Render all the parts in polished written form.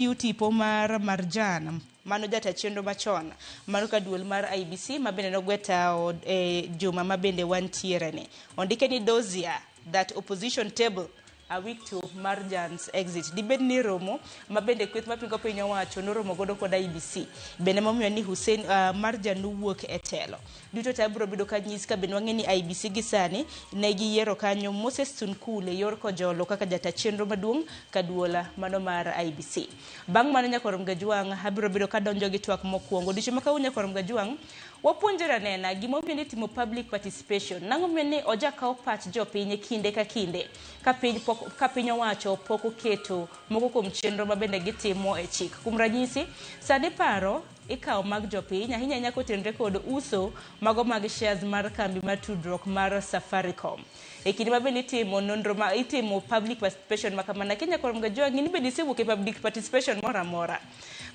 Chiw tipo mar Marjan, mano jata chenro machon mar ka duol mar IEBC ma bende nogwe tawo e juma ma bende wantiere ni. Ondike ni dossier that opposition table a week to Marjan's exit. Dibed ni romo ma bende kweth mapingo piny owacho noromo godo kod IEBC. Bende momiyo ni Hussein Marjan nowuok e telo. Duto te abiro bedo ka nyis ka bende wang'e ni IEBC gi sani ne giyiero kanyo Moses Sunkule yor Kojolo kaka jata chenro maduong' kaduola mano mar IEBC. Bang' mano Nyakwar Mgajwang' abiro bedo ka donjo gi twak mokwongo. Odiochieng' ma kawuono Nyakwar Mgajwang' wapuonjore anena gimomiyo ni timo public participation. Nang'o momiyo ni oja kaw pach jopiny kinde ka kinde ka piny pok, ka piny owacho pok oketo moko kuom chenro ma bende gitimo e chik. Kuom ranyisi, sani paro ikawo mag jopiny ahinya ahinya kotenore kod uso mago mag shares mar kambi mar tudruok mar Safaricom. E kinde ma bende itimo nonro ma itimo public participation ma kamano, akia Nyakwar Mgajwang' in bende isewuok e public participation moro amora.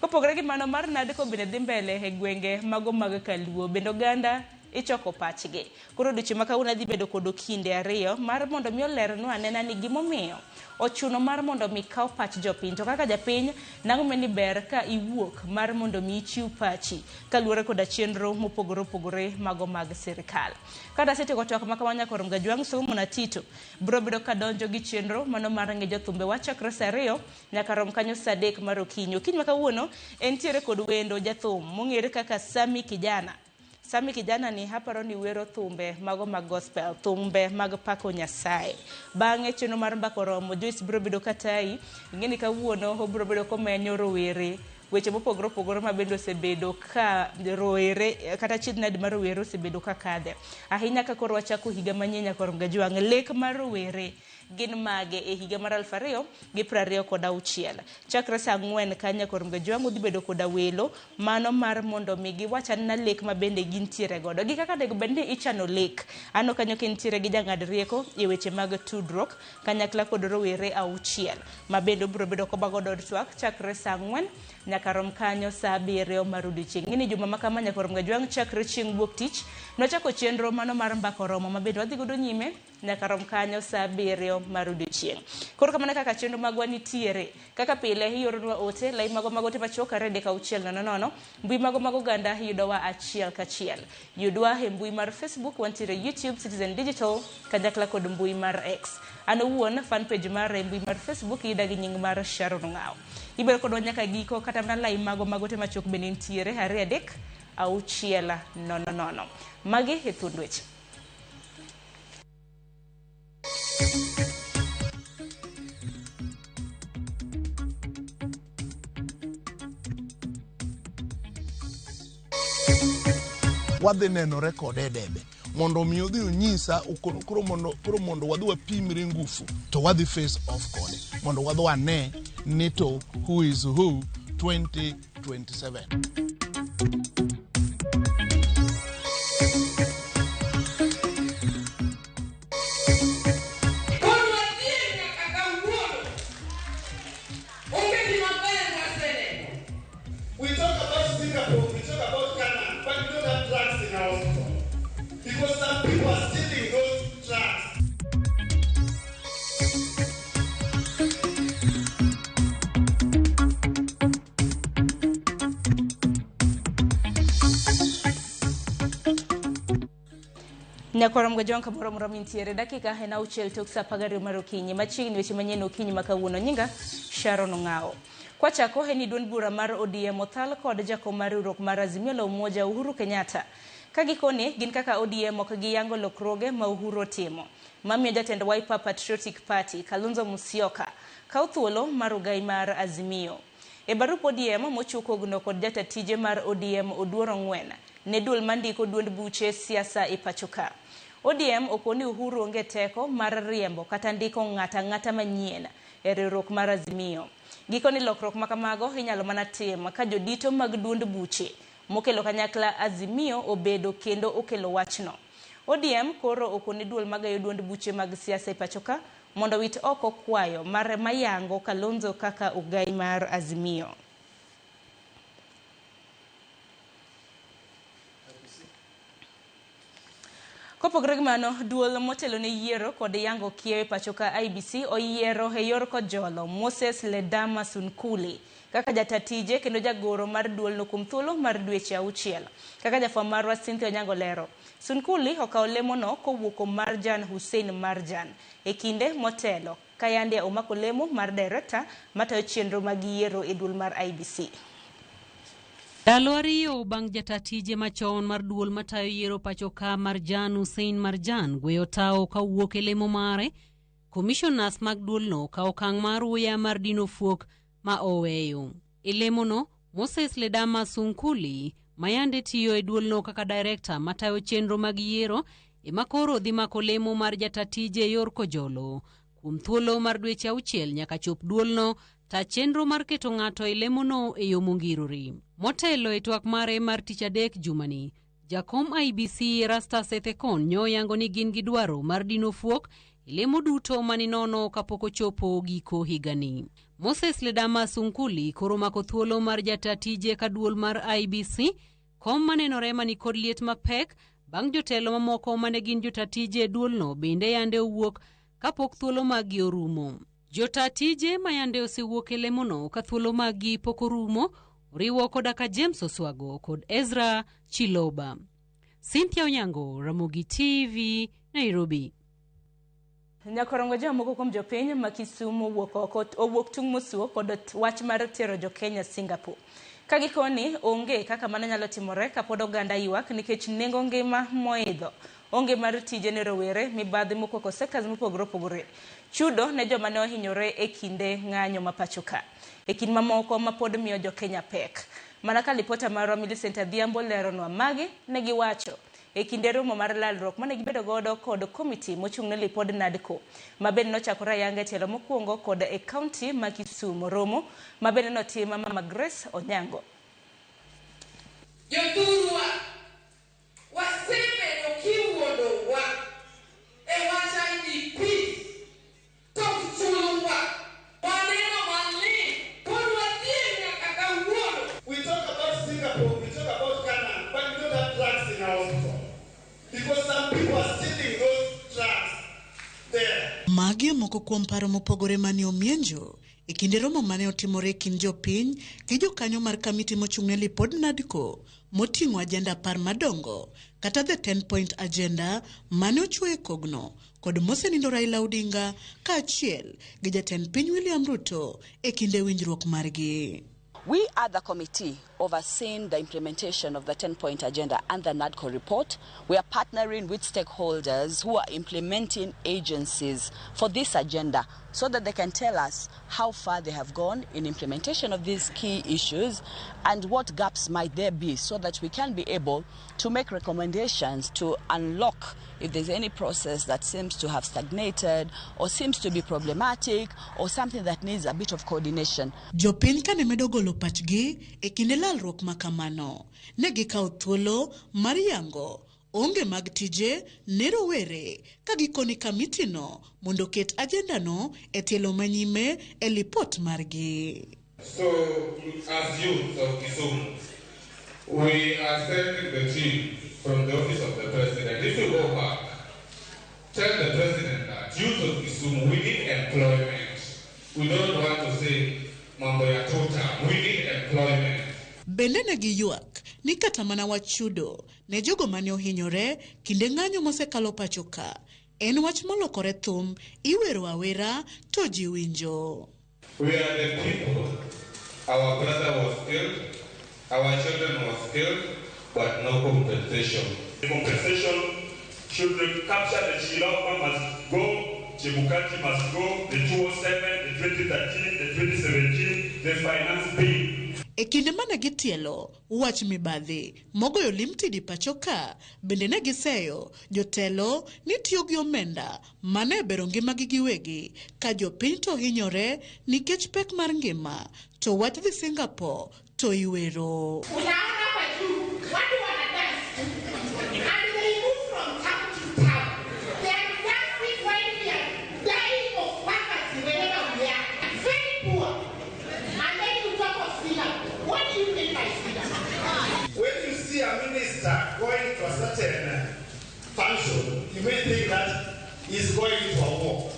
Kopogore gi mano mar NADCO bende dhi mbele e gwenge mago mag Kaluo bende oganda ichoko pachgi. Koro odiochieng' ma kawuono adhi bedo kod okinde ariyo mar mondo mi olernwa anena ni gimomiyo ochuno mar mondo mi kaw pach jopiny. To kaka japiny, nang'o ni ber ka iwuok mar mondo mi ichiw pachi kaluwore koda chenro mopogore opogore mago mag sirikal. Kata asetieko twak ma kama Nyakwar Mgajwang' Solomon Atito biro bedo ka donjo gi chenro mano mar ng'e jothumbe wa chakre saa ariyo nyaka rom kanyo saa adek mar okinyi. Okinyi ma kawuono entiere kod wendo jathum mong'ere kaka Sammy Kijana. Sammy Kijana ni aparo ni wero thumbe mago mag gospel, thumbe mag pako Nyasaye. Bang'e chenro mar mbaka oromo, Joyce biro bedo katayi. Ing'e ni kawuono obiro bedo komenyo rowere weche mopogore opogore ma bende osebedo ka rowere kata achiedh nade mar rowere osebedo ka kadhe. Ahinya ka koro wachako higa manyien Nyakwar Mgajwang', lek mar rowere gin mage e higa mar 2026. Chakre saa ang'wen ka Nyakwar Mgajwang' udhi bedo koda welo mano mar mondo mi giwach anena lek ma bende gintiere godo. Gi kaka onego bed ni ichano lek. Aneno kanyo kintiere gi jang'ad rieko e weche mag tudruok kanyakla kod rowere auchiel ma bende obiro bedo kobago dhood twak chakre saa ang'wen nyaka rom kanyo saa abiriyo mar odiochieng'. Ing'e ni juma ma kama Nyakwar Mgajwang' chakre chieng' wuok tich nwachako chenro mano mar mbaka oromo ma bende wadhi godo nyime nyaka rom kanyo saa abiriyo mar odiochieng'. Koro kamano kaka chenro magwa nitiere. Kaka pile ioronwa ote, lai magwa mag ote machuok 2 3 6 0 0, mbui magwa mag oganda yudowa achiel kachiel. Yudwa e mbui mar Facebook, wantiere YouTube, Citizen Digital, kanyakla kod mbui mar X. An owuon, fan page mara e mbui mar Facebook iyuda gi nying mar Sharon Ong'awo. Ibedo kodwa nyaka giko, kata mana lai magwa mag ote machuok bende nitiere 2 3 6 0 0. Magi e thuond weche. Wadhi nenore kode e debe mondo omi odhi onyisa koro mondo koro mondo wadhi wapimre ngufu to wadhi face off kode mondo wadhi wane ni to who is who 2027. Koro wadhier nyaka kawuono. Onge gima ber waseneno. We talk about Singapore, we talk about Canaan, but we don't have drugs in our hospital. Because some people are stealing those drugs. Nyakwar Mgajwang' kamoro amora mintiere dakika en auchiel tok saa apar gariyo mar okinyi machiegni weche manyien okinyi ma kawuono nyinga Sharon Ong'awo. Kwachako en ni duond bura mar ODM othal kod jakom mar riwruok mar Azimio la Umoja Uhuru Kenyatta. Ka gikone gin kaka ODM ok giyango lokruoge ma Uhuru otimo. Mamiyo jatend Wiper Patriotic Party Kalonzo Musyoka kawo thuolo mar ogai mar Azimio. E barup ODM mochiw kogno kod jata tije mar ODM Oduor Ong'wen ne duol mandiko duond buche siasa e pachoka. ODM okoni Uhuru onge teko mar riembo kata ndiko ng'ata ang'ata manyien e riwruok mar Azimio. Gikoni lokruok makamago inyalo mana tim ka jodito mag duond buche mokelo kanyakla Azimio obedo kendo okelo wachno. ODM koro okone duol magayo duond buche mag siasa e pachoka mondo owit oko kwayo mar mayango Kalonzo kaka ogai mar Azimio. Kopogore gi mano, duol motelo ne yiero kod yango kiewo e pacho ka IEBC oyiero e yor kojolo Moses Ledama Sunkuli kaka jata tije kendo jagoro mar duolno kuom thuolo mar dweche 6. Kaka jafwambo marwa Cynthia Onyango lero, Sunkuli okawo lemono kowuok kuom Marjan Hussein Marjan e kinde motelo kayande omako lemo mar director matayo chenro mag yiero e duol mar IEBC. Ndalo 2 bang' jata tije machon mar duol matayo yiero pacho ka Marjan Hussein Marjan gweyo tawo kawuok e lemo mare, commissioners mag duolno okawo okang' mar uya mar dino fuok ma oweyo. E lemono, Moses Ledama Sunkuli mayande tiyo e duolno kaka director matayo chenro mag yiero ema koro dhi mako lemo mar jata tije yor kojolo kuom thuolo mar dweche 6 nyaka chop duolno ta chenro mar keto ng'ato e lemono e yo mongirore. Motelo e twak mare mar tich adek jumani, jakom IEBC Erastus Ethekon nyoyango ni gin gi dwaro mar dino fuok e lemo duto maninono kapok ochopo giko higani. Moses Ledama Sunkuli koro mako thuolo mar jata tije ka duol mar IEBC, kom manenore mani kod liet mapek bang' jotelo mamoko mane gin jota tije e duolno bende yande owuok kapok thuolo maggi orumo. Jota tije mayande osewuok e lemono ka thuolo maggi pok orumo oriwo koda ka James Oswago kod Ezra Chiloba. Cynthia Onyango, Ramogi TV, Nairobi. Nyakorongo jomoko kuom jopiny ma Kisumu owuok tung' mosuo kod wach mar tero jokenya Singapore. Ka gikoni onge kaka mano nyalo timore kapod oganda ywak nikech nengo ngima moidho, onge mar tije ne rowere, mibadhi mokwako sectors mopogore opogore, chudo ne joma ne ohinyore e kinde ng'anyo ma pacho ka, e kind mamoko ma pod miyo jokenya pek. Mana ka lipota marwa Millicent Adhiambo leronwa magi ne giwacho e kinde romo mar lalruok mane gibedo godo kod komiti mochung' ne lipod NADCO ma bende nochakore ayanga e tielo mokwongo kod e kaunti ma Kisumu, romo ma bende notim Mama Grace Onyango. Jothurwa, wasebedo kiwuondowa e wach IDP to ok chulwa, waneno malit pod wadhier nyaka kawuono. We talk about Singapore, we talk about Canaan, but we don't have drugs in our hospital. Because some people are stealing those drugs there. Magi e moko kuom paro mopogore mane omienjo e kinde romo mane otimore e kind jopiny gi jokanyo mar kamiti mochung' ne lipod NADCO moting'o agenda 10 madongo kata the 10-point agenda mane ochuo e kogno kod mosenindo Raila Odinga kaachiel gi jatend piny William Ruto e kinde winjruok margi. We are the committee overseeing the implementation of the 10-point agenda and the NADCO report. We are partnering with stakeholders who are implementing agencies for this agenda so that they can tell us how far they have gone in implementation of these key issues and what gaps might there be so that we can be able to make recommendations to unlock if there's any process that seems to have stagnated or seems to be problematic or something that needs a bit of coordination. Jopiny kane medo golo pachgi e kinde lalruok ma kamano, ne gikawo thuolo mar yango onge mag tije ne rowere ka gikoni kamitino mondo oket ajendano e tielo manyime e lipot margi. So, as youth of Kisumu, we are sending the team from the office of the president. If you go back, tell the president that youth of Kisumu, we need employment. We don't want to say mambo ya tuta. We need employment. Bende ne giywak ni kata mana wach chudo ne jogo mane ohinyore kinde ng'anyo mosekalo pacho ka en wach molokore thum iwero awera to ji winjo. We are the people. Our brother was killed, our children was killed, but no compensation. The compensation should capture the Chilapa must go, Chebukati must go, the 207, the 2013, the 2017, the finance bill. E kinde mane gitielo wach mibadhi mogoyo limtidi pacho ka bende ne giseyo jotelo ni tiyo gi omenda mane bero ngimagi giwegi ka jopiny to hinyore nikech pek mar ngima to wach dhi Singapore to iwero. Unaona hapa juu watu wana dance and they move from town to town. They are dancing while we are dying of poverty wherever we are. Very poor. And then you talk of Singapore. What do you mean by Singapore? When you see a minister going to a certain function, you may think that he's going to a war.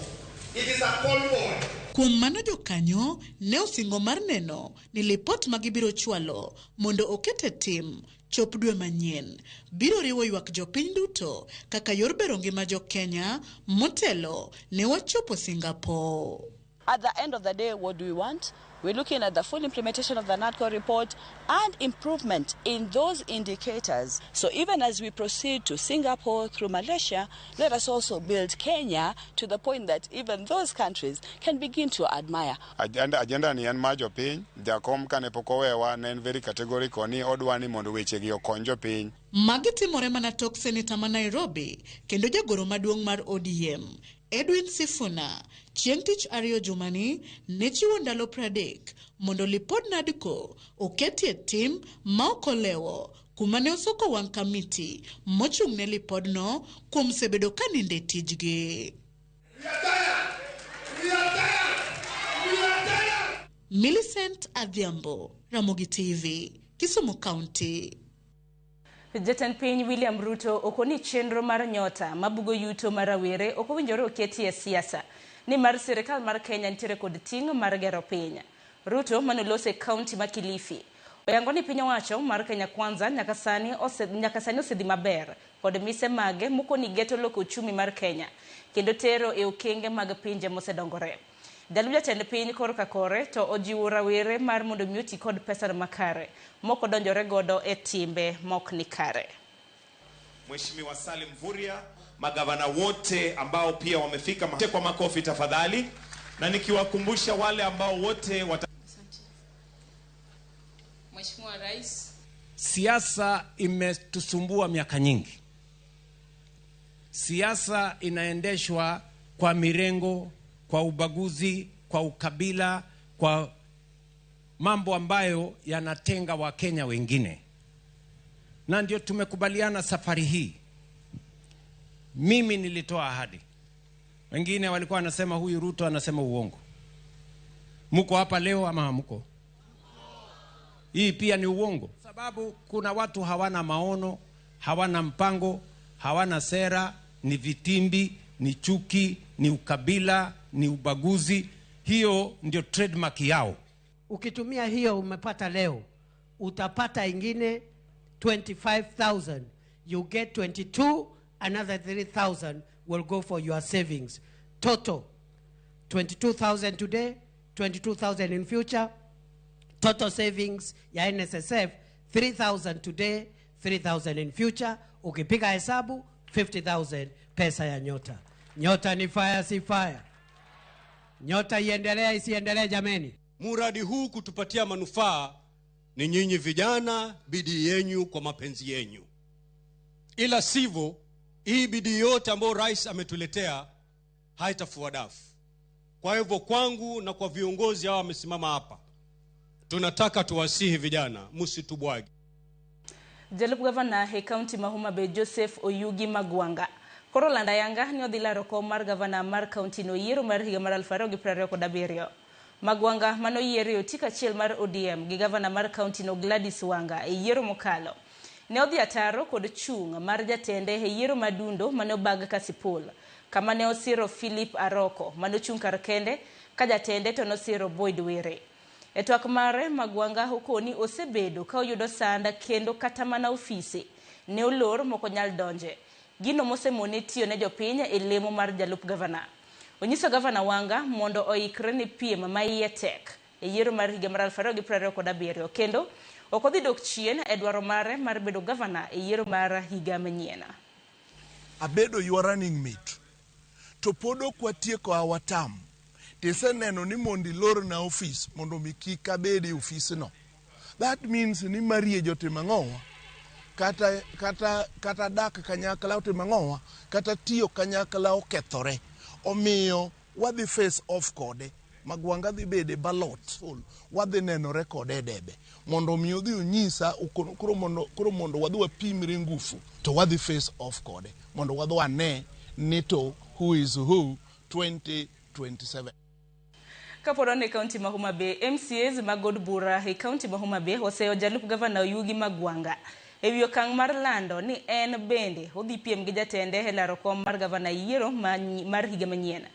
It is a convoy. Kuom mano jokanyo ne osingo mar neno ni lipot ma gibiro chwalo mondo oket e tim chop dwe manyien biro riwo ywak jopiny duto kaka yor bero ngima jo-Kenya motelo ne wachopo Singapore. At the end of the day, what do we want? We're looking at the full implementation of the NADCO report and improvement in those indicators. So even as we proceed to Singapore through Malaysia, let us also build Kenya to the point that even those countries can begin to admire. Agenda ni en mar jopiny, jakom kane pok owewa ne en very categorical ni odwa ni mondo wechegi okony jopiny. Magi timore mana tok seneta ma Nairobi kendo jagoro maduong' mar ODM Edwin Sifuna chieng' tich ariyo jumani ne chiwo ndalo 30 mondo lipod NADCO oketie tim ma ok olewo kuma ne osoko wang' kamiti mochung' ne lipodno kuom sebedo ka ninde tijgi. Millicent Adhiambo, Ramogi TV, Kisumu County. Jatend piny William Ruto okoni chenro mar nyota mabugo yuto mar rawere ok owinjore oketi e siasa nimar sirikal mar Kenya nitiere kod ting' mar gero piny. Ruto manoloso e kaunti ma Kilifi oyango ni piny owacho mar Kenya Kwanza nyaka sani osedhi maber kod mise mage mokoni geto loko uchumi mar Kenya kendo tero e okenge mag pinje mosedongore. Jalup jatend piny korka kore to ojiwo rawere mar mondo mi oti kod pesa makare mok odonjore godo e timbe mok ni kare. Mheshimiwa Salim Mvurya, magavana wote ambao pia wamefika kwa makofi tafadhali, na nikiwakumbusha wale ambao wote Mheshimiwa Rais, siasa imetusumbua miaka nyingi. Siasa inaendeshwa kwa mirengo, kwa ubaguzi, kwa ukabila, kwa mambo ambayo yanatenga Wakenya wengine. Na ndio tumekubaliana safari hii. Mimi nilitoa ahadi. Wengine walikuwa wanasema huyu Ruto anasema uongo. Muko hapa leo ama hamko? Hii pia ni uongo. Sababu kuna watu hawana maono, hawana mpango, hawana sera, ni vitimbi, ni chuki, ni ukabila, ni ubaguzi. Hiyo ndio trademark yao. Ukitumia hiyo umepata leo, utapata ingine 25,000. You get 22, another 3,000 will go for your savings. Total 22,000 today, 22,000 in future. Total savings ya NSSF 3,000 today, 3,000 in future. Ukipiga hesabu 50,000 pesa ya Nyota. Nyota ni fire, si fire? Nyota iendelee isiendelee jameni? Muradi huu kutupatia manufaa ni nyinyi vijana, bidii yenyu kwa mapenzi yenyu. Ila sivyo, hii bidii yote ambayo rais ametuletea haitafua dafu. Kwa hivyo kwangu na kwa viongozi hawa wamesimama hapa, tunataka tuwasihi vijana, msitubwage. Jalup gavana e kaunti ma Homa Bay Joseph Oyugi Magwanga koro landa yanga ni odhi laro kom mar gavana mar kaunti no yiero mar higa mar 2027. Magwanga manoyier e otik achiel mar ODM gi gavana mar kaunti no Gladys Wanga e yiero mokalo ne odhi ataro kod chung' mar jatende e yiero madundo mane obag Kasipul kama ne osiro Philip Aroko manochung' kar kende ka jatende to nosiro Boyd Were. E twak mare Magwanga okoni osebedo ka oyudo sanda kendo kata mana ofise ne olor mok onyal donje. Gino mosemone tiyo ne jopiny e lemo mar jalup gavana. Onyiso gavana Wanga mondo oikre ne piem ma iye tek e yiero mar higa mar 2027 kendo ok odhi dok chien e dwaro mare mar bedo gavana e yiero mar higa manyien. Abedo your running mate to pod ok watieko our term. Tiseneno ni mondo ilorna ofis mondo mi kik abed e ofisno. That means ni marie jotimo ang'owa, kata dak kanyakla otimo ang'owa, kata tiyo kanyakla okethore. Omiyo wadhi face off kode. Magwanga dhi bede ballot, wadhi nenore kode e debe mondo mi odhi onyisa koro mondo wadhi wapimre ngufu to wadhi face off kode mondo wadhi wane ni to who is who 2027. Kapod wan e kaunti ma Homa Bay, MCAs mag od bura e kaunti ma Homa Bay oseyo jalup gavana Oyugi Magwanga ewi okang' mar lando ni en bende odhi piem gi jatende e laro kom mar gavana yiero mar higa manyien.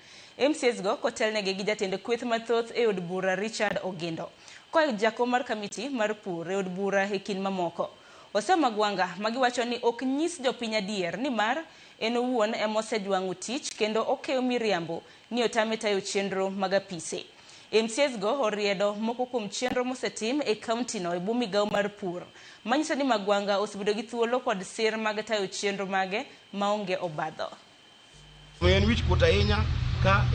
MCAs go kotelnegi gi jatend kweth mathoth e od bura Richard Ogindo. Koa jakom mar kamiti mar pur e od bura e kind mamoko. Hosea Magwanga magiwacho ni ok nyis jopiny adier nimar en owuon ema osejwang'o tich kendo okeyo miriambo ni otame tayo chenro mag apise. MCAs go oriedo moko kuom chenro mosetim e kaunti no e bwo migawo mar pur, manyiso ni Magwanga osebedo gi thuolo kod sir mag tayo chenro mage maonge obadho. En wich kuot ahinya ka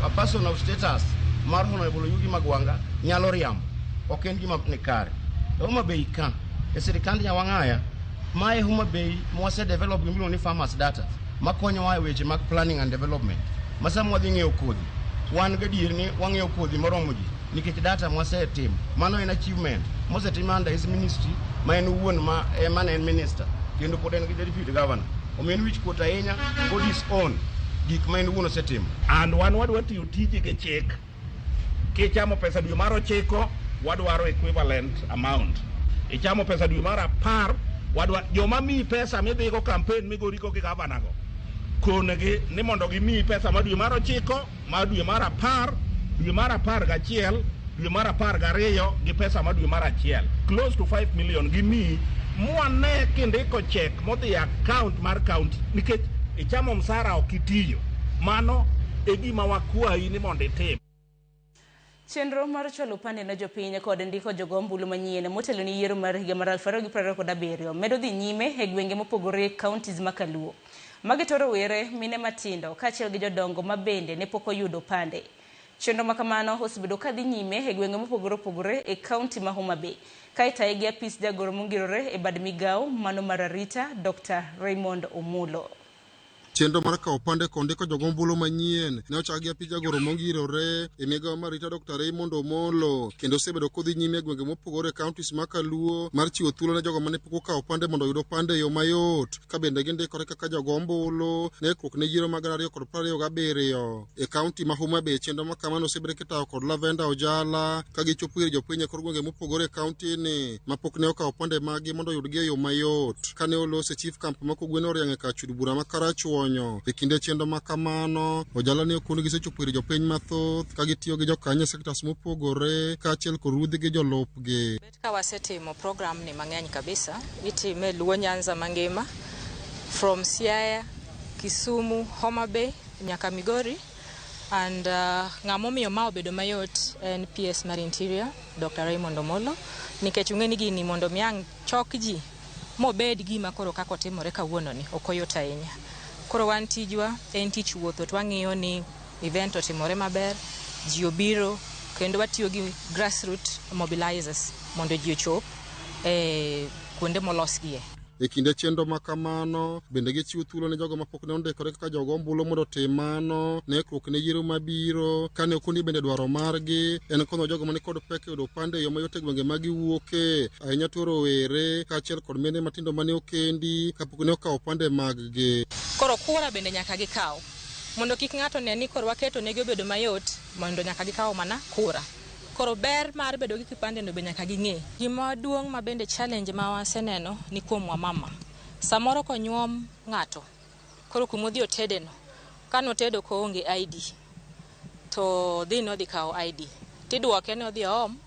a person of status mar Honorable Oyugi Magwanga nyalo riambo. Ok en gima ni kare. Homa Bay ka, e sirikand Nyawang'aya, mae Homa Bay mwase develop gimiluongo ni farmers data makonyowa e weche mag planning and development. Ma sama wadhi ng'iewo kodhi, wan gadier ni wang'iewo kodhi moromo ji nikech data mwasetimo. Mano en achievement mosetim under his ministry ma en owuon ma ema ne en minister kendo pod en gi deputy governor. Omiyo en wich kuot ahinya kod his own gik ma en owuon osetimo. And wan wadwa tiyo tiji gi chik. Kichamo pesa dwe mar 9, wadwaro equivalent amount. Ichamo pesa dwe mar 10, wadwa joma miyi pesa midhigo campaign migorigo gi gavana go. Konegi ni mondo gimiyi pesa ma dwe mar 9, ma dwe mar 10, dwe mar 11, dwe mar 12 gi pesa ma dwe mar 1. Close to 5 million gimiyi mwane kindiko chek modhi account mar county nikech ichamo msara ok itiyo. Mano e gima wakwayi ni mondo itim. Chenro mar chwalo opande ne jopiny kod ndiko jogo ombulu manyien motelo ni yiero mar higa mar 2027 medo dhi nyime e gwenge mopogore e counties ma Kaluo. Magi to rowere, mine matindo kaachiel gi jodongo ma bende ne pok oyudo opande. Chenro ma kamano osebedo ka dhi nyime e gwenge mopogore opogore e kaunti ma Homa Bay. Ka itaye gi apis jagoro mongirore e bad migawo mano mar arita Dr. Raymond Omulo. Chenro mar kawo opande kod ndiko jogo ombulu manyien ne ochak gi apis jagoro mongirore e migawo mar arita Dr. Raymond Omolo kendo osebedo kodhi nyime e gwenge mopogore e counties ma Kaluo mar chiwo thuolo ne jogo mane pok okawo opande mondo oyud opande e yo mayot ka bende gindikore kaka jogo ombulu ne ikruok ne yiero mag 2027 e kaunti ma Homa Bay. Chenro ma kamano osebedo kitayo kod Lavenda Ojala ka gichopo ir jopiny e kor gwenge mopogore e kaunti ni mapok ne okawo opande maggi mondo oyudgi e yo mayot. Kane olose chief camp ma Kogwen oriang' e kar chud bura ma Karachuonyo e kinde chenro ma kamano, Ojala ne okoni gisechopo ir jopiny mathoth ka gitiyo gi jokanyo e sectors mopogore kaachiel kod ruodhi gi jolupgi. Ka wasetimo program ni mang'eny kabisa, itime Luo Nyanza mangima from Siaya, Kisumu, Homa Bay nyaka Migori. And ng'ama omiyo ma obedo mayot en PS mar Interior, Dr. Raymond Omolo, nikech ung'e ni gini mondo mi ang' chok ji mobed gima koro kaka otimore kawuono ni ok oyot ahinya. Koro wan tijwa en tich wuotho to wang'iyo ni event otimore maber, ji obiro kendo watiyo gi grassroot mobilizers mondo ji ochop e kuonde molosgie. E kinde chenro ma kamano, bende gichiwo thuolo ne jogo mapok ne ondikore kaka jogo ombulu mondo otim mano ne ikruok ne yiero mabiro. Kane okoni bende dwaro margi en konyo jogo mani kod pek e yudo opande e yo mayot e gwenge ma giwuoke, ahinya to rowere kaachiel kod mine matindo mane okendi kapok ne okawo opande mag-gi. Koro kura bende nyaka gikaw mondo kik ng'ato ne ni koro waketo negi obedo mayot mondo nyaka gikaw mana kura. Koro ber mar bedo gi kipande no be nyaka ging'e. Gima duong' ma bende challenge ma waseneno ni kuom wamama. Samoro konyuom ng'ato, koro kumodhi otede no, kanotedo koonge ID, to dhi nodhi kawo ID. Tiduoke ni odhi oom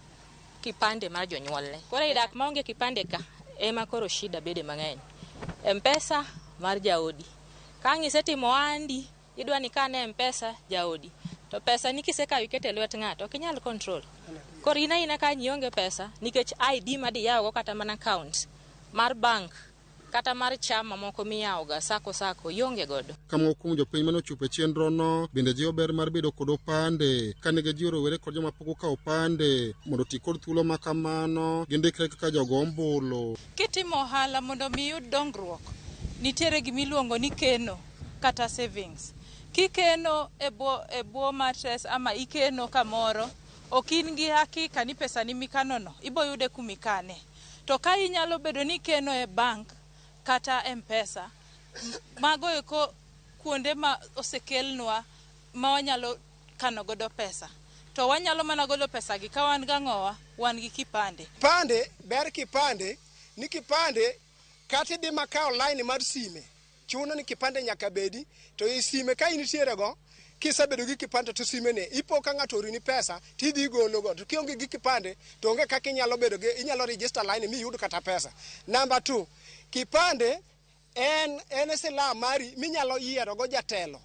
kipande mar jonyuolne. Koro ei dak maonge kipande ka, ema koro shida bede mang'eny. M-Pesa mar jaodi. Ka ang' isetimo ohandi, idwa ni kan e M-Pesa jaodi. To pesa ni kisekawo ikete lwet ng'ato, ok inyal control. Koro in aina ka ionge pesa, nikech ID ma diyaw go kata mana account mar bank kata mar chama moko miyawo ga sacco sacco ionge godo. Ka moko kuom jopiny mane ochopo e chenrono bende jiwo ber mar bedo kod opande kane gijiwo rowere kod joma pok okawo opande mondo oti kod thuolo ma kamano gindikre kaka jogo ombulu. Kitimo ohala mondo mi iyud dongruok, nitiere gimiluongo ni keno kata savings. Kikeno e bwo mattress ama ikeno kamoro, ok in gi hakika ni pesani mikano no iboyude kumikane. To ka inyalo bedo ni ikeno e bank kata M-Pesa, mago eko kuonde ma osekelnwa ma wanyalo kano godo pesa. To wanyalo mana golo pesa gi ka wan gang'owa, wan gi kipande. Kipande ber kipande ni kipande kata idhi makawo line mar sime chuno ni kipande nyaka bedi to i sime ka intiere go Kisebedo gi kipande to simene ipo ka ng'ato orini pesa tidhi igolo go. To kionge gi kipande to onge kaka inyalo bedo gi inyalo register line miyud kata pesa. Number 2, kipande en silaha mari minyalo yiero go jatelo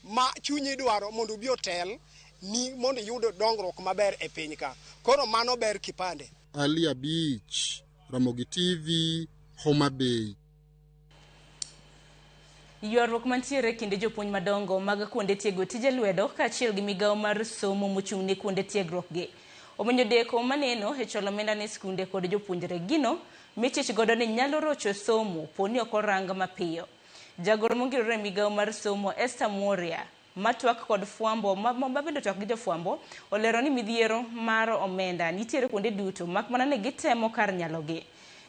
ma chunyi dwaro mondo obi otel ni mondo iyud dongruok maber e piny ka. Koro mano ber kipande. Ali Abich, Ramogi TV, Homa Bay. Ywaruok mantiere kinde jopuonj madongo mag kuonde tiego tije lwedo kaachiel gi migawo mar somo mochung' ne kuonde tiegruok gi. Omenyo deko maneno e chwalo omenda ne skunde kod jopuonjre. Gino michich godo ni nyalo rocho somo poni ok orang mapiyo. Jagoro mongirore e migawo mar somo Esther Mworia matwak kod fwambo ma bende twak gi jofwambo olero ni midhiero mar omenda nitiere kuonde duto mak mana ni gitemo kar nyalogi.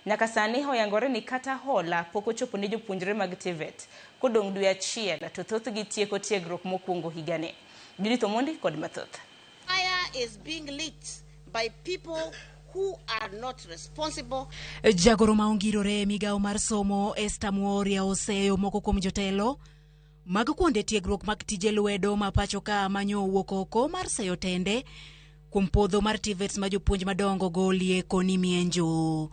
Nyaka sani oyangore ni kata hola pok ochopo ne jopuonjre mag TVET. Kodong' dwe achiel to thothgi tieko tiegruok mokwongo higani. Judith Omondi kod mathoth. Fire is being lit by people who are not responsible. Jagoro ma ongirore e migawo mar somo Esther Mworia oseyo moko kuom jotelo mag kuonde tiegruok mag tije lwedo ma pacho ka manyo owuok oko mar seyo tende kuom podho mar TVETs ma jopuonj madongo golie koni mienjo.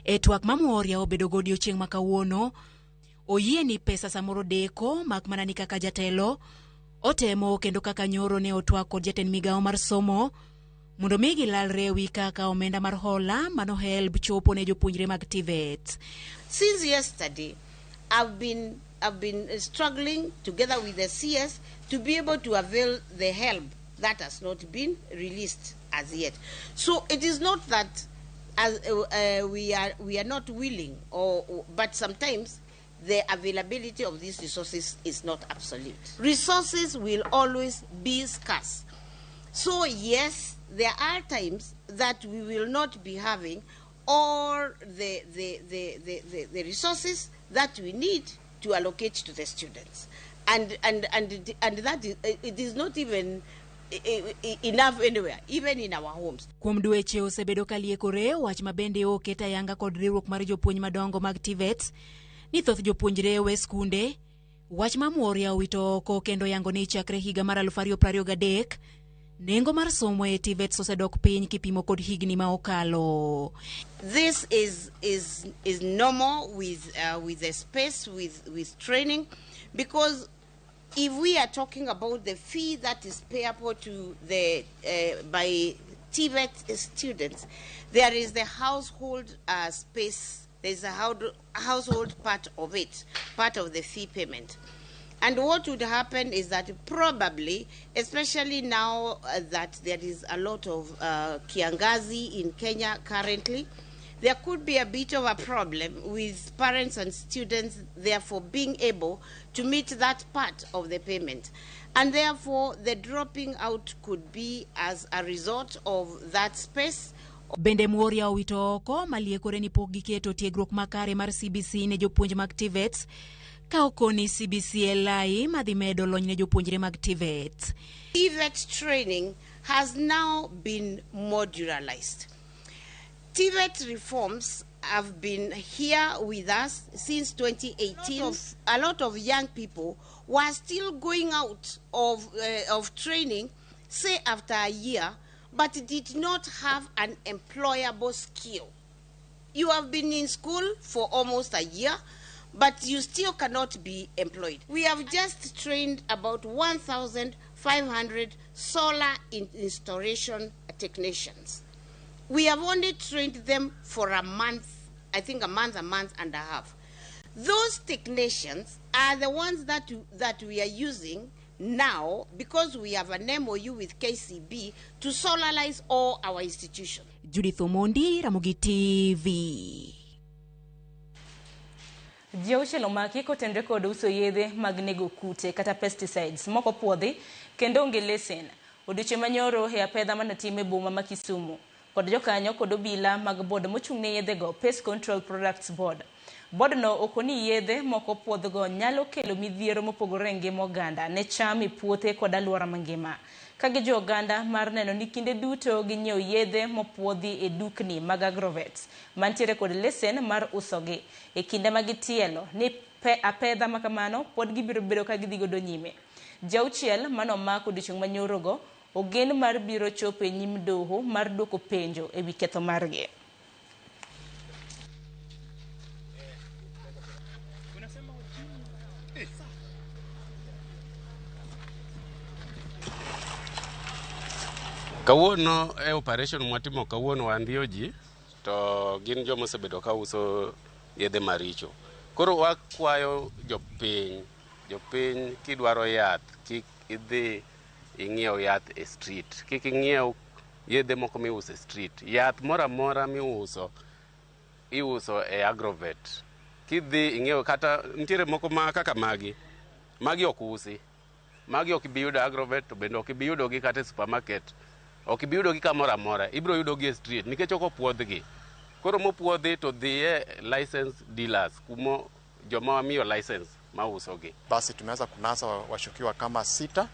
E twak ma Mworia obedo go odiochieng' ma kawuono, oyie ni pesa samoro deko mak mana ni kaka jatelo otemo kendo kaka nyoro ne otwak kod jatend migawo mar somo mondo mi gilalre ewi kaka omenda mar hola mano HELB chopo ne jopuonjre mag TVET. Since yesterday, I've been struggling together with the CS to be able to avail the help that has not been released as yet. So it is not that as we are not willing, but sometimes the availability of these resources is not absolute. Resources will always be scarce. So yes, there are times that we will not be having all the resources that we need to allocate to the students. And that is, it is not even enough anywhere, even in our homes. Kuom dweche osebedo ka liekore wach ma bende oket ayanga kod riwruok mar jopuonj madongo mag TVET ni thoth jopuonjre we skunde. Wach ma Mworia owito oko kendo yango ni chakre higa mar 2023 nengo mar somo e TVET osedok piny kipimo kod higni ma okalo. This is normal with the space, with training, because if we are talking about the fee that is payable to the by TVET students, there is the household space. There is a household part of it, part of the fee payment. And what would happen is that probably, especially now that there is a lot of kiangazi in Kenya currently, there could be a bit of a problem with parents and students therefore being able to meet that part of the payment. And therefore, the dropping out could be as a result of that space. Bende Mworia owito oko maliekore ni pok giketo tiegruok makare mar CBC ne jopuonj mag TVET ka okoni CBC e lai madhi medo lony ne jopuonjre mag TVET. TVET training has now been modularized. TVET reforms have been here with us since 2018. A lot of young people were still going out of training, say after a year, but did not have an employable skill. You have been in school for almost a year, but you still cannot be employed. We have just trained about 1,500 solar installation technicians. We have only trained them for a month, I think a month and a half. Those technicians are the ones that we are using now, because we have an MOU with KCB to solarize all our institutions. Judith Omondi, Ramogi TV. Ji auchiel omaki kotenore kod uso yedhe mag nego kute kata pesticides moko puodhi kendo onge lesen. Odiochieng' manyoro e apedha manotim e boma ma Kisumu kod jokanyo kod obila mag board mochung' ne yedhego Pest Control Products Board. Boardno okoni yedhe moko puodhgo nyalo kelo midhiero mopogore e ngima oganda ne cham e puothe kod alwora mangima. Ka gijiwo oganda mar neno ni kinde duto ginyiewo yedhe mopuodhi e dukni mag agrovets mantiere kod lesen mar usogi. E kinde ma gitielo ni apedha makamano pod gibiro bedo ka gidhi godo nyime. Ji auchiel manomak odiochieng' manyorogo ogen mar biro chopo e nyim doho mar duoko penjo ewi ketho margi. Kawuono e operation mwatimo kawuono wandhiyo ji to gin joma osebedo ka uso yedhe maricho. Koro wakwayo jopiny, jopiny kidwaro yath kik idhi ing'iew yath e street, kik ing'iew yedhe moko miuso e street. Yath moro amora miuso iuso e agrovet. Kidhi ing'iew kata nitiere moko ma kaka magi, magi ok usi. Magi ok ibi yudo agrovet to bende ok ibi yudogi kata e supermarket. Ok ibi yudogi kamoro amora, ibiro yudogi e street nikech ok opuodhgi. Koro mopuodhi to dhiye license dealers kumo joma wamiyo license mausogi. Basi tumeweza kunasa washukiwa kama 6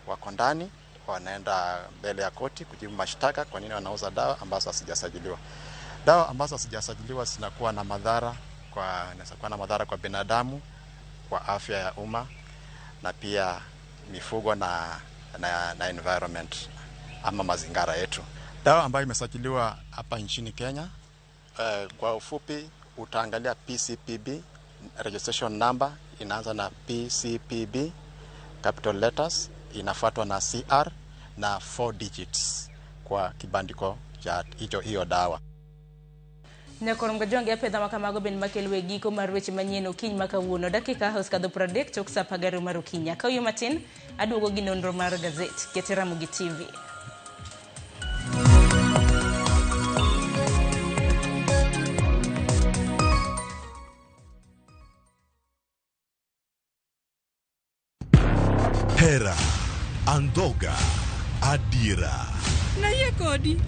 wako ndani, wanaenda mbele ya koti kujibu mashtaka kwa nini wanauza dawa ambazo hazijasajiliwa. Dawa ambazo hazijasajiliwa zinakuwa na madhara kwa, inaweza kuwa na madhara kwa binadamu, kwa afya ya umma na pia mifugo na environment ama mazingara yetu. Dawa ambayo imesajiliwa hapa nchini Kenya, kwa ufupi utaangalia PCPB registration number inaanza na PCPB capital letters, inafuatwa na CR na 4 digits kwa kibandiko cha hiyo dawa. Nyakorom gajonge apedha makamago ben makelwe giko mar weche manyien okinyi ma kawuono dakika osekadho 30 tok saa 12 mar okinyi. Akaw matin aduogo gi nonro mar gazet kete Ramogi TV. Hera, Andhoga, Adira. Nayie kodi.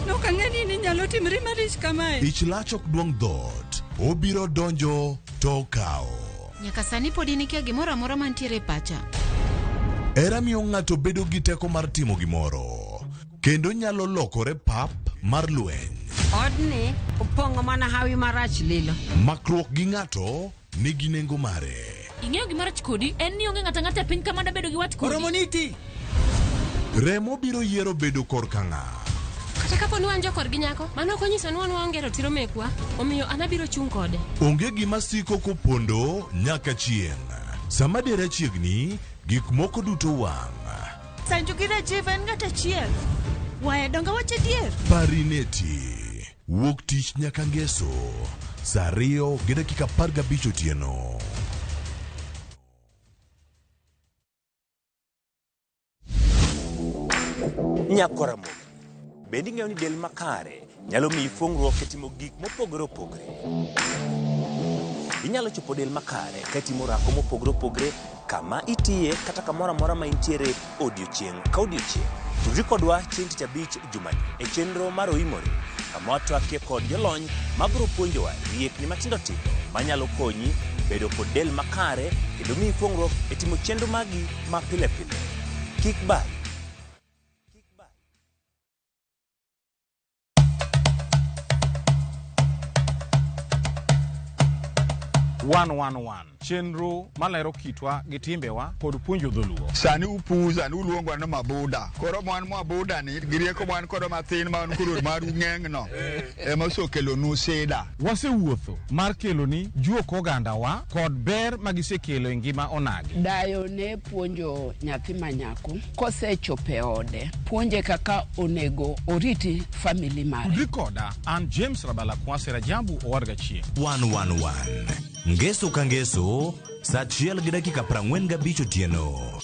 Nok ang'e ni inyalo timri marich kamae. Ich lach ok duong' dhoot, obiro donjo to okawo. Nyaka sani pod in ikia gimoro amora mantiere e pacha. Hera miyo ng'ato bedo gi teko mar timo gimoro, kendo nyalo lokore pap mar lweny. Odni opong'o mana hawi marach lilo. Makruok gi ng'ato nigi nengo mare. Ing'eyo gima rach kodi en ni onge ng'ato ang'ata e piny ka mada bedo gi wach kodi. Oromoniti. Remo biro yiero bedo korka ng'a. Kata kapo ni wan jokorgi nyako, mano ok onyiso ni wan waonge ratiro mekwa, omiyo an abiro chung' kode. Onge gima siko kopondo nyaka chieng'. Sama dera chiegni, gik moko duto wang'. Sanju gi Rajiv en ng'at achiel. Waya donge wach adier. Parineti. Wuok tich nyaka ngeso. Saa 2:15 otieno. Nyakoramogi, bende ing'eyo ni del makare nyalo miyi fuong'ruok e timo gik mopogore opogore. Inyalo chopo del makare ka itimo orako mopogore opogore kama itiye kata kamoro amora ma intiere odiochieng' ka odiochieng'. Tudri kodwa chieng' tich abich jumani e chenro mar Oimore, kama watwakie kod jolony mabiro puonjowa riekni matindo tindo manyalo konyi bedo kod del makare kendo miyi fuong'ruok e timo chenro magi ma pile pile. Kik bari. One chenro malero kitwa gi timbewa kod puonjo dholuo. Sani upuza ni uluongo ni mabuda. Koro mwan mabuda ni gi rieko mwan kodo mathin ma wan koro maru ng'eng'no ema osekelonu sida. Wasewuotho mar keloni juok ogandawa kod ber magisekelo e ngima onagi. Dayo ne puonjo nyathi manyako kosechopo e ode, puonje kaka onego oriti family mare. Tudri koda an James Rabala Kwase Rajabu Owadga Chieng'. 111 Ngeso ka ngeso saa 1:45 otieno.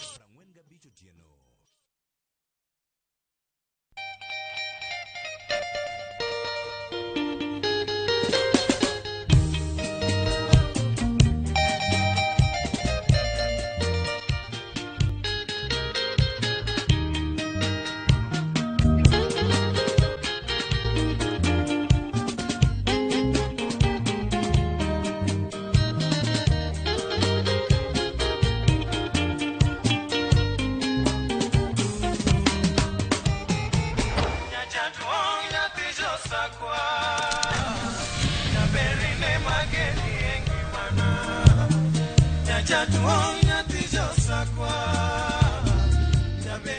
Jaduong' nyathi josakwa.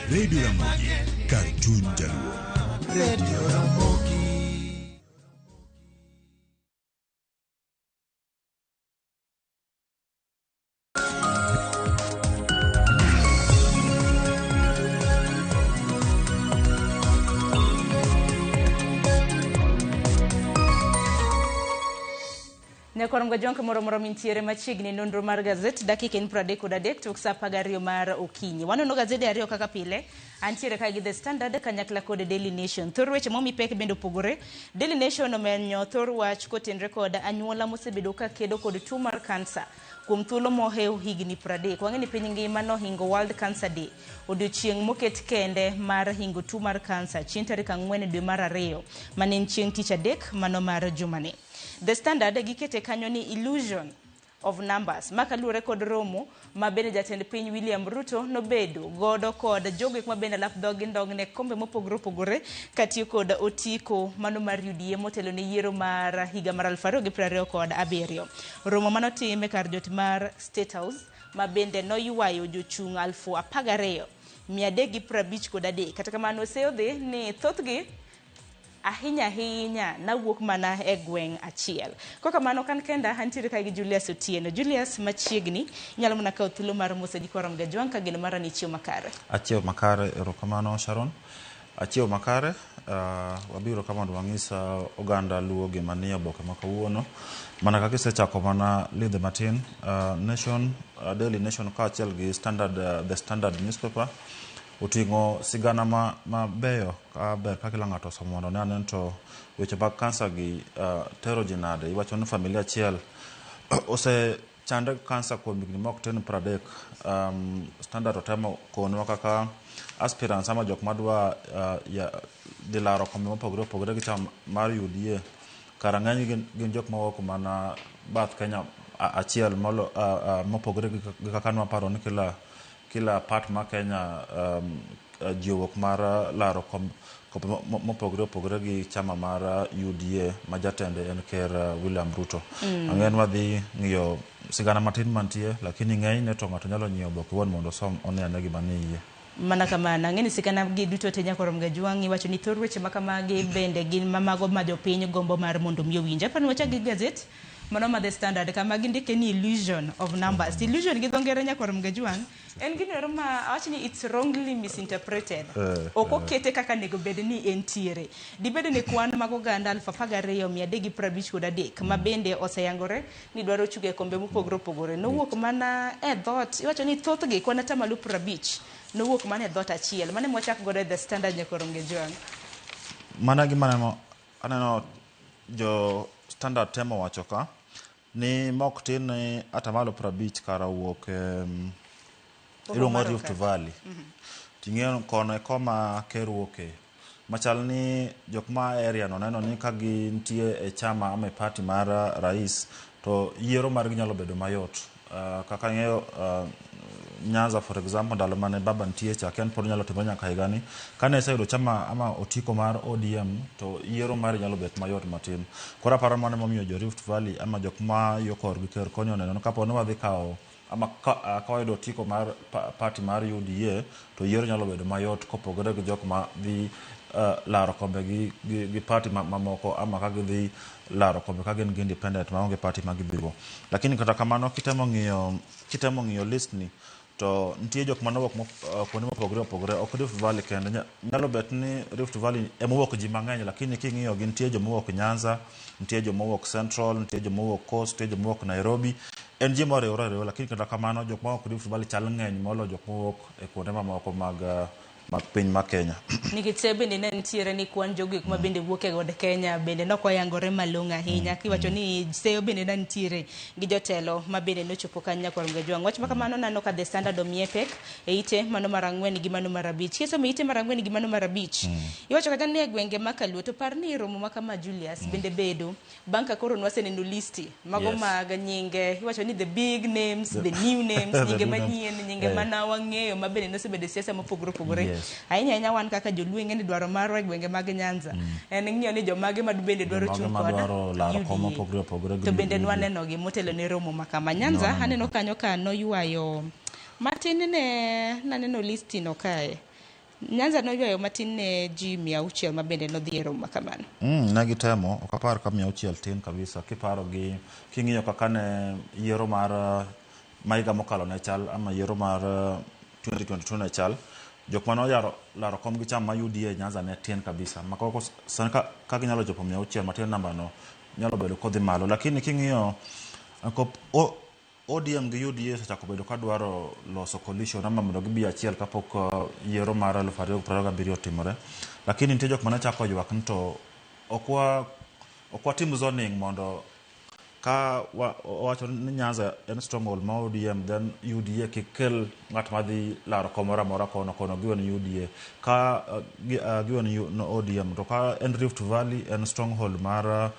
Radio Ramogi, kar chuny Jaluo. Radio Ramogi. Nyakwar Mgajwanka moro moro mintiere machiegni nonro mar gazet dakika en 33 tok saa 12 mar okinyi. Wanono gazede ariyo kaka pile, antiere ka gi The Standard kanyakla kod Daily Nation. Thor weche momi pek bende opogore. Daily Nation omenyo thor wach kotenre kod anyuola mosebedo ka kedo kod tuo mar kansa kuom thuolo mohewo higni 30. Wang'e ni piny ngima nohingo World Cancer Day, odiochieng' moket kende mar hingo tuo mar kansa chieng' tarik 4 dwe mar 2 mane en chieng' tich adek mano mar jumani. The Standard gikete kanyo ni illusion of numbers ma kaluwore kod romo ma bende jatend piny William Ruto nobedo godo kod jogo eko ma bende alap dhogi ndong' ne kombe mopogore opogore katiyo kod otiko mano mar UDA motelo ne yiero mar higa mar 2027. Romo manotim e kar jot mar State House ma bende noywayo jochung' 12,353. Kata kamano oseyodhi ni thothgi ahinya ahinya nawuok mana e gweng' achiel. Kokamano kan kenda antiere ka gi Julius Otieno. Julius machiegni inyalo mana kawo thuolo mar moso nyikwa Mgajwang' ka geno mara ni ichiew makare. Achiew makare, erokamano Sharon. Achiew makare, wabiro ka mondo wang'is oganda Luo gima nie oboke ma kawuono. Mana kaka isechako mana lidhe matin, Nation, Daily Nation kaachiel gi Standard, The Standard newspaper oting'o sigana mabeyo ka ber ka kila ng'ato osomo mondo one ane to weche mag kansa gi tero ji nade. Iwacho ni familia achiel osechande kansa kuom higni mok tin 30. Standard otemo konwa kaka aspirants ama jok madwa dhi laro kombe mopogore opogore gi chama mar UDA kara ng'eny gin jok mawuok mana bath Kenya achiel molo mopogore gi kaka nwaparo ni kila part ma Kenya ji owuok mar laro kombe mopogore opogore gi chama mar UDA ma jatende en ker William Ruto. Ang'e ni wadhi ng'iyo sigana matin mantie, lakini ng'enyne to ng'ato nyalo nyiewo oboke wuon mondo osom one ane gima ni iye. Mana kamano, ang'e ni sigana gi duto te nyakwar Mgajwang' iwacho ni thor weche makamagi bende gin mamago ma jopiny gombo mar mondo mi owinj. Aparo ni wachak gi gazet mano ma The Standard kama gindike ni illusion of numbers. Illusion gi dho ngere nyakwar Mgajwang' en gino ma awach ni it's wrongly misinterpreted. Ok okete kaka nego bed ni entiere. Dibed ni kwan mag oganda 12,353 ma bende oseyangore ni dwaro chugo e kombe mopogore opogore. Nowuok mana e dhoot, iwacho ni thothgi kwan atamalo 50 nowuok mana e dhoot achiel. Mano ema wachak godo e The Standard nyakwar Mgajwang'. Mana gima aneno jo Standard temo wacho ka ni mok tin ni atamalo 50 kara wuok iluongo Rift Valley. Ting'eyo kono e koma ker wuoke. Machal ni jok ma area no neno ni ka gintie e chama ama e party mar rais to yiero margi nyalo bedo mayot. Kaka ing'eyo Nyanza for example ndalo mane baba nitie cha ken pod nyalo timore nyaka higani. Kane iseyudo chama ama otiko mar ODM to yiero mari nyalo bet mayot matin. Koro aparo mano emomiyo jo Rift Valley ama jok ma yo korgi ker koni oneno ni kapo ni wadhi kawo ama ka wayudo otiko mar party mar UDA to yiero nyalo bedo mayot kopogore gi jok ma dhi laro kombe gi party mamoko ama ka gidhi laro kombe ka gin gi independent maonge party ma gidhigo. Lakini kata kamano kitemo ng'iyo list ni to nitie jok manowuok kuonde mopogore opogore, ok Rift Valley kende. Nyalo bet ni Rift Valley emowuok ji mang'eny, lakini king'iyo gi nitie jomowuok Nyanza, nitie jomowuok Central, nitie jomowuok Coast, nitie jomowuok Nairobi. En ji moriwore ariwa, lakini kata kamano jok mawuok Rift Valley chal ng'eny moloyo jok mowuok e kuonde mamoko mag piny ma Kenya. Nikech bende ne nitiere ni kwan jogo ma bende wuok e god Kenya bende nokoyangore malong'o ahinya. Kiwacho ni seyo bende ne nitiere gi jotelo ma bende nochopo kanyo nyakwar Mgajwang'. Wach ma kamano nano ka The Standard omiye pek e ite mano mar 4 gi mano mar 5. Kisomo ite mar 4 gi mano mar 5. Iwacho kata ni e gwenge ma Kaluo to par ni romo ma kama Julius bende bedo bang' ka koro nwaseneno listi mago mag nyinge. Iwacho ni the big names, the new names, nyinge manyien, nyinge mana wang'eyo ma bende nosebedo e siasa mopogore opogore. Ahinya ahinya wan kaka joluo ing'e ni dwaro marwa e gwenge mag Nyanza en ng'iyo ni jomage ma bende dwaro chung' kod UDA. To bende nwaneno gi motelo ne romo ma kama. Nyanza aneno kanyo ka noywayo matin ne naneno listi no kae. Nyanza noywayo matin ne ji 600 ma bende nodhi e romo ma kamano. Ne gitemo, ok apar ka 600 tin kabisa kiparo gi king'iyo kaka ne yiero mar ma higa mokalo ne chal ama yiero mar 2022 ne chal. Jok mane oyaro laro kom gi chama ma UDA Nyanza ne tin kabisa. Ma koko sani ka ginyalo chopo 600 matin namba no nyalo bedo kodhi malo. Lakini king'iyo ODM gi UDA osechako bedo ka dwaro loso coalition ama mondo gibi achiel kapok yiero mar 2027 otimore. Lakini nitie jok mane chako ywak ni to ok watim zoning mondo ka owacho ni Nyanza en stronghold ma ODM, then UDA kik kel ng'at madhi laro kom moro amora kono kono giwe ni UDA. Ka giwe ni ODM, to ka en Rift Valley en stronghold mar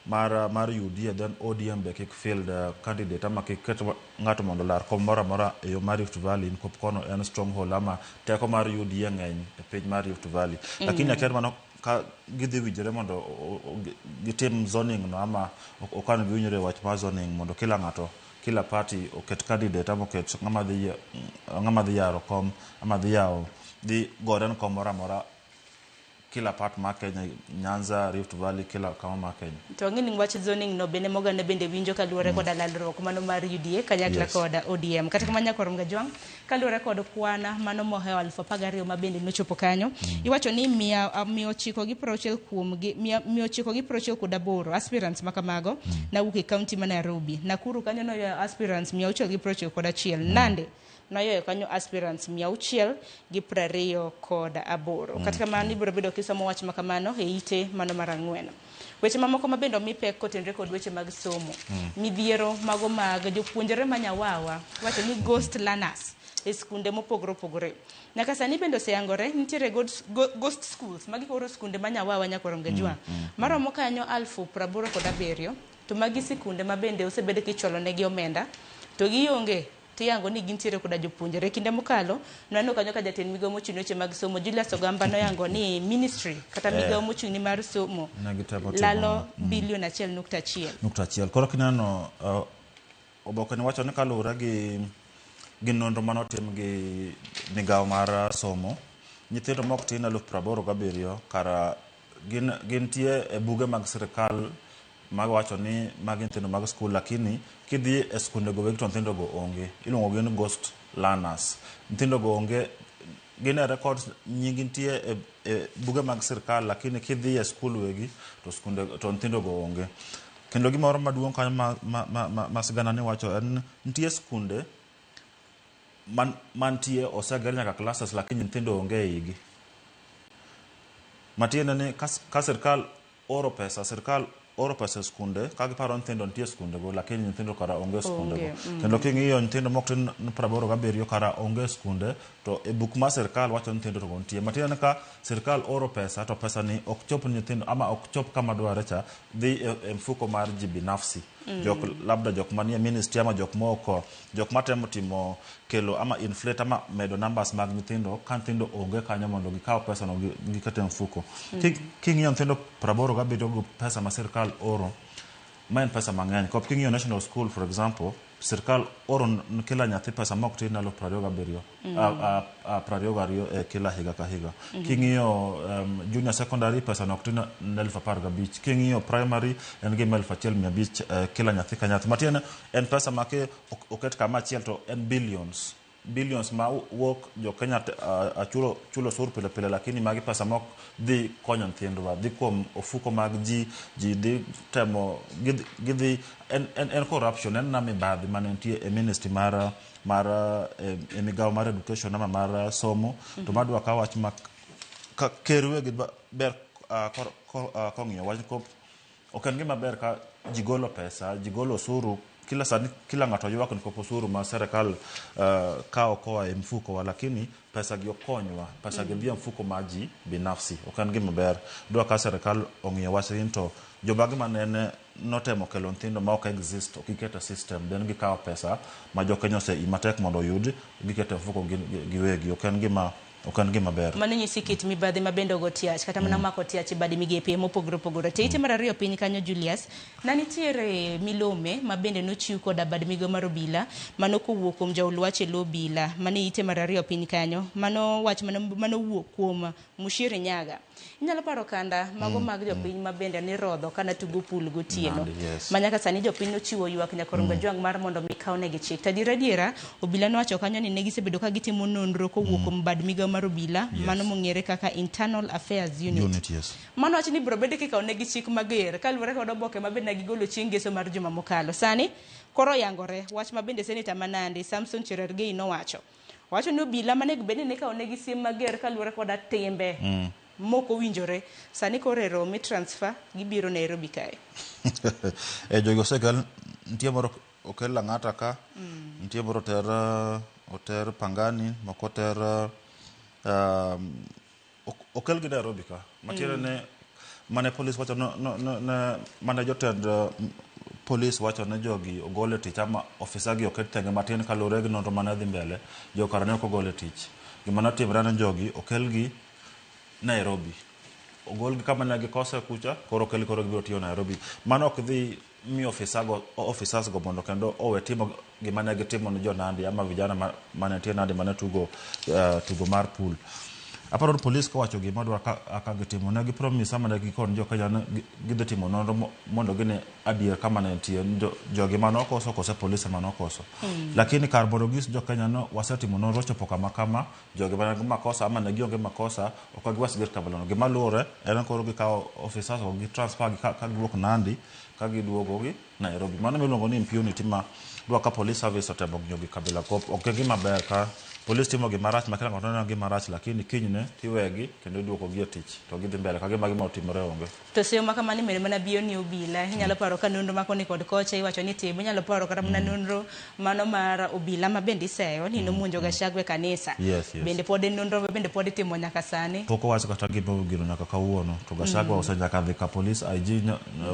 UDA, then ODM be kik field candidate ama kik ket ng'ato mondo lar kom moro amora e yo mar Rift Valley nikop kono en stronghold ama teko mar UDA ng'eny e piny mar Rift Valley. Lakini akia mano ka gidhi winjore mondo gitim zoning no ama ok an giwinjore wach mar zoning mondo kila ng'ato, kila party oket candidate ama oket ng'ama dhi yaro kom ama dhi yawo dhi gore kom moro amora kila part mar Kenya, Nyanza, Rift Valley, kila kama mar Kenya. To ang'e ni wach zoning no bende moganda bende winjo kaluwore koda lalruok mano mar UDA kanyakla kod ODM. Kata kamano Nyakwar Mgajwang', kaluwore kod kwana mano mohewo 12,000 ma bende nochopo kanyo, iwacho ni 968 kuom gi 968 aspirants makamago nawuok e county ma Nairobi. Nakuru kanyo noywayo aspirants 691, Nandi noywayo kanyo aspirants 628. Kata kamano ibiro bedo kisomo wach makamano e ite mano mar 4. Weche mamoko ma bende omi pek kotenore kod weche mag somo. Midhiero mago mag jopuonjre ma nyawawa wacho ni ghost learners e skunde mopogore opogore. Nyaka sani bende oseyangore nitiere ghost schools magi koro skunde ma nyawawa Nyakwar Mgajwang'. Maromo kanyo 87,000 to magi sikunde ma bende osebed kichwalo negi omenda to gionge tiyango ni gintiere koda jopuonjre. Kinde mokalo nwaneno kanyo ka jatend migawo mochung' ne weche mag somo Julius Ogamba noyango ni ministry kata migawo mochung' ni mar somo lalo bilion 1.1. Nukta achiel. Koro kineno oboke ni wacho ni kaluwore gi nonro manotim gi migawo mar somo, nyithindo mok tin 87,000 kara gintie e buge mag sirikal mag wacho ni magi nyithindo mag skul, lakini kidhi e skunde go wegi to nyithindo go onge. Iluongo gi ni ghost learners. Nyithindo go onge, gin e records, nying nitie e buge mag sirikal, lakini kidhi e skul wegi to skunde to nyithindo go onge. Kendo gimoro maduong' kanyo ma sigana ni wacho en nitie skunde mantie oseger nyaka classes lakini nyithindo onge e igi. Matiende ni ka sirikal oro pesa, sirikal oro pesa e skunde ka giparo nyithindo nitie skunde go, lakini nyithindo kara onge skunde go. Kendo king'iyo nyithindo mok tin 87 kara onge skunde, to e buk mar sirikal wacho nyithindo to nitie. Matiende ni ka sirikal oro pesa to pesa ni ok chop ne nyithindo ama ok chop kama dwarore cha, dhi e mfuko mar ji binafsi. Jok labda jok manie ministry ama jok moko, jok matemo timo kelo ama inflate ama medo numbers mag nyithindo ka nyithindo onge kanyo mondo gikaw pesa no giket e mfuko. King'iyo nyithindo 87 go pesa ma sirikal oro, ma en pesa mang'eny. Kop king'iyo national school for example, sirikal oro kila nyathi pesa mok tin 27,000 22 e kila higa ka higa. King'iyo junior secondary pesa nok tin 15,000. King'iyo primary en gima 1,500 kila nyathi ka nyathi. Matiende en pesa ma oket kama achiel to en billions. Billions ma wuok jo Kenya chulo osuru pile pile, lakini magi pesa mok dhi konyo nyithindwa, dhi kuom ofuko mag ji, ji dhi temo gidhi en corruption, en na mibadhi mane nitie e ministry mar e migawo mar education ama mar somo. To madwa ka wach ma ka ker wegi ber kong'iyo wach ko ok en gima ber ka ji golo pesa, ji golo osuru kila sani, kila ng'ato ywak ni kopo osuru ma sirikal kawo koa e mfuko wa, lakini pesa gi okonywa, pesa gi dhi e mfuko mar ji binafsi. Ok en gima ber. Dwa ka sirikal ong'iyo wach ni to jobagi manene notemo kelo nyithindo ma ok exist, ok giketo system, then gikawo pesa ma jo Kenya ose matek mondo oyud, giketo e mfuko giwegi. Ok en gima Ok en gima ber. Mano nyisi kit mibadhi ma bende ogo tiach kata mana mako tiach e bad migepe mopogore opogore. To ite mar ariyo piny kanyo Julius, na nitiere milome ma bende nochiw koda bad migawo mar obila mano kowuok kuom jaol wach e lo obila mane ite mar ariyo piny kanyo. Mano wach mano wuok kuom Mushiri Nyaga. Inyalo paro kanda mago mag jopiny ma bende nirodho kana tugo pul gotieno. Nandi, yes. Ma nyaka sani jopiny nochiwo ywak nyaka Ronga Jwang' mar mondo mi kawnegi chik. To adier adiera, obila nowacho kanyo ni ne gisebedo ka gitimo nonro kowuok kuom bad migawo mar obila, mano mong'ere kaka Internal Affairs Unit. Unit, yes. Mano wacho ni biro bedo kikawnegi chik mager kaluwore kod oboke ma bende ne gigolo chieng' ngeso mar juma mokalo. Sani koro oyangore wach ma bende seneta ma Nandi Samson Cherargei nowacho. Owacho ni obila manego bed ni ne ikawnegi siem mager kaluwore koda timbe mok owinjore. Sani koro ero mi transfer gibiro Nairobi kae. E jogi osekel nitie moro okel Lang'ata ka, nitie moro oter oter Pangani, moko oter okelgi Nairobi ka. Matiende ni mane polis wacho no, no, no, ne, mane jotend polis wacho ni jogi ogol e tich ama ofisa gi oket tenge matin kaluwore gi nonro mane dhi mbele, jo kara ne ok ogol e tich. Gima notimre ni jogi okelgi Nairobi. Ogolgi kama ne gikose kucha, koro okelgi koro gibiro tiyo Nairobi. Mano ok dhi miyo officers go mondo kendo owe timo gima ne gitimo ne jo Nandi ama vijana mane nitie Nandi mane tugo tugo mar pool. Aparo ni polis kowacho gima dwa ka gitimo ne gi promise ama ne gikon jo Kenya ni gidhi timo nonro mondo gine adier kama ne nitie jogi mane okoso kose polis ema nokoso. Lakini kar mondo gis jo Kenya no wasetimo nonro chopo kama kama jogi mane nigi makosa ama ne gionge makosa ok giwach gir kabila no. Gima luwore en koro gikawo officers go gi transfer gi ka giwuok Nandi ka giduogo gi Nairobi. Mano miluongo ni impunity ma dwa ka police service otemo ng'iyo gi kabila ko ok en gima ber ka police timo gima rach ma kila ng'ato neno gima rach lakini kinyne tiwegi kendo iduoko gi e tich to gidhi mbele ka gima gima otimore onge. To seyo ma kamano imedo mana biyo ni obila. Inyalo paro ka nonro ma koni kod kocha iwacho ni timo. Inyalo paro kata mana nonro mano mar obila ma bende iseyo ni nomonjo Gachagua e kanisa. Yes, yes. Bende pod en nonro ma bende pod itimo nyaka sani. Pok owach kata gima ogino nyaka kawuono to Gachagua osenyaka dhi ka police IG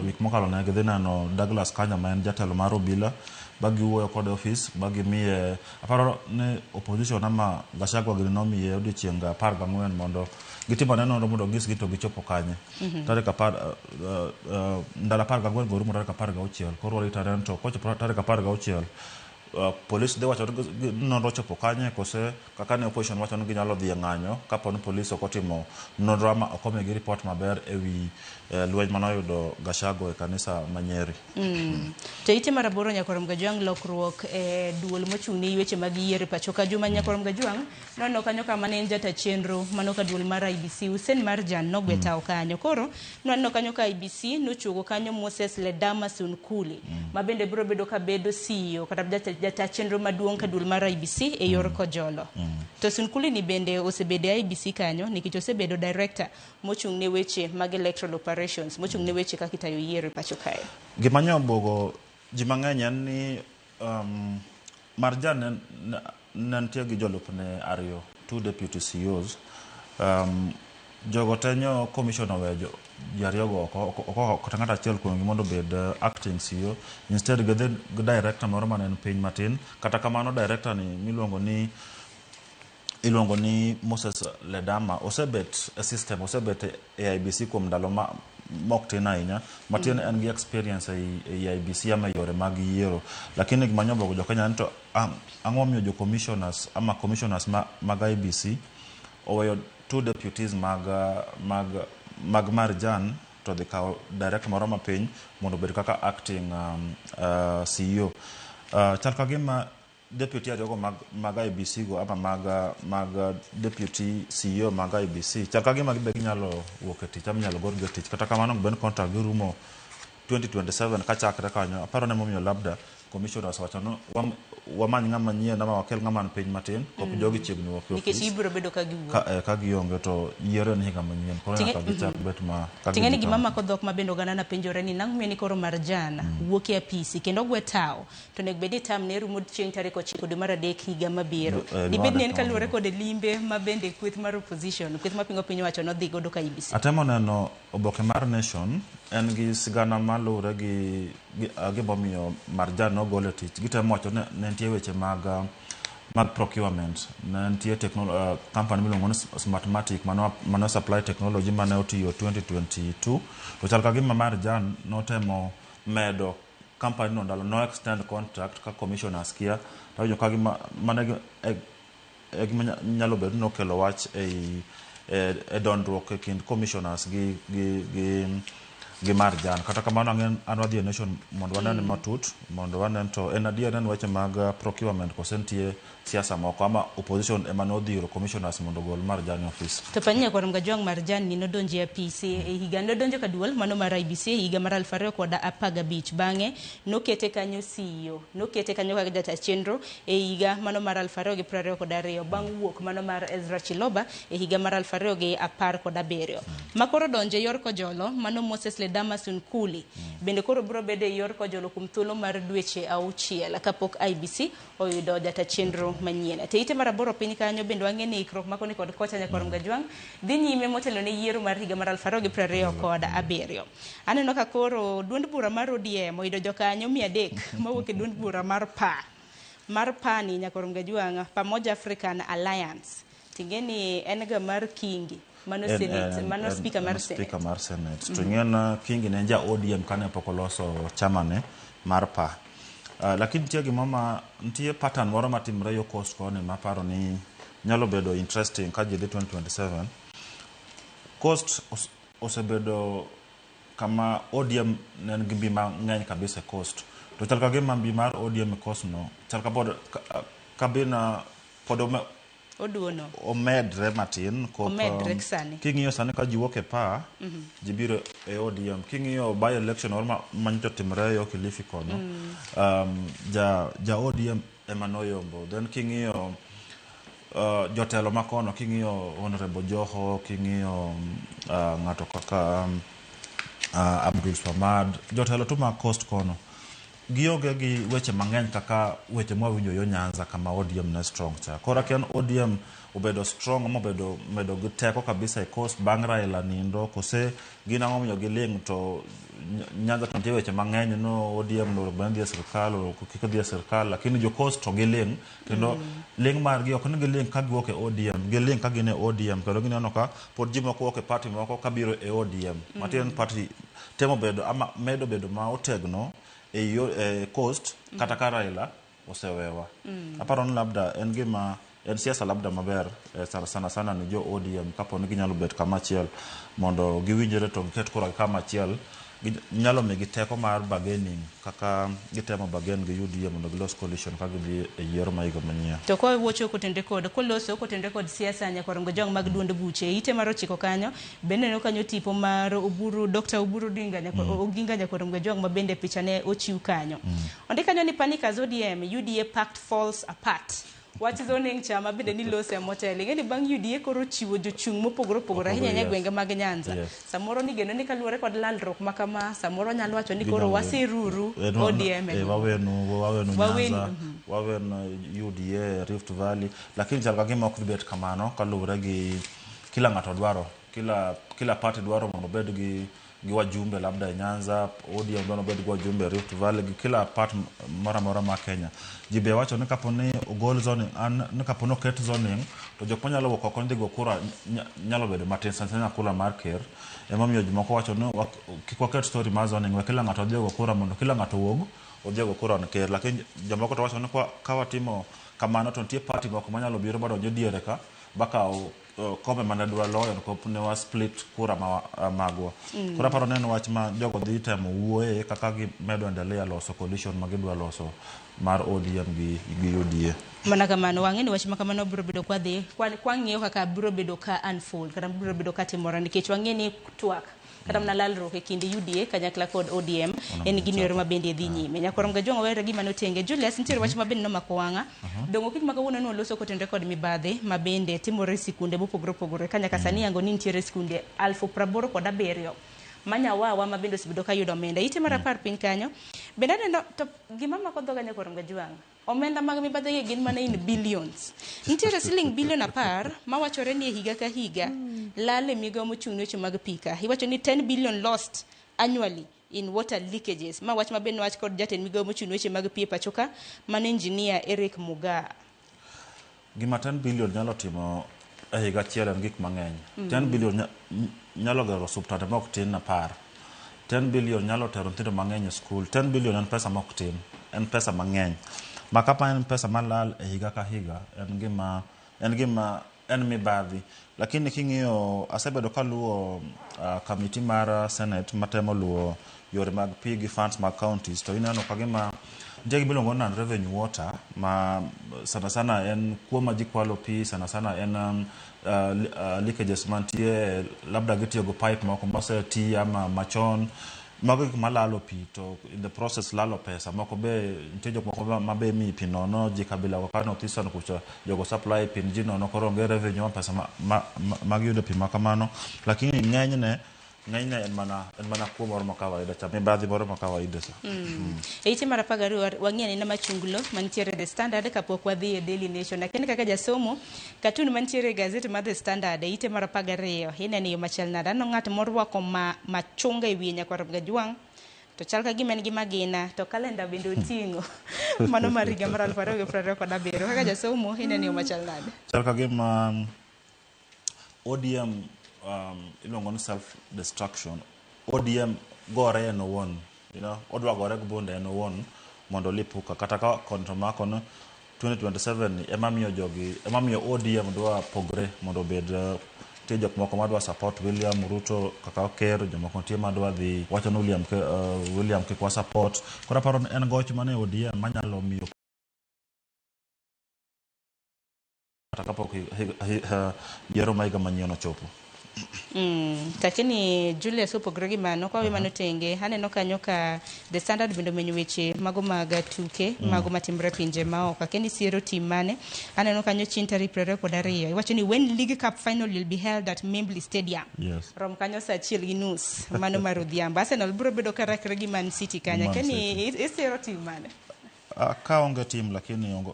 wik mokalo ne gidhi neno Douglas Kanja ma en jatelo mar obila ba giwuoyo kode ofis ba gimiye aparo ni opposition ama Gachagua gini nomiye odiochieng' 14 mondo gitim ane nonro mondo gis gi to gichopo kanye. Tarik apar ndalo 14 go rumo tarik 16 koro warito ane to kochopo tarik 16 polis dhi wacho ni nonro ochopo kanye kose kaka ne opposition wacho ni ginyalo dhi e ng'anyo kapo ni polis ok otimo nonro ama ok omigi report maber ewi lweny manoyudo Gachagua e kanisa ma Nyeri. To ite mar aboro Nyakorom Gajwang' lokruok e duol mochung' ne weche mag yiero e pacho ka juma Nyakorom Gajwang' noneno kanyo kama ne en jata chenro mano ka duol mar IEBC Hussein Marjan nogwe tawo kanyo. Koro nwaneno kanyo ka IEBC nochuogo kanyo Moses Ledama Sunkuli ma bende biro bedo ka bedo CEO kata jata chenro maduong' ka duol mar IEBC e yor Kojolo. To Sunkuli ni bende osebedo e IEBC kanyo nikech osebedo director mochung' ne weche mag electoral operations, mochung' ne weche kaka itayo yiero e pacho kae. Gima nyobuogo ji mang'eny en ni Marjan ne nitie gi jolupne ariyo, 2 deputy CEOs. Jogo te nyo commission oweyo ji ariyo go oko kata ng'ato achiel kuomgi mondo obed acting CEO. Instead gidhi gi director moro mane en piny matin. Kata kamano director ni miluongo ni iluongo ni Moses Ledama osebet e system, osebet e IEBC kuom ndalo ma mok tin ahinya. Matiende en gi experience ei IEBC ama e yore mag yiero. Lakini gima nyobuogo jo Kenya en to ang'o momiyo jo commissioners ama commissioners mag IEBC oweyo 2 deputies mag Marjan to dhi kawo director moro mapiny mondo obed kaka acting CEO. Chal ka gima deputy ariyogo mag IEBC go ama mag deputy CEO mag IEBC chal ka gima gibe ginyalo wuok e tich ama inyalo golgi e tich. Kata kamano ben contract gi rumo 2027 kachakre kanyo aparo ni emomiyo labda commissioners wacho ni wamany ng'ama nyien ama wakel ng'ama ni piny matin kop jogi chiegni wuok e Nikech ofis. ibiro bedo ka giwuok. Ka gionge to yiero en higa manyien koro nyaka gichak bet ma ka Ting'e ni gidhi gima kama. mako dhok ma bende oganda na penjore ni nang'o miyo ni koro Marjan wuok e apisi kendo ogwe tawo to onego bed ni tam ne rumo chieng' tarik 9 dwe mar 3 higa mabiro. Dibed ni en kaluwore kod limbe ma bende kweth mar opposition, kweth mapingo piny owacho nodhi godo ka IEBC. Atemo neno oboke mar Nation en gi sigana maluwore gi gimomiyo Marjan nogol e tich. Gitemo wacho ni ne nitie weche mag procurement. Ne nitie company miluongo ni Smartmatic mane supply technology mane otiyo 2022, to chal ka gima Marjan notemo medo company no ndalo no extend contract ka commissioners kia to winjo ka gima mane e gima nyalo bedo ni nokelo wach e dondruok e kind commissioners gi Marjan. Kata kamano, ang'e an wadhi e Nation mondo wanen matut, mondo wanen to en adier en weche mag procurement kose nitie siasa moko ama opposition ema nodhiro commissioners mondo ogol Marjan e office. To panyia kod Mgajwang Marjan ni nodonjo e apisi e higa, nodonjo ka duol mano mar IEBC e higa mar 2015. Bang'e nokete kanyo CEO, nokete kanyo kaka jata chenro e higa mano mar 2022, bang' wuok mano mar Ezra Chiloba e higa mar 2017. Ma koro donjo e yor kojolo mano Moses Ledama Sunkuli bende koro biro bedo e yor kojolo kuom thuolo mar dweche 6 kapok IEBC oyudo jata chenro manyien. To ite mar 8 piny kanyo bende wang'e ni ikruok makoni kod kocha nyakwar Mgajwang' dhi nyime motelo ne yiero mar higa mar 2027. Aneno ka koro duond bura mar ODM oyudo jokanyo 300 mawuok e duond bura mar PA. Mar PA ni nyakwar Mgajwang', Pamoja African Alliance. Ting'e ni en ga mar Kingi mano Senate, mano speaker mar Senate. Speaker mar Senate. To ing'e na Kingi ne en ja ODM kane pok oloso chama ne mar PA. Lakini nitie gima ma nitie pattern moro matimre yo Coast koni maparo ni nyalo bedo interesting ka ji dhi 2027. Coast osebedo kama ODM ne nigi mbi mang'eny kabisa e Coast. To chal ka gima mbi mar ODM e Coast no chal ka pod kabina pod oduono omedre matin kop, omedre sani. King'iyo sani ka ji wuok e PA, ji biro e ODM. King'iyo by election moro manyocha otimre yo Kilifi kono, ja ODM ema noyombo. Then king'iyo jotelo makono, king'iyo Honorable Joho, king'iyo ng'ato kaka Abdul Swamad, jotelo tu mag Coast kono gionge gi weche mang'eny kaka weche mwawinjo yo Nyanza kama ODM ne strong cha. Koro akia ni ODM obedo strong mobedo medo gi teko kabisa e Coast bang' Raila nindo, kose gin ang'o momiyo giling' to Nyanza to nitie weche mang'eny no ODM no onego dhi e sirkal, kik dhi e sirkal, lakini jo Coast to giling' kendo ling' margi ok ni giling' ka giwuok e ODM, giling' ka gin e ODM kendo gineno ka pod ji moko wuok e party moko kabiro e ODM. Matiende ni party temo bedo ama medo bedo ma otegno e yo e Coast kata ka Raila osewewa. Aparo ni labda en gima en siasa labda maber sana sana sana ni jo ODM kapo ni ginyalo bet kama achiel mondo giwinjre to giket kura kama achiel, nyalo migi teko mar bargaining kaka gitemo bargain gi UDA mondo gilos coalition ka gidhi e yiero ma higa manyien. To kwa wuocho kotenre kod koloso kotenre kod siasa nyakwar Mgajwang' mag duond buche ite mar 9 kanyo bende neno kanyo tipo mar Oburu, Dr. Oburu Odinga nyakwar Oginga nyakwar Mgajwang' ma bende picha ne ochiw kanyo. Ondik kanyo ni panic as ODM UDA pact falls apart. Wach zoning cha ma bende nilose motelo. Ing'e ni bang' UDA koro chiwo jochung' mopogore opogore ahinya e gwenge mag Nyanza. Samoro ni geno ni kaluwore kod lalruok ma kama, samoro nyalo wacho ni koro wasiruru ODM. Wawenu Nyanza, wawenu UDA, Rift Valley, lakini chal ka gima ok dhi bet kamano kaluwore gi kila ng'ato dwaro, kila party dwaro mondo obed gi wajumbe labda e Nyanza, ODM dwaro obed gi wajumbe Rift Valley, gi kila part moro amora ma Kenya. Ji be wacho ni kapo ni ogol zoning, an ni kapo ni oket zoning, to jok manyalo wuok oko dhi go kura nyalo bedo matin sana sana kura mar ker. Emomiyo jomoko wacho ni kik waket story mar zoning, we kila ng'ato odhi ogo kura mondo kila ng'ato owuog odhi ogo kura ne ker. Lakini jomoko to wacho ni ka watimo kamano to nitie party moko manyalo biro madonj e diere ka bakaw kombe mane dwa loyo nikop ne wa split kura magwa. Koro aparo ni en wach ma jogo dhi temo wuoye kaka gimedo endelea loso coalition ma gidwa loso mar ODM gi UDA. Mana kamano, wang'e ni wach ma kamano biro bedo kwa dhi, kwa ng'iyo kaka biro bedo ka unfold, kata biro bedo ka timore, nikech wang'e ni twak kata mana lalruok e kind UDA kanyakla kod ODM en gino ero ma bende dhi nyime. Nyakwar Mgajwang' were gima notenge. Julius, nitiere wach ma bende nomako wang'a. Dongo kik ma kawuono noloso kotenre kod mibadhi ma bende timore e sikunde mopogore opogore. Ka nyaka sani yango ni nitiere sikunde 87,000 manyawawa ma bende osebedo ka yudo omenda. Ite mar 10 piny kanyo. Bende aneno to gima mako dhoga Nyakwar Mgajwang', omenda mag mibadhi gin mana in billions. Nitiere siling bilion 10 mawachore ni e higa ka higa lal e migawo mochung' ne weche mag pi ka. Iwacho ni 10 billion lost annually in water leakages. Ma wach ma bende nowach kod jatend migawo mochung' ne weche mag pi e pacho ka, mano engineer Eric Mugaa. Gima 10 billion nyalo timo e higa achiel en gik mang'eny. 10 billion nyalo gero osuptande mok tin 10. 10 billion nyalo tero nyithindo mang'eny e skul. 10 billion en pesa mok tin, en pesa mang'eny. Ma kapa en pesa malal e higa ka higa, en gima en gima en mibadhi. Lakini king'iyo asebedo kaluwo committee mar Senate matemo luwo yore mag pi gi funds mag counties to ineno ka gima nitie gima iluongo ni non revenue water ma sana sana en kuo ma ji kwalo pi sana sana en leakages mantie labda gitiyo go pipe moko moseti ama machon mago gik malalo pi to in the process lalo pesa moko be nitie jok moko ma be imiyi pi nono ji kabila go ka North Eastern kucha jogo supply pi ne ji nono koro onge revenue ma pesa ma giyudo pi ma kamano lakini ng'enyne ng'enyne en mana en mana kuo moro ma kawaida cha mibadhi moro ma kawaida cha. E ite mar 12 wang'i anena machunglo mantiere The Standard kapok wadhi e Daily Nation. Lakini kaka jasomo, katun mantiere e gazet mar The Standard e ite mar 12 ineno e yo machal nade? Aneno ng'at morwako ma machunga e wiye nyakwar Gajwang' to chal ka gima en gi magina to kalenda bende oting'o mano mar higa mar 2027. Kaka jasomo ineno e yo machal nade? Chal ka gima ODM iluongo ni self destruction. ODM gore en owuon, odwa gore gi bunde en owuon mondo olipuka kata ka koni to mako ni 2027 ema miyo jogi ema miyo ODM dwa pogre mondo obed nitie jok moko madwa support William Ruto kaka ker jomoko nitie madwa dhi wacho ni William kik wa support. Koro aparo ni en goch mane ODM manyalo miyo kata kapok yiero ma higa manyien ochopo. Lakini Julius opogore gi mano kwa we mano tenge aneno kanyo ka The Standard bende omenyo weche mago mag tuke mago matimore pinje maoko akeni siero team mane aneno kanyo chieng' tarik 22 iwacho ni when League Cup final will be held at Membley Stadium. Rom kanyo saa 1:30 mano mar odhiambo. Arsenal biro bedo ka rakre gi Man City kanyo. Akeni isiero team mane? Ka onge team lakini onge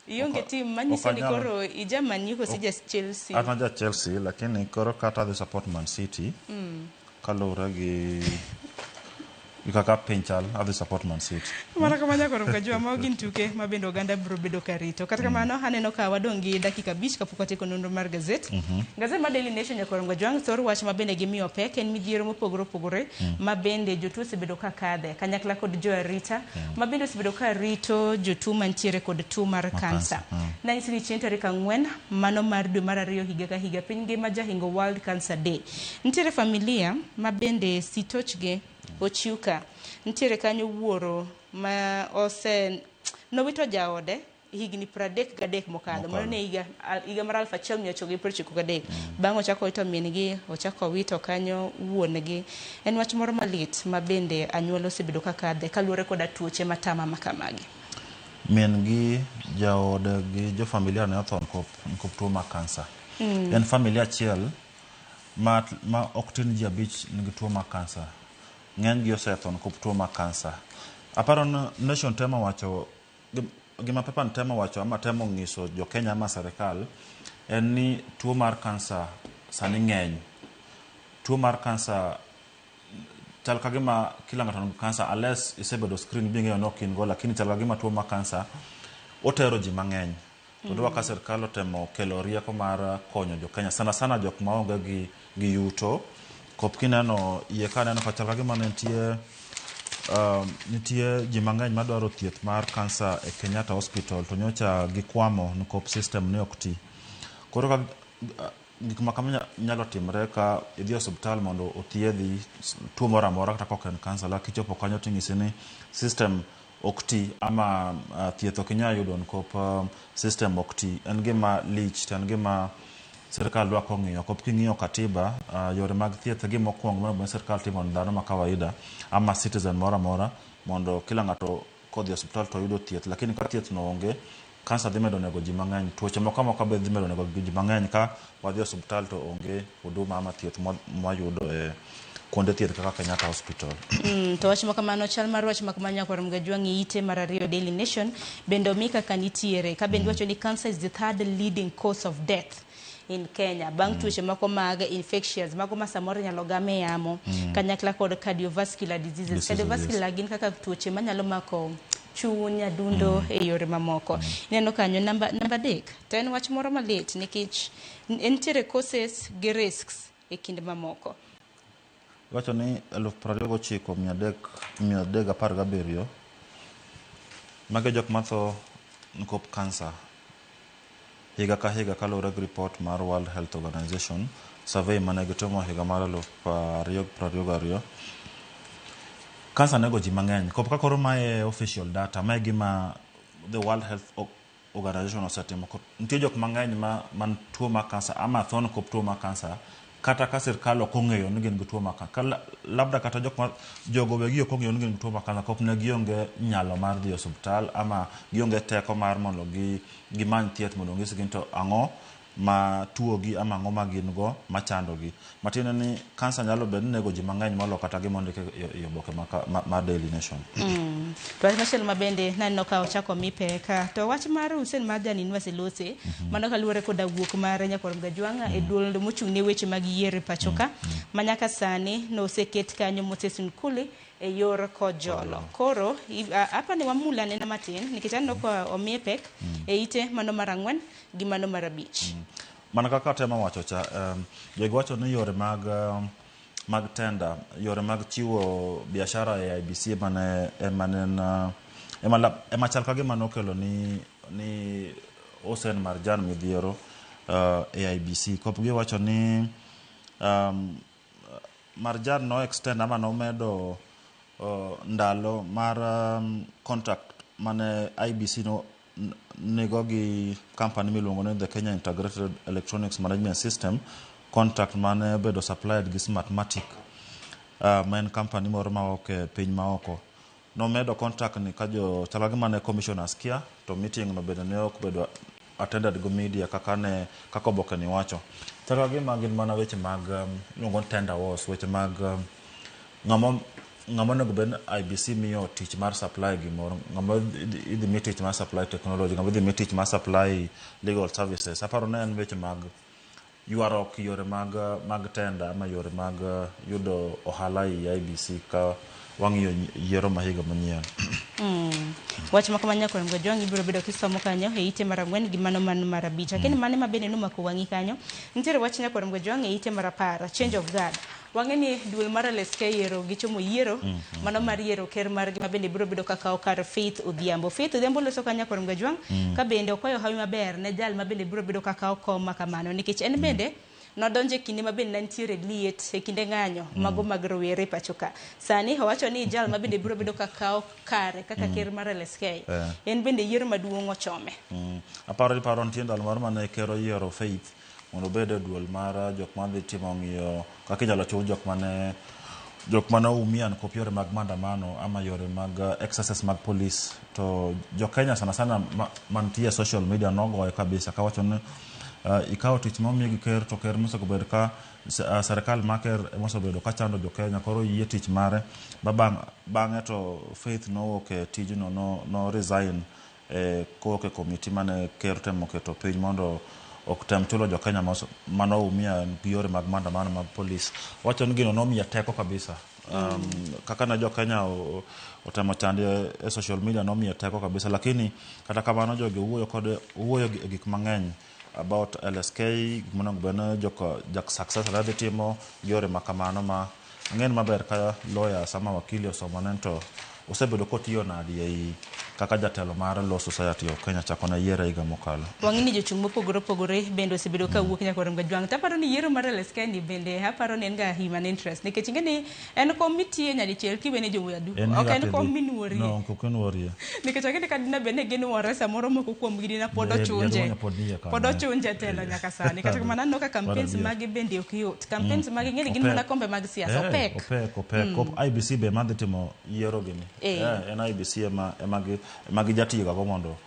Ionge team manyiso ni koro ija Man U koso ija Chelsea? An aja Chelsea lakini koro kata adhi support Man City kaluwore gi kaka piny chal adhi support Man City. Mana kamano koro kajua mago gin tuke ma bende oganda biro bedo ka rito. Kata kamano aneno ka wadong' gi dakika 5 kapok watieko nonro mar gazet. Gazet mar Daily Nation nyakoro Ngajwang' thor wach ma bende gimiyo pek en midhiero mopogore opogore ma bende jotuo osebedo ka kadhe kanyakla kod jo arita ma bende osebedo ka rito jotuo mantiere kod tuo mar kansa. Nanyisi ni chieng' tarik 4 mano mar dwe mar 2 higa ka higa piny ngima jahingo World Cancer Day. Nitiere familia ma bende sitochge ochiw ka. Nitiere kanyo wuoro ma ose nowito jaode higni 33 mokadho. Mano ne higa mar 1993. Bang' ochako wito min gi, ochako wito kanyo wuon gi. En wach moro malit ma bende anyuola osebedo ka kadhe kaluwore koda tuoche matama ma kamagi. Min gi, jaode gi jo familia ne otho nikop tuo mar kansa. En familia achiel ma ok tin ji 5 nigi tuo mar kansa. Ng'eny gi osetho nikop tuo mar kansa. Aparo ni Nation temo wacho gima paper temo wacho ama temo ng'iso jo Kenya ama serikal en ni tuo mar kansa sani ng'eny. Tuo mar kansa chal ka gima kila ng'ato nigi kansa unless isebedo screen bing'eyo ni ok in go, lakini chal ka gima tuo mar kansa otero ji mang'eny. To dwa ka sirkal otemo kelo rieko mar konyo jo Kenya sana sana jok maonge gi yuto. Kop kineno iye ka aneno ka chal ka gima nitie nitie ji mang'eny madwaro thieth mar kansa e Kenyatta Hospital to nyocha gikwamo nikop system ne ok ti. Koro ka gik ma kama nyalo timre ka idhi e osiptal mondo othiedhi tuo moro amora kata kok en kansa, lakini kichopo kanyo ting'isi ni system ok ti ama thieth ok inyal yudo nikop system ok ti. En gima lich to en gima sirkal dwa kong'iyo. Kop king'iyo katiba, yore mag thieth e gima okwongo monego bed ni sirkal timo ne dhano ma kawaida ama citizen moro amora mondo kila ng'ato kodhi e osiptal to yudo thieth. Lakini ka thieth no onge, kansa dhi medo nego ji mang'eny, tuoche moko amoka be dhi medo nego ji mang'eny ka wadhi e osiptal to onge huduma ama thieth mwayudo e kuonde thieth kaka Kenyatta Hospital. To wach makamano chal mar wach makamano nyakwar Mgajwang' e ite mar 2 Daily Nation bende omi kaka nitiere ka bende wacho ni cancer is the third leading cause of death in Kenya bang' tuoche moko mag infectious mago ma samoro inyalo gam e yamo kanyakla kod cardiovascular diseases. Cardiovascular gin kaka tuoche manyalo mako chuny, adundo e yore mamoko. Ineno kanyo namba 3 to en wach moro malit nikech nitiere causes gi risks e kind mamoko. Iwacho ni 29,317 magi jok matho nikop kansa higa ka higa kaluwore gi report mar World Health Organization survey mane gitimo higa mar 2022. Kansa nego ji mang'eny. Kop ka koro mae official data, mae gima the World Health Organization osetimo. Nitie jok mang'eny ma man tuo mar kansa ama tho nikop tuo mar kansa kata ka sirkal ok ong'eyo ni gin gi tuo mar kansa. Labda kata jok ma jogo wegi ok ong'eyo ni gin gi tuo mar kansa kop ne gionge nyalo mar dhi e osiptal ama gionge teko mar mondo gimany thieth mondo onyisgi ni to ang'o ma tuogi ama ang'o ma gin go machandogi. Matiende ni kansa nyalo bedo ni nego ji mang'eny molo kata gima ondik e oboke mar Daily Nation. To wach machielo ma bende naneno ka ochako mi pek to wach mar Hussein Marjan Inwasilose mano kaluwore koda wuok mar Nyakwar Mgajwang'a e duol mochung' ne weche mag yiero e pacho ka ma nyaka sani noseket kanyo Moses Nkuli e yor Kojolo. Koro apa ni wamula anena matin nikech aneno ka omiye pek e ite mano mar 4 gi mano mar 5. Mana kaka atemo wacho cha, jogi wacho ni yore mag tender, yore mag chiwo biashara e IEBC ema chal ka gima nokelo ni Hussein Marjan midhiero e IEBC. Kop giwacho ni Marjan no extend ama nomedo ndalo mar contract mane IEBC no nigo gi company miluongo ni the Kenya Integrated Electronics Management System, contract mane obedo supplied gi Smartmatic, ma en company moro mawuok e piny maoko. Nomedo contract ni ka jo chal ka gima ne commissioners kia to meeting no bende ne ok obedo attended go media kaka oboke ni wacho. Chal ka gima gin mana weche mag iluongo ni tender wars, weche mag ng'ama onego bed ni IEBC miyo tich mar supply gimoro, ng'ama idhi mi tich mar supply technology, ng'ama idhi mi tich mar supply legal services. Aparo ni en weche mag ywaruok yore mag tender ama yore mag yudo ohala ei IEBC ka wang'iyo yiero ma higa manyien. Wach ma kamano Nyakwar Mgajwang' ibiro bedo kisomo kanyo e ite mar 4 gi mano mar 5. Lakini mane ma bende nomako wang'i kanyo, nitiere wach Nyakwar Mgajwang' e ite mar 10, change of guard. Wang'e ni duol mar LSK yiero gichomo yiero mano mar yiero ker margi ma bende biro bedo kaka kar Faith Odhiambo. Faith Odhiambo loso ka Nyakwar Mgajwang' ka bende okwayo hawi maber ne jal ma bende biro bedo kaka kom ma kamano nikech en bende nodonjo e kinde ma bende ne nitiere liet e kinde ng'anyo mago mag rowere pacho ka. Sani owacho ni jal ma bende biro bedo kaka kare kaka ker mar LSK en bende yiero maduong' ochome. Aparo nitie ndalo moro mane ker oyiero Faith mondo obed e duol mar jok madhi timo ng'iyo kaka inyalo chul jok mane oumia nikop yore mag maandamano ama yore mag excesses mag polis. To jo Kenya sana sana mantie e social media nogoye kabisa kawacho ni ikawo tich momiyi gi ker to ker mosebedo ka serikal mar ker mosebedo ka chando jo Kenya koro yie tich mare bang'e to Faith nowuok e tijno no resign kowuok e komiti mane ker temo keto piny mondo ok tem chulo jo Kenya mane oumia gi yore mag maandamano mag polis. Wacho ni gino nomiye teko kabisa. Kaka ne jo Kenya otemo chande e social media nomiye teko kabisa, lakini kata kamano jogi wuoyo e gik mang'eny about LSK, gik monego bed ni jok successor dhi timo yore ma kamano ma ang'en maber ka lawyers ama wakili osomone to osebedo kotiyo nadi ei kaka jatelo mar Law Society of Kenya chako ne yiero higa mokalo. Wang'e ni jochung' mopogore opogore bende osebedo ka wuok Nyakwar Mgajwang'. To aparo ni yiero mar LSK ni bende aparo ni en ga human interest nikech ing'e ni en kom mitiye nyadichiel kiwene jowadu. Ok en kom minuorie. No, ok inuorie. Nikech ang'e ni ka dina bed ni ginuore samoro moko kuomgi dina pod ochunje. Pod ochunje telo nyaka sani. Kata kamano aneno ka campaigns magi bende ok yot. Campaigns magi ing'e ni gin mana kombe mag siasa. Opek. Opek. IEBC be madhi timo yiero gini. En IEBC ema gijatiyoga go mondo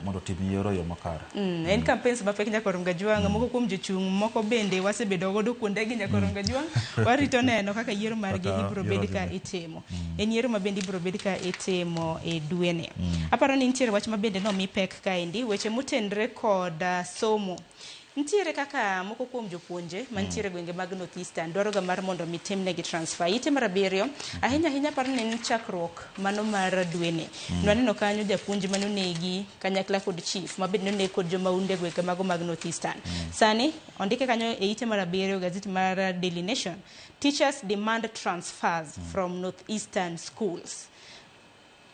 otim yiero yo makare. En campaigns mapek Nyakwar Mgajwang'. Moko kuom jochung' moko bende wasebedo godo kuondegi Nyakwar Mgajwang'. Warito neno kaka yiero margi ibiro bed ka itimo. En yiero ma bende ibiro bed ka itimo e dweni. Aparo ni nitiere wach ma bende nomi pek kaendi, weche motenre kod somo. Nitiere kaka moko kuom jopuonje mantiere gwenge mag North Eastern dwaro ga mar mondo mi timnegi transfer. Ite mar abiriyo, ahinya ahinya aparo ni en chakruok mano mar dweni. Nwaneno kanyo japuonj mane onegi kanyakla kod chief ma bende noneg kod jomahundu e gwenge mago mag North Eastern. Sani ondike kanyo e ite mar abiriyo gazet mar Daily Nation, teachers demand transfers from North Eastern schools.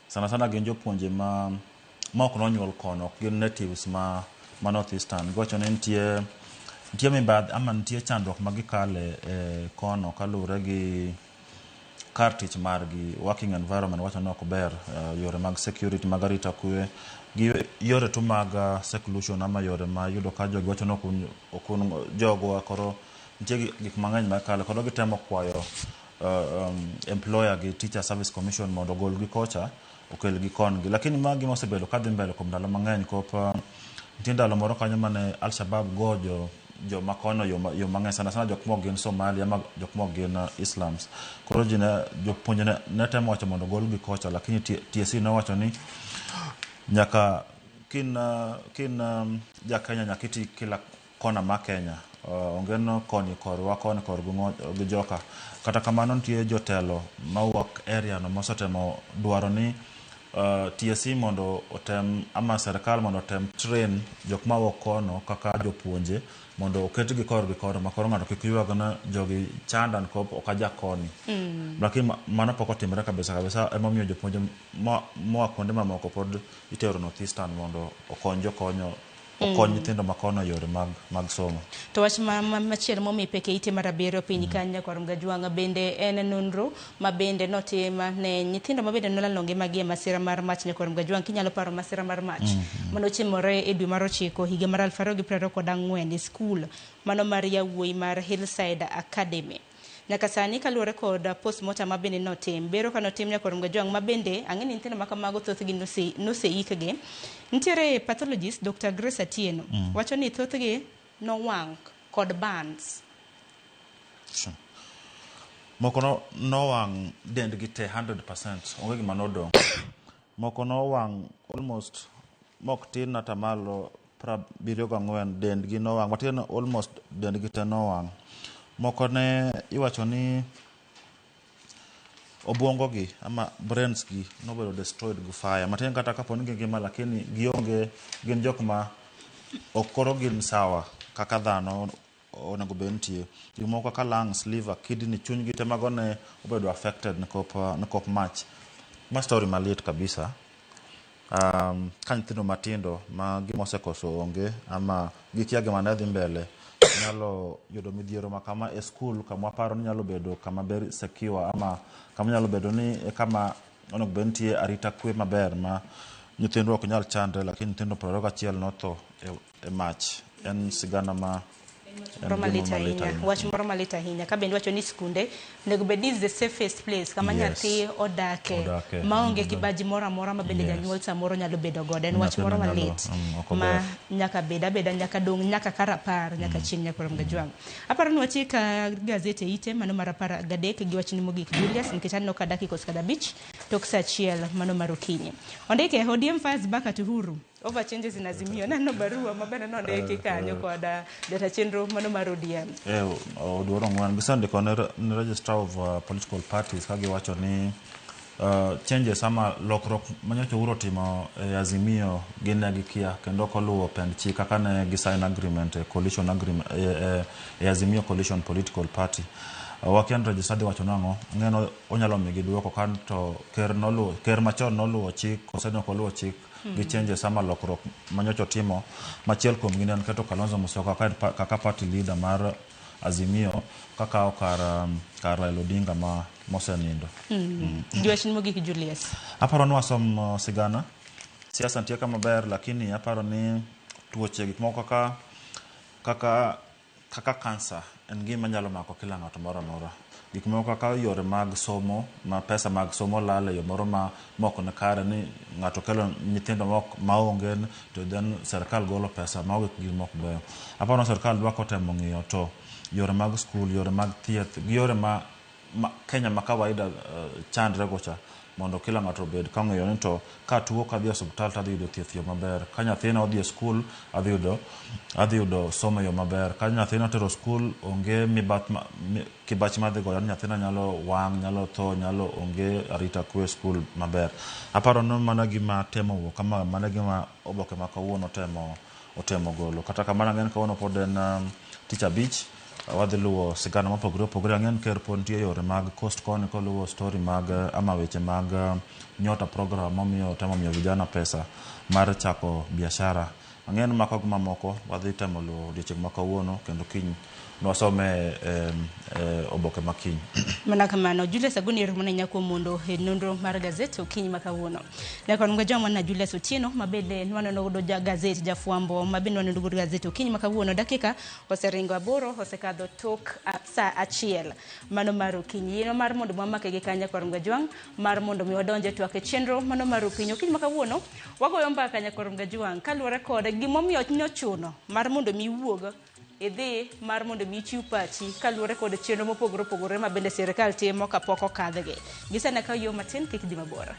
Sana sana gin jopuonje ma ma ok nonyuol kono, ok gin natives ma ma North Eastern. Giwacho ni nitie nitie mibadhi ama nitie chandruok ma gikale e kono kaluwore gi kar tich margi, working environment wacho ni ok ber, yore mag security mag arita kwe gi yore tu mag seclusion ama yore ma yudo ka jogi wacho ni ok un, ok un jogwa koro nitie gik mang'eny makale koro gitemo kwayo employer gi Teacher Service Commission mondo ogolgi kocha okelgi kongi. Lakini ma gima osebedo kadhi mbele kuom ndalo mang'eny kop nitie ndalo moro kanyo mane Al-Shabaab go jo joma kono yo yo mang'eny sana sana jok mok gin Somalia ama jok mok gin Islams. Koro ji ne jopuonje ne, ne temo wacho mondo ogolgi kocha lakini TSC nowacho ni nyaka kin kin ja Kenya nyaka iti kila kona ma Kenya. Onge no koni korwa koni korgi gi joka. Kata kamano nitie jotelo mawuok area no mosetemo dwaro ni TSC mondo otem ama serikal mondo otem train jok mawuok kono kaka jopuonje mondo oketgi korgi kono ma koro ng'ato kik ywag ni jogi chanda nikop ok aja koni. Lakini mano pok otimore kabisa kabisa emomiyo jopuonje moa kuonde mamoko pod itero North Eastern mondo okony jokonyo okony nyithindo ma kono e yore mag, mag somo. To wach machielo momi pek e ite mar abiriyo piny kanyo nyakwar Mgajwang' bende en nonro ma bende notim ne nyithindo ma bende nolalo ngimagi e masira mar mach nyakwar Mgajwang' kinyalo paro masira mar mach manotimore e dwe mar ochiko higa mar 2024 e skul mano mar yawuoyi mar Hillside Academy. Nyaka sani kaluwore kod postmortem ma bende notim, bero ka notim nyakwar Mgajwang' ma bende ang'e ni nyithindo ma kamago thothgi noseikgi. Nitiere pathologist Dr. Grace Atieno wacho ni thothgi nowang' kod burns. Sure. Moko no nowang' dendgi te 100%, onge gima nodong'. Moko nowang' almost mok tin atamalo 74 dendgi nowang', matiende ni almost dendgi te nowang'. Moko ne iwacho ni obwongo gi ama brains gi nobedo destroyed gi fire. Matiende kata kapo ni gingima lakini gionge, gin jok ma ok koro gin sawa kaka dhano onego bed nitie. Gik moko kaka lungs, liver, kidney, chunygi te mago ne obedo affected nikop mach. Ma story malit kabisa. Ka nyithindo matindo ma gima osekoso onge ama gikia gima ne dhi mbele nyalo yudo midhiero ma kama e skul kama waparo ni nyalo bedo kama very secure ama kama nyalo bedo ni e kama onego bed nitie arita kwe maber ma nyithindwa ok nyal chandre lakini nyithindo 21 notho e mach. En sigana ma en moro gima malit malit ahinya, ahinya. wach moro malit ahinya. Ka bende wacho ni skunde onego bed ni is the safest place kama nyathi odake Odake. maonge kibaji moro amora ma bende janyuol samoro nyalo bedo godo. En wach Nyathino moro nyalo, malit ok ma ober. nyaka bed abeda nyaka dong' nyaka kar apar nyaka chieng' nyakwar Mgajwang'. Aparo ni watiek gazet e ite mano mar 13 gi wachni mogik Julius nikech aneno ka dakika osekadho 5 tok saa 1 mano mar okinyi. Ondike ODM fires back at Uhuru over changes in Azimio. Naneno barua ma bende nondiki kanyo kod jata chenro mano mar ODM. Oduoro ng'wen gisendiko ne registrar of political parties ka giwacho ni changes ama lokruok manyocha Uhuru otimo e Azimio gin ne gikia kendo ok oluwo pend chik kaka ne gi sign agreement e coalition agreement e Azimio Coalition Political Party. Wakia ni registrar dhi wacho nang'o, ang'e onyalo migi duoko ka to ker noluwo, ker machon noluwo chik kose ne ok oluwo chik gi changes ama lokruok manyocha otimo. Machiel kuomgi ne en keto Kalonzo Musyoka kaka party leader mar Azimio kakawo kar Raila Odinga ma mosenindo. Gi wachni mogik Julius. Aparo ni wasom sigana. Siasa nitie kama ber lakini aparo ni tuoche gik moko kaka kaka kansa en gima nyalo mako kila ng'ato moro amora. Gik moko kaka yore mag somo ma pesa mag somo lal e yo moro ma mok ni kare ni ng'ato kelo nyithindo mok maonge to then serikal golo pesa mago gik mok beyo. Aparo ni serikal dwa kotemo ng'iyo to yore mag skul, yore mag thieth gi yore ma ma Kenya ma kawaida chandre go cha mondo kila ng'ato obed ka ong'eyo ni to ka tuo kadhi e osiptal to adhi yudo thieth e yo maber, ka nyathina odhi e skul adhi yudo adhi yudo somo e yo maber, ka nyathina otero skul onge mibath ma, mi, kibach madhi goyo ni nyathina nyalo wang', nyalo tho, nyalo onge arita kwe e skul maber. Aparo ni mana gima temo wuok kama mana gima oboke ma kawuono temo otemo golo. Kata kamano ang'e ni kawuono pod en tich abich wadhi luwo sigana mopogore opogore. Ang'e ni ker pod nitie yore mag coast koni koluwo story mag ama weche mag Nyota program momiyo temo miyo vijana pesa mar chako biashara. Ang'e ni mako gi mamoko wadhi temo luwo odiochieng' ma kawuono kendo kiny nwasome e, e oboke ma kiny. Mana kamano, Julius Aguni erokamano ahinya kuom mondo e nonro mar gazet okinyi ma kawuono. Nyaka ga joma na Julius Otieno ma bende nwaneno godo ja gazet jafwambo ma bende nwaneno godo gazet okinyi ma kawuono dakika oseringo 8 osekadho tok saa 1 mano mar okinyi. Yino mar mondo mwamake gi kanya kor Mgajwang' mar mondo mi wadonje twak e chenro mano mar okinyi. Okinyi ma kawuono wagoyo mbaka nyakor Mgajwang' kaluwore kod gimomiyo nyochuno mar mondo mi iwuog idhi mar mondo mi ichiw pachi kaluwore kod chenro mopogore opogore ma bende sirikal timo kapok okadhgi. Gisana ka yo matin kik dhi mabor.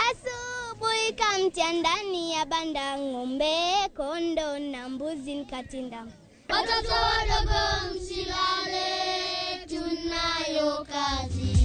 Asubuhi kamtia ndani ya banda ng'ombe, kondo na mbuzi nikatinda. Watoto wadogo msilale, tunayo kazi.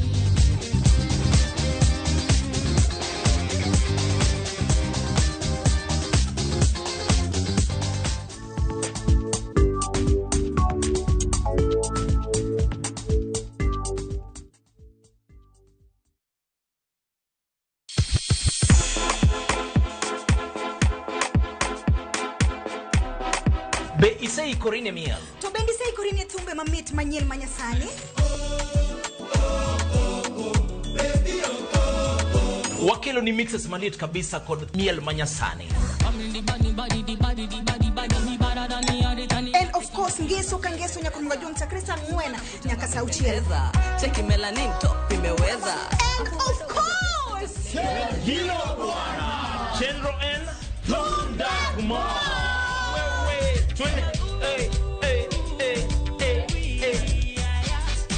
Be iseikori ne miel? To bende iseikori ne thumbe mamit manyien manyasani? Wakelo ni mixes maliet kabisa kod miel manyasani. And of course ngeso ka ngeso nyaka Mgajwang' chakre saa 4 nyaka saa 6. Cheki melanin top imeweza. And of course Hilo bwana. Chenro en Tunda Kumar. Wewe twende. Hey, hey, hey, hey, hey.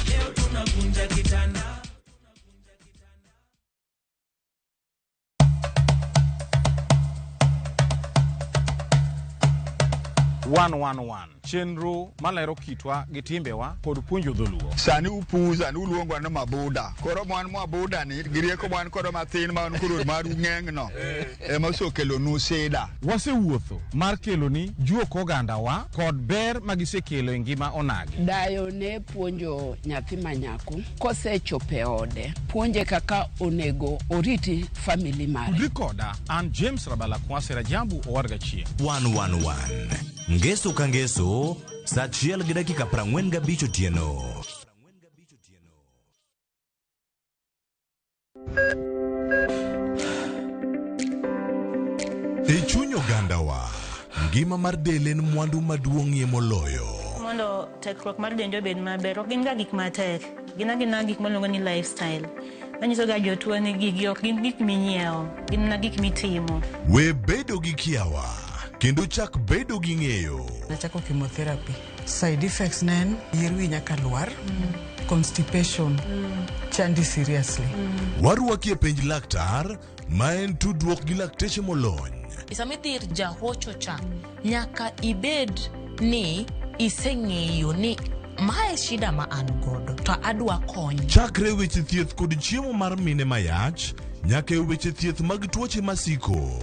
Leo tunakunja kitanda. One chenro malero kitwa gi timbewa kod puonjo dholuo. Sani upuza ni uluongwa ni mabuda. Koro mwan mwabuda ni gi rieko mwan kodo mathin ma wan koro maru ng'eng'no ema osekelonu sida. Wasewuotho mar keloni juok ogandawa kod ber magisekelo e ngima onagi. Dayo ne puonjo nyathi ma nyako kosechopo e ode, puonje kaka onego oriti family mare. Tudri koda an James Rabala Kwase Rajabu Owadga Chieng'. 111 Ngeso ka ngeso saa 1:45 otieno. E chuny ogandawa, ngima mar del en mwandu maduong'ie moloyo. Mondo tekruok mar dendi obed maber, ok gin ga gik matek, gin agina gik miluongo ni lifestyle. Manyiso ga jotuo ni gigi ok gin gik minyiewo, gin mana gik mitimo. We bedo gi kiawa kendo chak bedo gi ng'eyo. Nachako chemotherapy. Side effects ne en yier wi nyaka lwar, constipation, chandi seriously. Warwaki e penj laktar ma en tudruok gi lakteche molony. Sama idhi ir jahocho cha, nyaka ibed ni iseng'eyo ni mae shida ma an godo to adwa kony. Chakre weche thieth kod chiemo mar mine mayach nyaka e weche thieth mag tuoche masiko.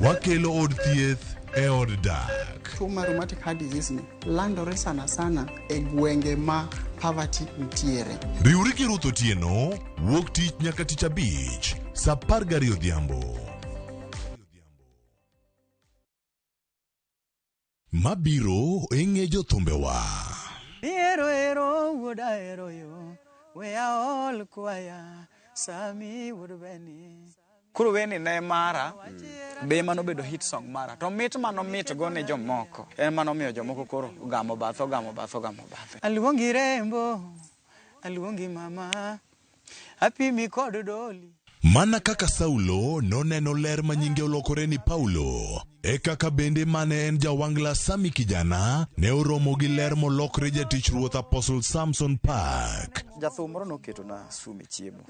Wakelo od thieth e od dak. Tuo mar rheumatic heart disease ni landore sana sana e gwenge ma poverty nitiere. Riwri gi Ruth Otieno wuok tich nyaka tich abich saa 12 odhiambo. Mabiro e ng'e jothumbewa. Ero ero wuoda ero yo we aol kwaya sami wuod beni. Koro weni ne mara be mano bedo hit song mara to mit mano mit go ne jomoko en manomiyo jomoko koro ogamo bathe ogamo bathe ogamo bathe. Aluongi rembo, aluongi mama, apimi kod doli. Mana kaka Saulo noneno ler ma nyinge olokore ni Paulo, e kaka bende mane en jawangla Sami Kijana ne oromo gi ler molokre jatich ruoth Apostle Samson Park. Jathum moro noketona sum e chiemo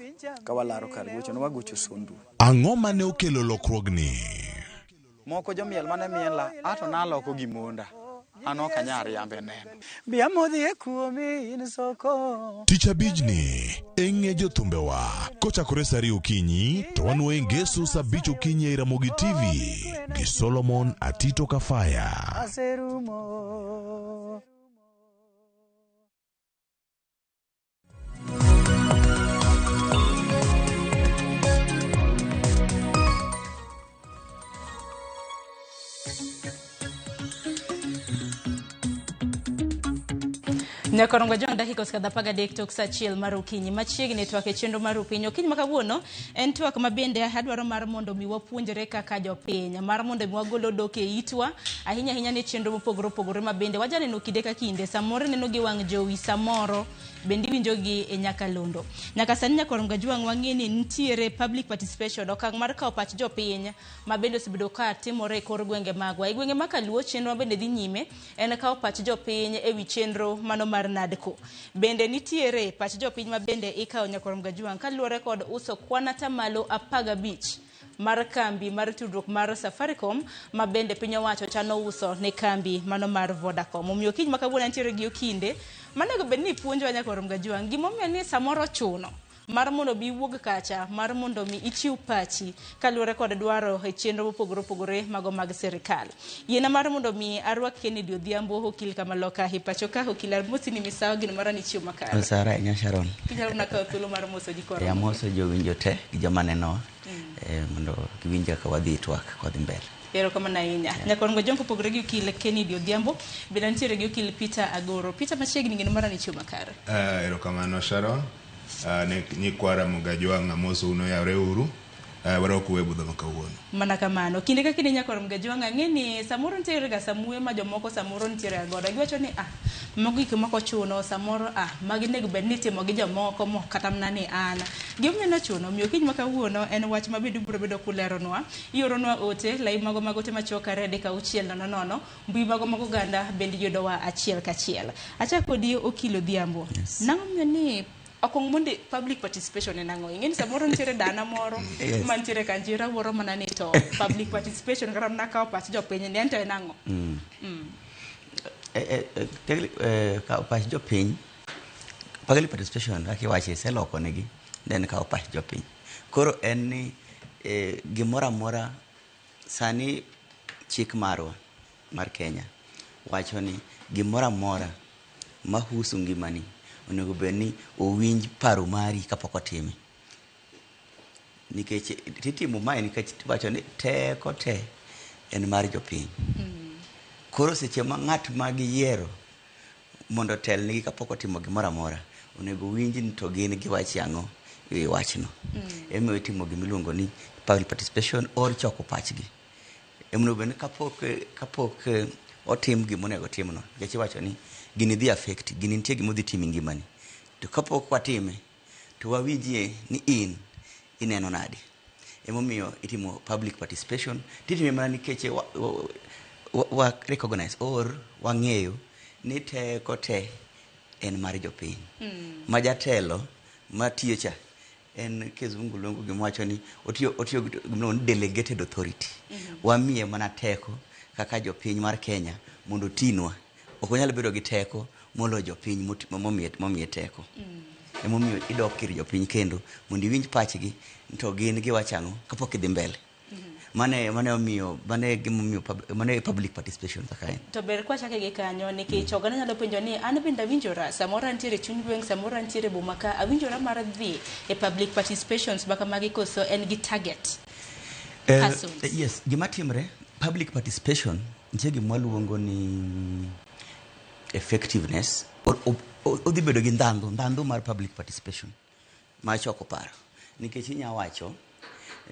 ka walaro kar gocho ne wagocho sondu. Ang'o mane okelo lokruogni? Moko jomiel mane miela ato naloko gi monda an ok anyal riambe neno. Bi amodhi e kuomi in soko. Tich abijni e ng'e jothumbewa kochakore saa 2 okinyi to wanwoye ngeso saa 5 okinyi e Ramogi TV gi Solomon Atito Kafaya. Aserumo. Nyakorongo jong dakika osekadho 13 tok saa 1 mar okinyi. Machiegni twak e chenro mar upiny. Okinyi ma kawuono en twak ma bende adwaro mar mondo mi wapuonjre kaka jopiny, mar mondo mi wagol odok e itwa, ahinya ahinya ne chenro mopogore opogore ma bende wajaneno kinde ka kinde. Samoro ineno gi wang' jowi, samoro bende iwinjo gi e nyakalondo. Nyaka sani Nyakorongo Jwang' wang'e ni nitiere public participation, okang' mar kawo pach jopiny ma bende osebedo ka timore e kor gwenge magwa. E gwenge ma Kaluo chenro ma bende dhi nyime en kawo pach jopiny ewi chenro mano mar NADCO. Bende nitiere pach jopiny ma bende ikawo Nyakorom Gajwang' kaluwore kod uso kwan atamalo 15 mar kambi mar tudruok mar Safaricom ma bende piny owacho chano uso ne kambi mano mar Vodacom. Omiyo kiny ma kawuono antiere gi okinde manego bed ni ipuonjowa Nyakorom Gajwang' gimomiyo ni samoro ochuno mar mondo bi iwuog kacha, mar mondo mi ichiw pachi kaluwore kod dwaro e chenro mopogore opogore mago mag sirikal. Yiena mar mondo mi arwak Kennedy Odhiambo okil kamaloka e pacho ka. Okil amosi ni misawa gino mara ni chiw makare. Sara ahinya Sharon. Inyalo mana kawo thuolo mar moso ji E amoso jowinjo te gi joma nenowa mondo giwinj kaka wadhi twak kodhi mbele. Erokamano ahinya. Nyakorongo Jong kopogore gi okil Kennedy Odhiambo, bende nitiere gi okil Peter Agoro. Peter machiegni gino mara ni chiw makare. Erokamano Sharon. Ne nyikwa Ramogi Ajwang' amosou noyawre uru. Warwakou e budho ma kawuono. Mana kamano. Kinde ka kinde Nyakorom Gajwang' ang'e ni samoro nitiere ga samuoyo ma jomoko samoro nitiere ga godo. Giwacho ni mago gik moko ochuno samoro magi nego bed ni itimo gi jomoko mok kata mana ni an. Gimomiyo nochuno omiyo kiny ma kawuono en wach ma bende ubiro bedo kuleronwa. Ioronwa ote, lai mago mag ote machuok 2 3 6 0 0, mbui mago mag oganda bende yudowa achiel kachiel. Achako kodi Okil Odhiambo. Yes. Nang'o miyo ni okuong mondi public participation en ang'o? Ing'e ni samoro nitiere dana moro Yes. mantiere kanjira wuoro mana ni to public participation kata mana kawo pach jopiny ni en to en ang'o? Kawo pach jopiny, public participation kaka iwache iseloko negi, then kawo pach jopiny. Koro en ni gimoro amora sani chik marwa mar Kenya wacho ni gimoro amora mahusu ngimani onego bed ni owinj paro mari kapok otime. Nikech titimo mae nikech iwacho ni teko te en mar jopiny. Koro seche ma ng'at ma giyiero mondo otelnigi kapok otimo gimoro amora, onego owinj ni to gin giwacho ang'o e wachno. Emomiyo itimo gimiluongo ni public participation or choko pachgi. Emonego bed ni kapok otim gimonego timno, nikech iwacho ni gini dhi affect, gini nitie gimodhi timo e ngimani. To kapok watime, to wawinjie ni in ineno nade. Emomiyo itimo public participation, titime mana nikech wa recognize or wang'eyo ni teko te en mar jopiny. Ma jatelo matiyo cha en kizungu luongo gima wacho ni otiyo gi gimiluongo ni delegated authority. Wamiye mana teko kaka jopiny mar Kenya mondo otinwa. Ok onyal bedo gi teko moloyo jopiny momiye teko. Emomiyo idok ir jopiny kendo mondo iwinj pachgi to gin giwacho ang'o kapok idhi mbele. Mane mane omiyo mane gimomiyo mane public participation kaka en. To ber kwachake gi kanyo nikech oganda nyalo penjo ni an bende awinjora samoro antiere e chuny gweng' samoro antiere e boma ka awinjora mar dhi e public participations ma kamagi koso en gi target persons. Yes, gima timre public participation nitie gima waluongo ni effectiveness. Odhi bedo gi ndhandhu mar public participation mar choko paro nikech inya wacho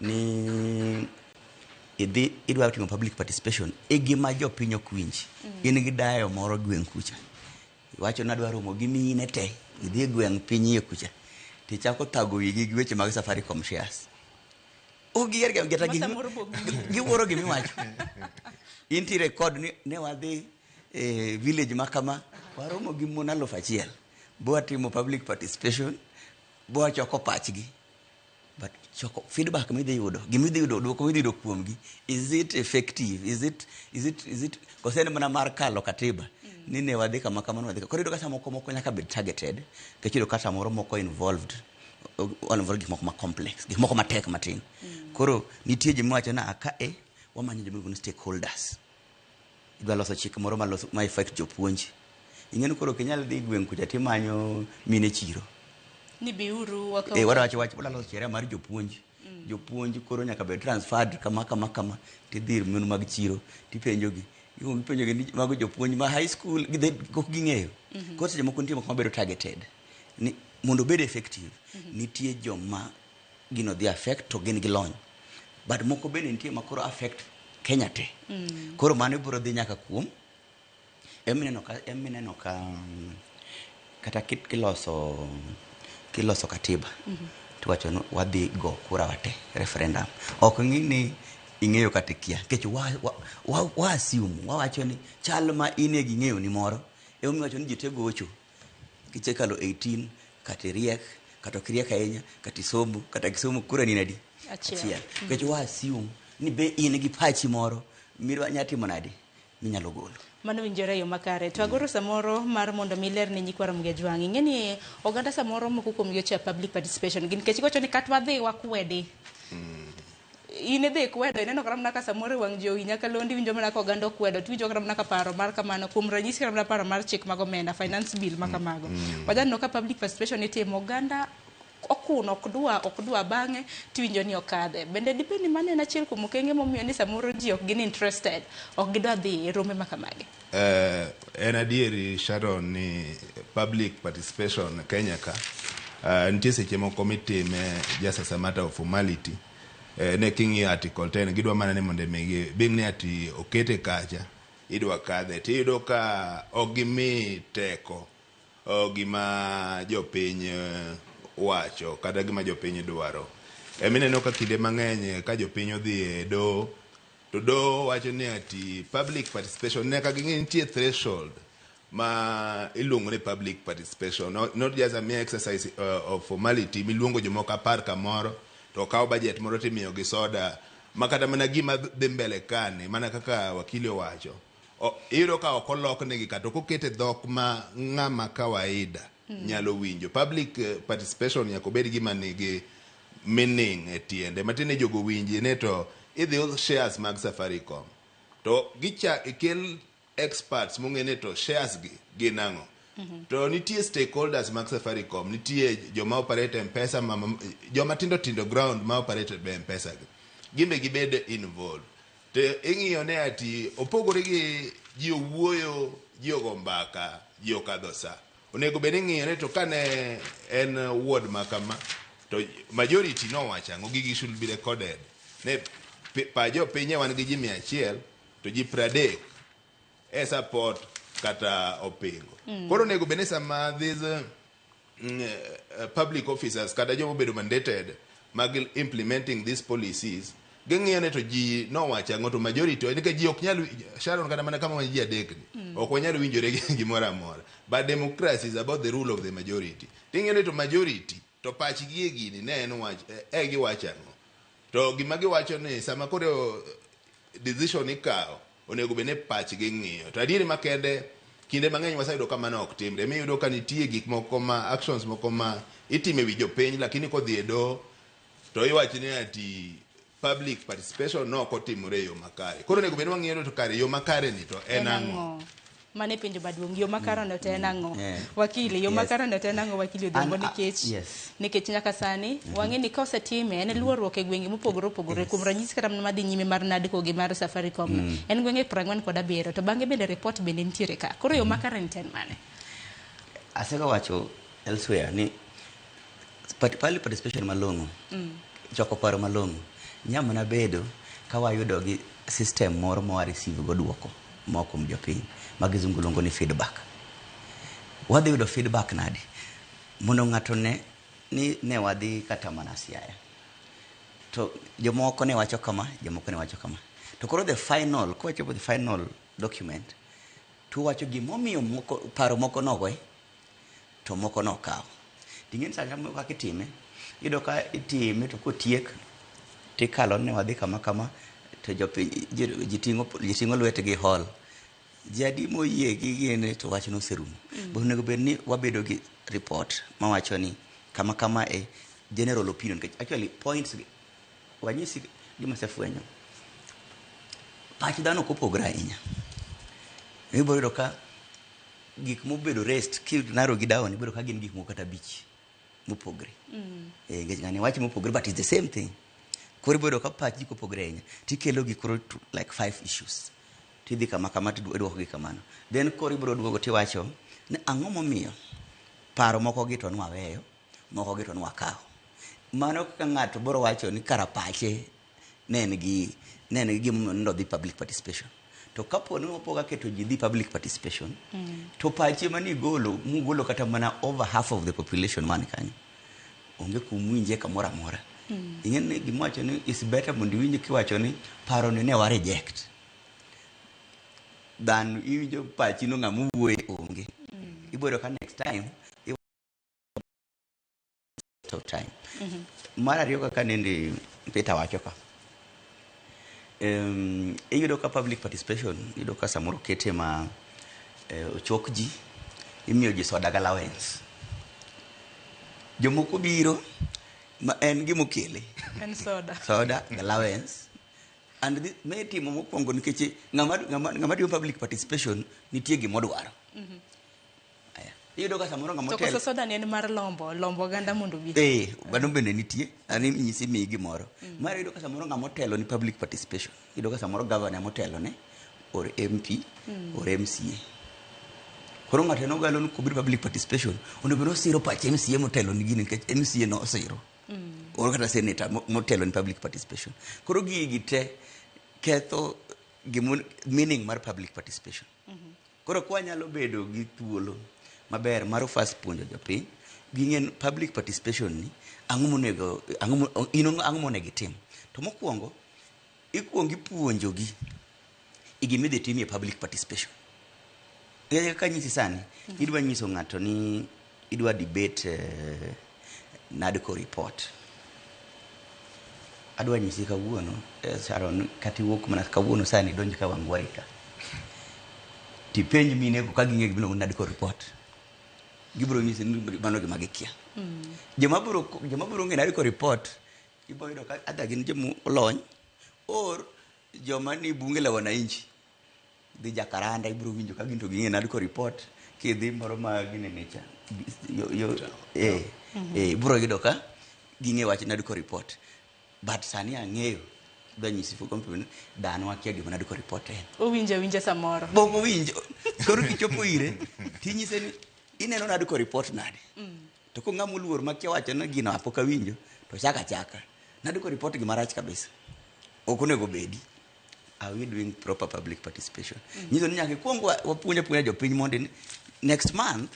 ni idhi idwa timo public participation e gima jopiny ok winj. In gi dayo moro gweng' kucha iwacho ni adwa romo gi mine te idhi e gweng' piny iye kucha tichako thago wigi gi weche mag Safaricom shares ok giher ga kata Ma samoro be ok giwinj. Giwuoro gimiwacho intie kod ni ne wadhi e village ma kama waromo gi mon 1000 bwatimo public participation bwachoko pachgi but choko feedback midhi yudo gimidhi yudo duoko midhi yudo kuomgi is it effective is it koso en mana mar kalo katiba ni ne wadhi kama kama ne wadhi kama. Koro iyudo ka samoko moko nyaka bed targeted nikech iyudo ka samoro moko involved involved gik moko ma complex gik moko matek matin. Koro nitie joma wacho na aka e wamanyo joma iluongo ni stakeholders idwa loso chik moro maloso ma affect jopuonj ing'e ni koro ok inyal dhi gweng' kucha timanyo mine chiro Ni biuru wakaw wadwa wacho wadwa loso sheria mar jopuonj jopuonj koro nyaka bed transferred kama kama kama tidhi ir mon mag chiro tipenjogi ikwongo ipenjogi ni mago jopuonj ma high school ok ging'eyo. Koro seche moko nitie moko mabedo targeted ni mondo obed effective nitie joma gino dhi affect to gin gi lony but moko bende nitie ma koro affect Kenya te. Koro mano biro dhi nyaka kuom emineno ka kata kiloso katiba tiwacho ni wadhi go kura wate referendum ok ng'i ni ing'eyo kata ikia nikech wa assume wawacho ni chal ma inie gi ng'eyo ni moro emomiyo iwacho ni ji te gocho kisekalo 18 kata iriek kata ok iriek ahinya kata isomo kata kisomo kura ni nadi Achiel. Nikech wa assume ni be in gi pachi moro midwa nya timo nade minyalo golo. Mano winjore e yo makare. To agoro samoro mar mondo mi ler ne nyikwa Ramogi Ajwang'. Ing'e ni oganda samoro moko kuom gi ochayo public participation. Gin nikech giwacho ni kata wadhi wakwedi. In idhi kwedo ineno kata mana ka samoro e wang' jowi nyakalondi iwinjo mana ka oganda okwedo tiwinjo kata mana ka paro mar kamano kuom ranyisi kata mana paro mar chik mag omenda finance bill ma kamago. Wajaneno ka public participation itimo oganda okuno ok dwa bang'e tiwinjo ni okadhe. Bende dibed ni mano en achiel kuom okenge momiyo ni samoro ji ok gin interested ok gidwa dhi e rombe ma kamagi. En adieri Sharon ni public participation Kenya ka nitie seche moko mitime just as a matter of formality. Ne king'iyo article 10 gidwa mana ni mondo migi being ni ati okete kacha idwa kadhe tiyudo ka ok gimi teko gima jopiny wacho kata gima jopiny dwaro. Emineno ka kinde mang'eny ka jopiny odhi e doho to doho wacho ni ati public participation nyaka ging'e nitie threshold ma iluongo ni public participation not just a mere exercise of formality miluongo jomoko 10 kamoro to okaw budget moro timiyogi soda ma kata mana gima dhi mbele kani mana kaka wakili owacho iyudo ka ok oloknegi kata ok okete dhok ma ng'ama kawaida nyalo winjo. Public participation nyaka obed gima nigi meaning e tiende matiende jogo winji ne to idhi us shares mag Safaricom to gicha ikel experts mong'e ni to shares gi gin ang'o to nitie stakeholders mag Safaricom nitie joma operate M-Pesa joma tindo tindo ground ma operate be M-Pesa gi gin be gibed involved to ing'iyo ne ati opogore gi ji owuoyo ji ogo mbaka ji okadho sa onego bed ni ing'iyo ni to kane en ward ma kama to majority nowacho ang'o gigi should be recorded ne pa jopiny wan gi ji 100 to ji 30 e support kata opingo. Koro onego bed ni sama these public officers kata joma obedo mandated mag implementing these policies ging'iyo ni to ji nowacho ang'o to majority nikech ji ok nyal Sharon kata mana kama wan ji adek ni ok wanyal winjore gi gimoro amora but democracy is about the rule of the majority ting'iyo ni to majority to pachgi e gini ne en wach e giwacho ang'o to gima giwacho ni sama koro decision ikawo onego bed ni pachgi ng'iyo to adieri makende kinde mang'eny waseyudo ka mano ok timre miyudo ka nitie gik moko ma actions moko ma itimo e wi jopiny lakini kodhi e doho to iwacho ni ati public participation no ok otimore e yo makare. Koro onego bed ni wang'iyo to kare yo makare ni to en ang'o? Mano e penjo maduong'. Yo makare no to en ang'o? Yeah. Wakili, yo Yes. makare no to en ang'o wakili Odhiambo An- nikech yes. nikech nyaka sani wang'e ni ka osetime en luorruok e gwenge mopogore opogore kuom ranyisi kata mana madhi nyime mar NADCO gi mar Safaricom no. En gwenge 47 to bang'e bende report bende nitiere ka. Koro yo makare ni to en mane? Asega wacho elsewhere ni public participation malong'o choko paro malong'o nya mana bedo ka wayudo gi system moro ma wa receive go duoko moa kuom jopiny ma kizungu luongo ni feedback. Wadhi yudo feedback nade? Mondo ng'ato ne ni ne wadhi kata mana Siaya to jomoko ne wacho kama, jomoko ne wacho kama. To koro the final, kowachopo the final document, to wacho gimomiyo moko, paro moko nowe to moko nokaw. Ting'e ni sani kaka itime, iyudo ka itime to kotiek tikalo ni wadhi kama kama to jopiny ji ting'o lwetgi hall. Ji adi moyie gi gini to wachno oserumo. But onego bed ni wabedo gi report mawacho ni kama kama e general opinion nikech actually points gi wanyisi gima asefwenyo. Pach dhano ok opogore ahinya. Ibiro yudo ka gik mobedo raised ki narrow gi down ibiro ka gin gik moko kata abich mopogre. Eh, nikech ng'ani wacho mopogre but it's the same thing. Koro ibiro yudo ka pach ji kopogre ahinya tikelo gi koro to like five issues. Tidhi kama kama tidwoko gi kamano. Then koro ibiro duogo tiwacho ni ang'o momiyo paro moko gi to nwaweyo, moko gi to nwakawo. Mano kaka ng'ato biro wacho ni kara pache ne en gi gimomiyo nende odhi public participation. To kapo ni wapo keto ji dhi public participation, to pache mane igolo, mugolo kata mana over half of the population man kanyo, onge kumwinje kamoro amora. Ing'e ni gima wacho ni is better mondo iwinj kiwacho ni paro ni ne wa reject than iwinjo pachi no ng'ama wuoye onge. Ibiro yudo ka next time of time. Mar ariyo kaka nende Peter wacho ka. Iyudo ka public participation, iyudo ka samoro kete ma ochok ji, imiyo ji soda gi allowance. Jomoko biro ma en gimokele. En soda. Soda, allowance. And this, me timo mokwongo nikech ng'ama timo public participation nitie gimodwaro. Iyudo ka samoro ng'ama To otel koso soda ni en mar lombo oganda mondo obi. Eh, mano bende nitie, ani nyisi miyi gimoro. Mar iyudo ka samoro ng'ama otelo ni public participation. Iyudo ka samoro governor motelo ne or MP or MCA. Koro ng'ato en ogalo ni kobiro public participation, onego bed ni osiro pach MCA motelo ni gini nikech MCA no osiro. Or kata senator motelo ni public participation. Koro gigi te ketho meaning mar public participation. Koro kwa nyalo bedo gi thuolo maber mar first puonjo jopiny ging'e ni public participation ni ang'o monego ang'o monego itim. To mokwongo ikuongo ipuonjogi e gima idhi timie public participation. Nikech kaka anyisi sani, idwa nyiso ng'ato ni idwa debate NADCO report. Adwa nyisi kawuono, Sharon, kata iwuok mana kawuono sani idonj ka Wangwari ka. Tipenj mine go ka ging'e gima iluongo ni NADCO report. Gibiro nyisi ni mano gima gikia. Joma biro ng'e NADCO report, ibiro yudo ka either gin joma olony or joma ni bunge la wananchi. Dhi Jacaranda ibiro winjo ka gin to ging'e NADCO report. Kidhi moro ma ginene cha. Ibiro yudo ka ging'e wach NADCO report. But sani ang'eyo dwa nyisi for compliment dhano akia gima NADCO report en. Owinjo awinja samoro. Bok owinjo. Koro kichopo ire tinyise ni ineno NADCO report nade. To ko ng'ama oluor makia wacho ni gino pok awinjo to chaka chaka. NADCO report gima rach kabisa. Ok onego bedi. Are we doing proper public participation? Nyiso ni nyaka ikuong wapuonj apuonja jopiny mondo ni next month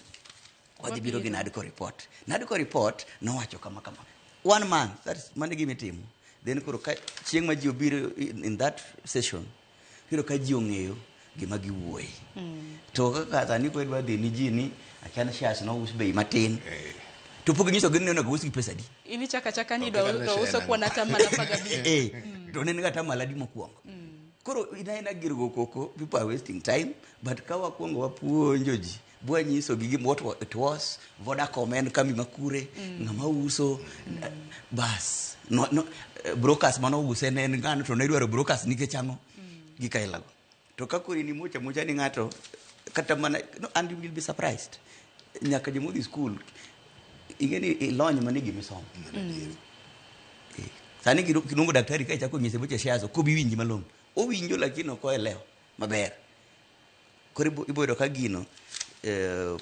wadhi biro gi NADCO report. NADCO report nowacho kama kama. 1 month, that's mano e gima itimo. Then koro ka chieng' ma ji obiro in that session, iyudo ka ji ong'eyo gima giwuoye. To kaka sani koro idwa dhi ni ji ni akia ni shares nous bei matin. To pok inyisogi ni onego us gi pesa adi. In ichako achaka ni idwa uso kuon atamalo 15. To ne en ga atamalo adi mokwongo. Koro in aena gir go koko, people are wasting time, but ka wakwongo wapuonjo ji Bwanyiso gi gim- what it was Vodacom en kambi makure, ng'ama uso, bas no, no, brokers manouse ne en ng'ano, to ne idwaro brokers nikech ang'o, gik ailago. To ka koro in imuocho amuocha ni ng'ato kata mana no, and you will be surprised, nyaka jomodhi school ing'e ni ilony mana e gimisomo. Sani kiluongo daktari ka ichako nyise weche shares, ok obi winji malong'o. Owinjo lakini ok oelewa maber. Koro ibo yudo ka gino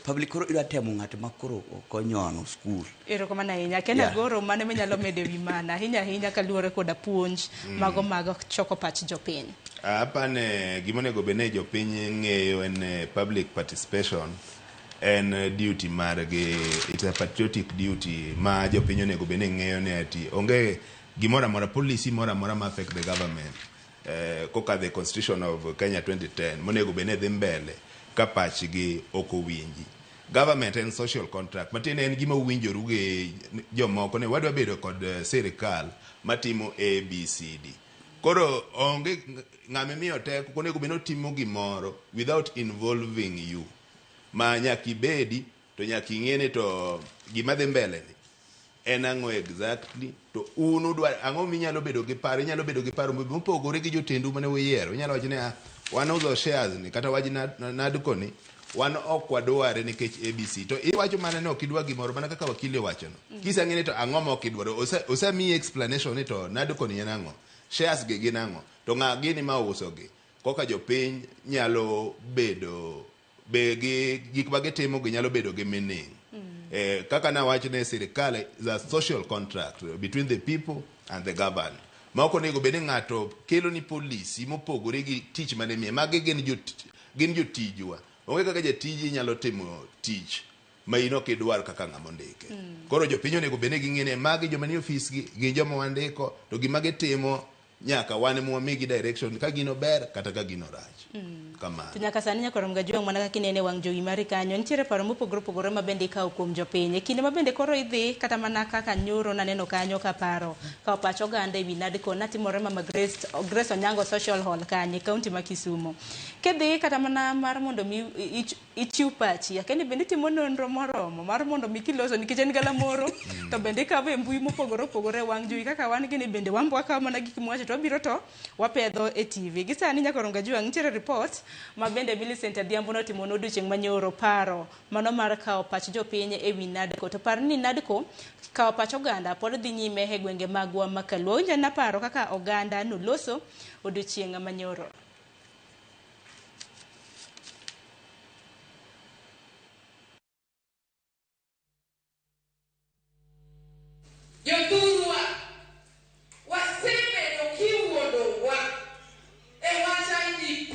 public koro idwa temo ng'at ma koro ok onyono school. Erokamano ahinya. Ken Agoro, mane minyalo medo e wi mana ahinya ahinya kaluwore koda puonj mago mag choko pach jopiny? Apane gima onego bed ni jopiny ng'eyo en public participation en duty margi, it's a patriotic duty ma jopiny onego bed ni ng'eyo ni ati onge gimoro amora, policy moro amora ma affect the government kokadho e Constitution of Kenya 2010 monego bed ni dhi mbele ka pachgi ok owinji. Government en social contract, matiende en gima uwinjoru gi jomoko ni wadwa bedo kod sirikal matimo A, B, C, D. Koro onge ng'ama imiyo teko, onego bed ni otimo gimoro without involving you. Ma nyaka ibedi to nyaka ing'e ni to gima dhi mbele ni en ang'o exactly, to un udwa ang'o. Minyalo bedo gi paro, inyalo bedo gi paro mopogore gi jotendu mane uyiero. Inyalo wacho ni, "Ah, wan uso shares ni kata wach NADCO ni wan ok wadware nikech ABC." To iwacho mana ni ok idwa gimoro, mana kaka wakili owachono. Kisang'e ni to ang'o ma ok idwaro, osemiyi explanation ni to NADCO ni en ang'o, shares gi gin ang'o, to ng'a gini ma uso gi, koka jopiny nyalo bedo be gi gik ma gitimo gi nyalo bedo gi meaning. Kaka nawacho ne sirikal is a social contract between the people and the governed, ma ok onego bed ni ng'ato kelo ni policy mopogore gi tich mane miye. Magi gin jotijwa. Onge kaka jatiji nyalo timo tich ma in ok idwar kaka ng'ama ondike. Koro jopiny onego bed ni ging'e ni magi joma nie ofis gi gin joma wandiko, to gima gitimo nyaka wan ema wamigi direction ka gino ber kata ka gino rach. Kamano. To nyaka sani, nyakwar Mgajwang', mana kaka inene wang' jowi mari kanyo, nitiere paro mopogore opogore ma bende ikawo kuom jopiny. E kinde ma bende koro idhi, kata mana kaka nyoro naneno kanyo ka paro kawo pach oganda e wi NADCO natimore Mama Grace, Grace Onyango Social Hall kanyo e kaunti ma Kisumu. Kidhi kata mana mar mondo mi ichiw pachi, akia ni bende itimo nonro moromo mar mondo mi kiloso, nikech en galamoro to bende ikawo e mbui mopogore opogore, wang' jowi kaka wan gini bende wan wakawo mana gik mwacho to wabiro to wapedho e TV. Gi sani, nyakwar Mgajwang', nitiere report ma bende Millicent Adhiambo notimo odiochieng' manyoro, paro mano mar kawo pach jopiny e wi NADCO. To par ni NADCO kawo pach oganda pod dhi nyime e gwenge magwa ma Kaluo. Winjo na paro kaka oganda noloso odiochieng' manyoro. Jothurwa, wasebedo kiwuondowa e wach IDP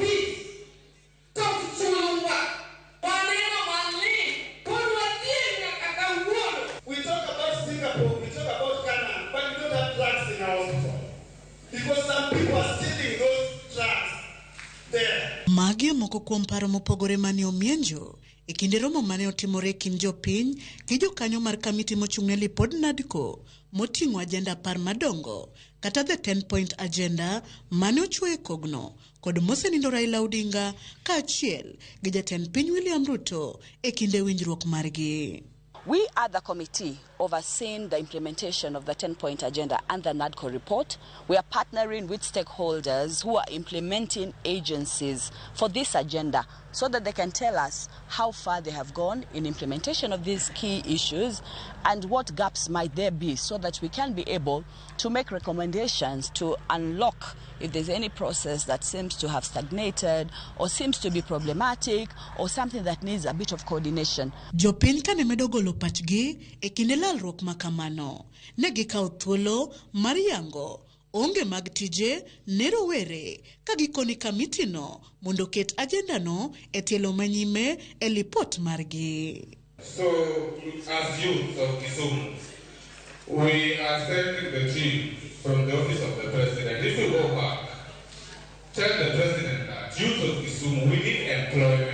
to ok chulwa. Waneno malit pod wadhier nyaka kawuono. We talk about Singapore, we talk about Canaan, but we don't have drugs in our hospital. Because some people are stealing those drugs there. Magi e moko kuom paro mopogore mane omienjo e kinde romo mane otimore e kind jopiny gi jokanyo mar kamiti mochung'ne lipod NADCO moting'o agenda 10 madongo kata the 10 point agenda mane ochuo e kogno kod mosenindo Raila Odinga kaachiel gi jatend piny William Ruto e kinde winjruok margi. We are the committee overseeing the implementation of the 10 point agenda and the NADCO report. We are partnering with stakeholders who are implementing agencies for this agenda so that they can tell us how far they have gone in implementation of these key issues and what gaps might there be, so that we can be able to make recommendations to unlock if there's any process that seems to have stagnated or seems to be problematic or something that needs a bit of coordination. Jopiny kane medo golo pachgi e kinde lalruok ma kamano, ne gikawo thuolo mar yango onge mag tije ne rowere ka gikoni kamitino mondo oket ajendano e tielo manyime e lipot margi. So, as youth of Kisumu, we are sending the team from the office of the president. If you go back, tell the president that youth of Kisumu, we need employment.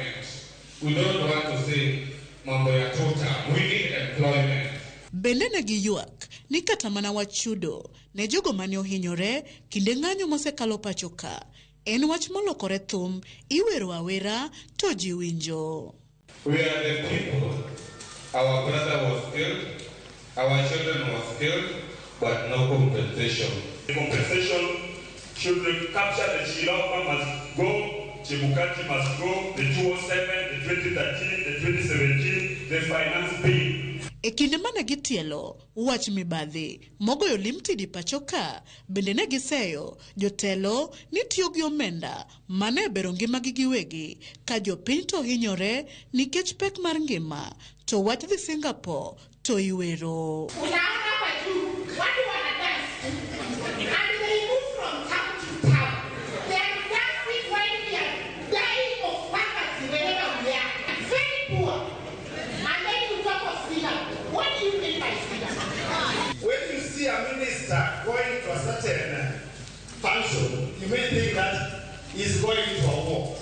We don't want to say mambo ya tuta. We need employment. Bende ne giywak ni kata mana wach chudo ne jogo mane ohinyore kinde ng'anyo mosekalo pacho ka en wach molokore thum iwero awera to ji winjo. We are the people. Our brother was killed, our children was killed, but no compensation. The compensation should capture the Chilapa must go, Chebukati must go, the 2007, the 2013, the 2017, the finance bill. E kinde mane gitielo wach mibadhi mogoyo limtidi pacho ka bende ne giseyo jotelo ni tiyo gi omenda mane bero ngimagi giwegi ka jopiny to hinyore nikech pek mar ngima to wach dhi Singapore to iwero. Unaona hapa juu watu wana dance and they move from town to town. They are dancing while we are dying of poverty wherever we are. Very poor. And then you talk of Singapore. What do you mean by Singapore? When you see a minister going to a certain function, you may think that he's going to a war.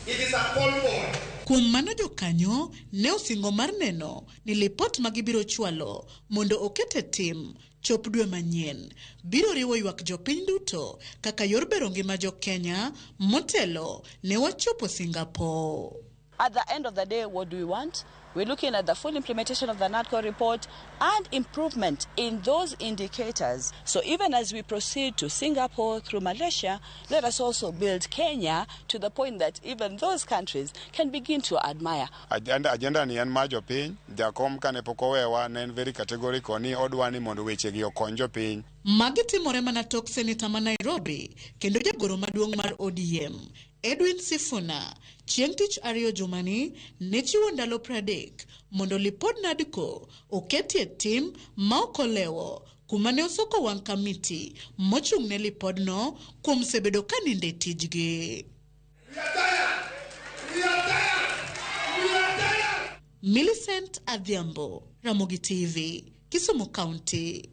It is a convoy. Kuom mano jokanyo ne osingo mar neno ni lipot ma gibiro chwalo mondo oket e tim chop dwe manyien biro riwo ywak jopiny duto kaka yor bero ngima jo-Kenya motelo ne wachopo Singapore. At the end of the day, what do we want? We're looking at the full implementation of the NADCO report and improvement in those indicators. So even as we proceed to Singapore through Malaysia, let us also build Kenya to the point that even those countries can begin to admire. Agenda ni en mar jopiny, jakom kane pok owewa ne en very categorical ni odwa ni mondo wechegi okony jopiny. Magi timore mana tok seneta ma Nairobi kendo jagoro maduong' mar ODM Edwin Sifuna chieng' tich ariyo jumani ne chiwo ndalo 30 mondo lipod NADCO oketie tim ma ok olewo kuma ne osoko wang' kamiti mochung' ne lipodno kuom sebedo ka ninde tijgi. Millicent Adhiambo, Ramogi TV, Kisumu County.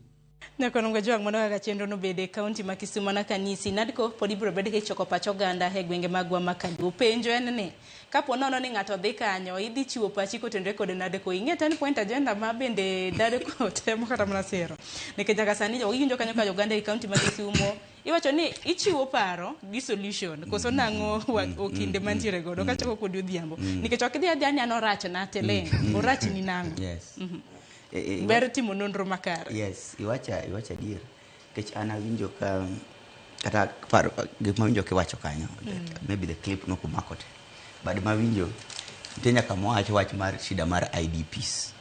Nyakonongo jwang' mano kaka chenro nobede e kaunti ma Kisumu na kanisi NADCO pod ibiro bed ka ichoko pach oganda e gwenge magwa ma Kaluo. Penjo en ni kapo nono ni ng'ato dhi kanyo idhi chiwo pachi kotenore kod NADCO ing'e 10 point agenda ma bende NADCO temo kata mana siro nikech nyaka sani iwinjo kanyo ka oganda e kaunti ma Kisumu iwacho ni ichiwo paro gi solution koso nang'o okinde mantiere godo kachako kod odhiambo nikech ok idhi adhiya ni an orach na teleng orach ni nang'o. Yes. Ber timo nonro makare. Yes, iwacha adier. Nikech an awinjo ka kata paro gik mawinjo kiwacho kanyo, maybe the clip nokumako te. But mawinjo nitie nyaka mowacho wach mar shida mar IDPs.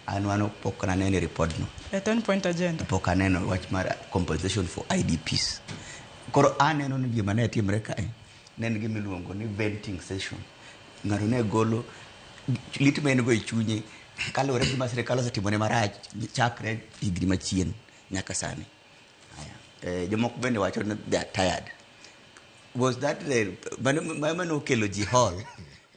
An mano pok naneno e report no. A 10 point agenda. Pok aneno wach mar compensation for IDPs. Koro aneno ni gima ne timre kae ne en gima iluongo ni venting session. Ng'ato ne golo lit ma en go e chunye kaluwore gi gima sirikal osetimone marach chakre higni machien nyaka sani. Aya. Jomoko bende wacho ni they are tired. Was that the mano nokelo ji hall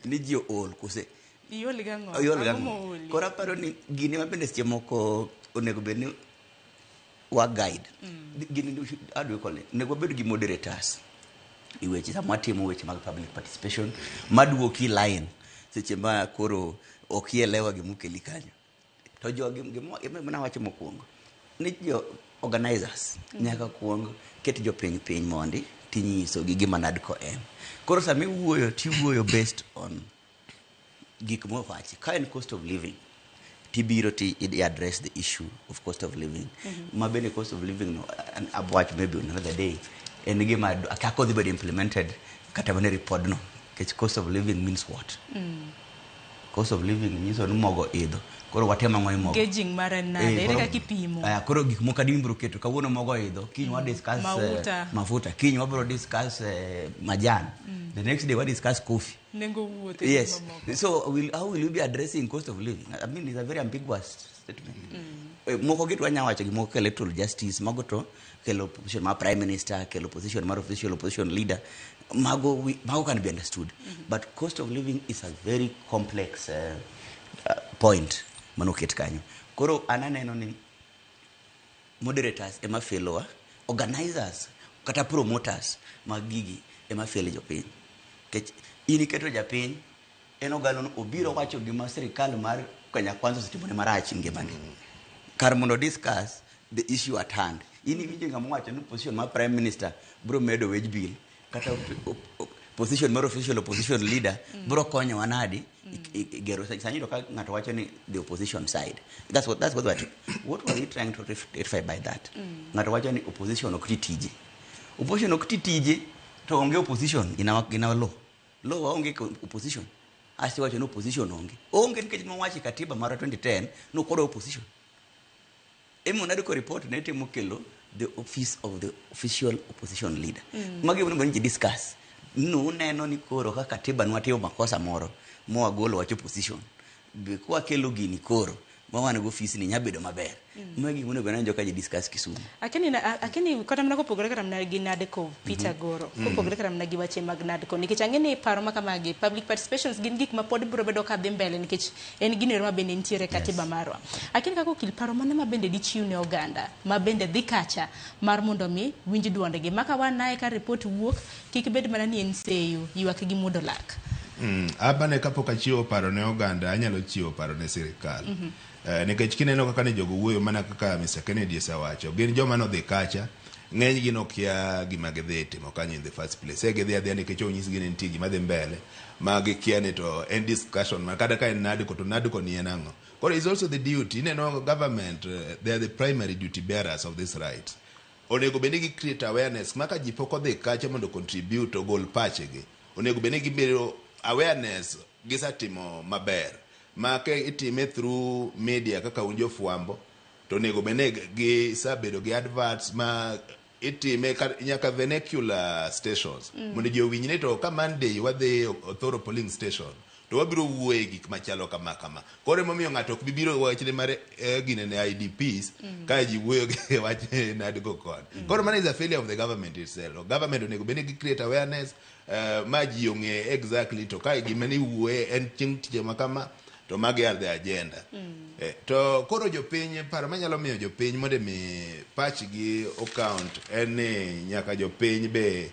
ni ji ool kose Iol gang'o? Iol gang'o? Koro aparo ni gini ma bende seche moko onego bed ni wa guide. Gini how do we call it? Onego wabed gi moderators e weche sama watimo weche mag public participation maduoki line seche ma koro ok ielewa gimokeli kanyo. To jogi gima nawacho mokwongo ni jo organizers nyaka kuong ket jopiny piny mondi tinyiso gi gima NADCO en. Koro sama iwuoyo tiwuoyo based on gik mowachi. Ka en cost of living tibiro ti address the issue of cost of living. Ma bende cost of living no abwach maybe on another day en gima kaka odhi bedo implemented kata mana report no. Nikech cost of living means what? Cost of living nyiso ni mogo idho. Koro watemo ang'o e mogo? Gauging mare nade? Ere kaka ipimo? Koro gik moko adi mibiro keto? Kawuono mogo idho, kiny wa discuss mafuta, kiny wabiro discuss majan. The next day we discuss coffee. Nengo wuoth. Yes. So how will you be addressing cost of living? I mean, it's a very ambiguous statement. Moko gi to wanya wacho gimoko electoral justice, mago to kelo position mar prime minister, kelo position mar official opposition leader. Mago can be understood. But cost of living is a very complex point manoket kanyo. Koro an aneno ni moderators ema felowa, organizers kata promoters mag gigi ema felo jopiny. Nikech in iketo japiny en ogalo obiro wacho gima sirikal mar Kenya Kwanza osetimone marach e ngimane. Kar mondo discuss the issue at hand. In iwinjo ng'ama owacho ni position mar prime minister biro medo wage bill kata position mar official opposition leader biro konyowa nadi Gero sani yudo ka ng'ato wacho ni the opposition side, that's what were you trying to rectify by that? Ng'ato wacho ni opposition ok ti tije, opposition ok ti tije, to onge opposition in our law waonge opposition. Asewacho ni opposition onge, onge nikech nowacho e katiba mar 2010 nokodwa opposition. Emo NADCO report ne temo kelo the office of the official opposition leader. Magi onego ni ji discuss. Nuneno ni koro ka katiba nwatimo makosa moro mwagolo wach opposition. Be kwakelo gini koro ma wan go ofis ni nyabedo maber. Magi onego bed ni joka ji discuss Kisumu. Akini akini kata mana kopogore kata mana gi NADCO, Peter Goro, kopogore kata mana gi weche mag NADCO, nikech ang'e ni paro ma kamagi, public participations gin gik ma pod biro bedo ka dhi mbele nikech en gino ero ma bende nitiere e katiba marwa. Akini kaka okil, paro mane ma bende dichiw ne oganda ma bende dhi kacha mar mondo mi winj duondgi maka wan naye ka report wuok kik bed mana ni en seyo ywak gi muodo lak? Apane kapok achiwo paro ne oganda, anyalo chiwo paro ne sirikal. Nikech kineno kaka ne jogo wuoyo, mana kaka Mr. Kennedy osewacho, gin joma nodhi kacha, ng'eny gi nokia gima gidhi timo kanyo in the first place. E gidhi adhiya nikech onyisgi ni nitie gima dhi mbele ma gikia ni to en discussion ma kata ka en NADCO to NADCO ni en ang'o. Koro is also the duty, ineno government, they are the primary duty bearers of this right. Onego bed ni gi create awareness ma ka ji pok odhi kacha mondo contribute ogol pachegi. Onego bed ni gibedo awareness gisetimo maber ma ka itime through media kaka un jofwambo, to onego bed ni gisebedo gi adverts ma itime nyaka vernacular stations mondo ji owinj ni to ka Monday wadhi Othoro polling station to wabiro wuoye e gik machalo kama kama. Koro emomiyo ng'ato ok bi biro wachne mar gine ne IDPs ka ji wuoyo gi wach NADCO koni. Koro mano is a failure of the government itself. Government onego bed ni gi create awareness ma ji ong'e exactly to ka gima ni wuoye en chieng' tich ma kama to magi are the agenda. To koro jopiny, paro manyalo miyo jopiny mondo mi pachgi ocount en ni nyaka jopiny be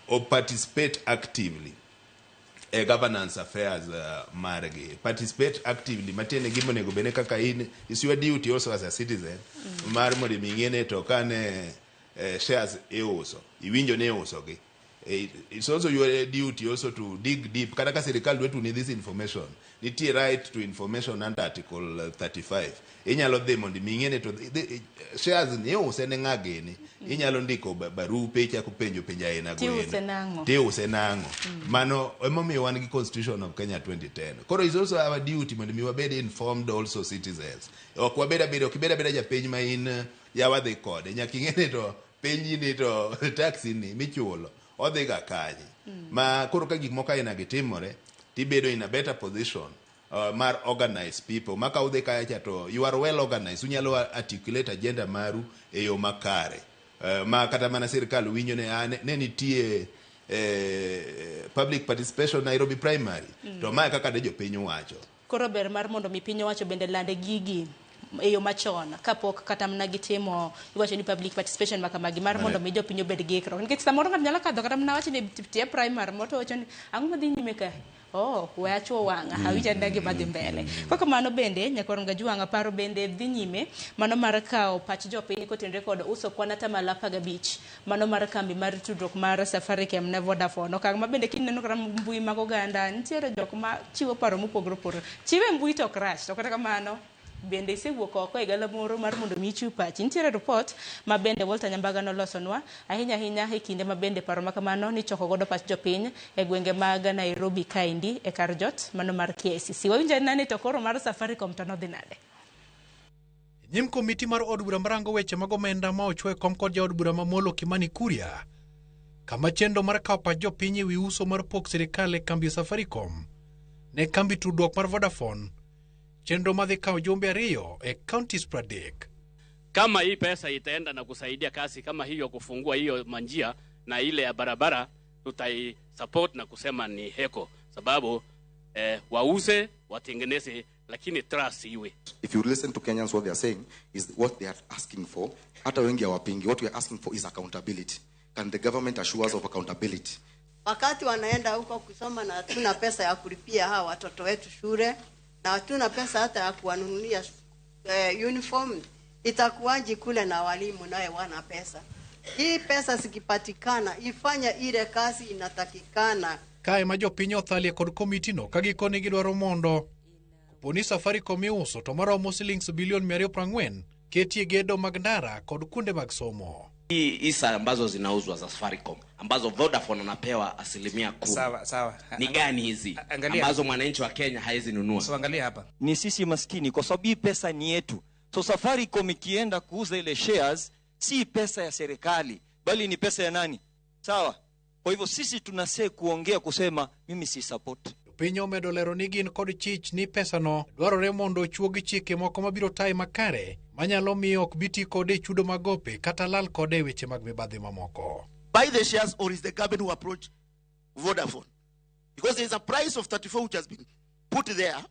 o participate actively e governance affairs margi. Participate actively matiende gima onego bed ni kaka in, is your duty also as a citizen mar mondo mi ing'e ni to kane shares iuso, iwinjo ni iuso gi, it's also your duty also to dig deep. Kata ka sirikal dwa tuni this information, nitie right to information under article 35. Inyalo dhi mondo mi ing'e ni to shares ni iuse ne ng'a gini. Inyalo ndiko barupe ichako penjo penjo aina go. Tiuse nang'o? Tiuse nang'o? Mano emomiyo wan gi Constitution of Kenya 2010. Koro is also our duty mondo mi wabed informed also citizens. Ok wabed abeda, ok ibed abeda japiny ma in yawa dhi kode. Nyaka ing'e ni to piny ni to tax ni michulo odhi ga kanye. Ma koro ka gik moko aina gi timore, tibedo in a better position mar organize people. Ma ka udhi kacha to you are well organized. Unyalo articulate agenda maru e yo makare. Ma kata mana sirikal winjo ne, ah, ne nitie public participation Nairobi primary. To mae kaka ne jopiny wacho. Koro ber mar mondo mi piny owacho bende lande gigi e yo machon kapok kata mana gitimo iwacho ni public participation makamagi mar mondo mi jopiny obed gi ikruok, nikech samoro ng'ato nyalo kadho kata mana wacho ni tie primary moro to wacho ni ang'o madhi nyime ka, oh, we achwo wang'a awinjo anena gima dhi mbele. Kok kamano bende nyakwar Gajwang'a, paro bende dhi nyime mano mar kawo pach jopiny kotenore kod uso kwan 15% mano mar kambi mar tudruok mar Safaricom ne Vodafone, okang' ma bende kineno kata mbui mag oganda nitiere jok ma chiwo paro mopogore opogore, chiwe mbui to ok rach, to kata kamano bende isewuok oko e galamoro mar mondo mi ichiw pachi. Nitiere report ma bende Walter Nyambaga nolosonwa ahinya ahinya e kinde ma bende paro ma kamano nichoko godo pach jopiny e gwenge mag Nairobi kaendi e kar jot mano mar KICC. Wawinjo nani to koro mar Safaricom to nodhi nade? Nyim komiti mar od bura marango weche mag omenda ma ochwo e kom kod jaod bura ma Molo Kimani Kuria, kama chenro mar kawo pach jopiny ewi uso mar pok sirikal e kambi Safaricom ne kambi tudruok mar Vodafone, chenro madhi kawo jumbe 2 e counties 30. Kama hii pesa itaenda na kusaidia kazi kama hiyo, kufungua hiyo manjia na ile ya barabara, tutai support na kusema ni heko, sababu wauze watengeneze, lakini trust iwe. If you listen to Kenyans, what they are saying is what they are asking for. Hata wengi hawapingi. What we are asking for is accountability. Can the government assure us of accountability? Wakati wanaenda huko kusoma na hatuna pesa ya kulipia hawa watoto wetu shule na hatuna pesa hata ya kuwanunulia uniform, itakuwaje kule na walimu naye wana pesa? Hii pesa zikipatikana ifanye ile kazi inatakikana. Kae ma jopiny othalie kod komitino ka gikone gidwaro mondo kopo ni Safaricom iuso to maromo silings bilion 240 ketie gedo mag ndara kod kuonde mag somo. Hii hisa ambazo zinauzwa za Safaricom ambazo Vodafone anapewa 10%. Sawa, sawa. Ni gani hizi Angalia. ambazo mwananchi wa Kenya hawezi nunua? So angalia hapa. Ni sisi maskini kwa sababu hii pesa ni yetu. So Safaricom ikienda kuuza ile shares si pesa ya serikali bali ni pesa ya nani? Sawa? Kwa hivyo sisi tunasee kuongea kusema mimi si support. Piny omedo lero ni gin kod chich ni pesano dwarore mondo ochuogi chike moko mabiro taye makare manyalo miyo ok bi ti kode e chudo mag gope kata lal kode e weche mag mibadhi mamoko. Buy the shares, or is the government who approach Vodafone? Because there is a price of 34 which has been put there.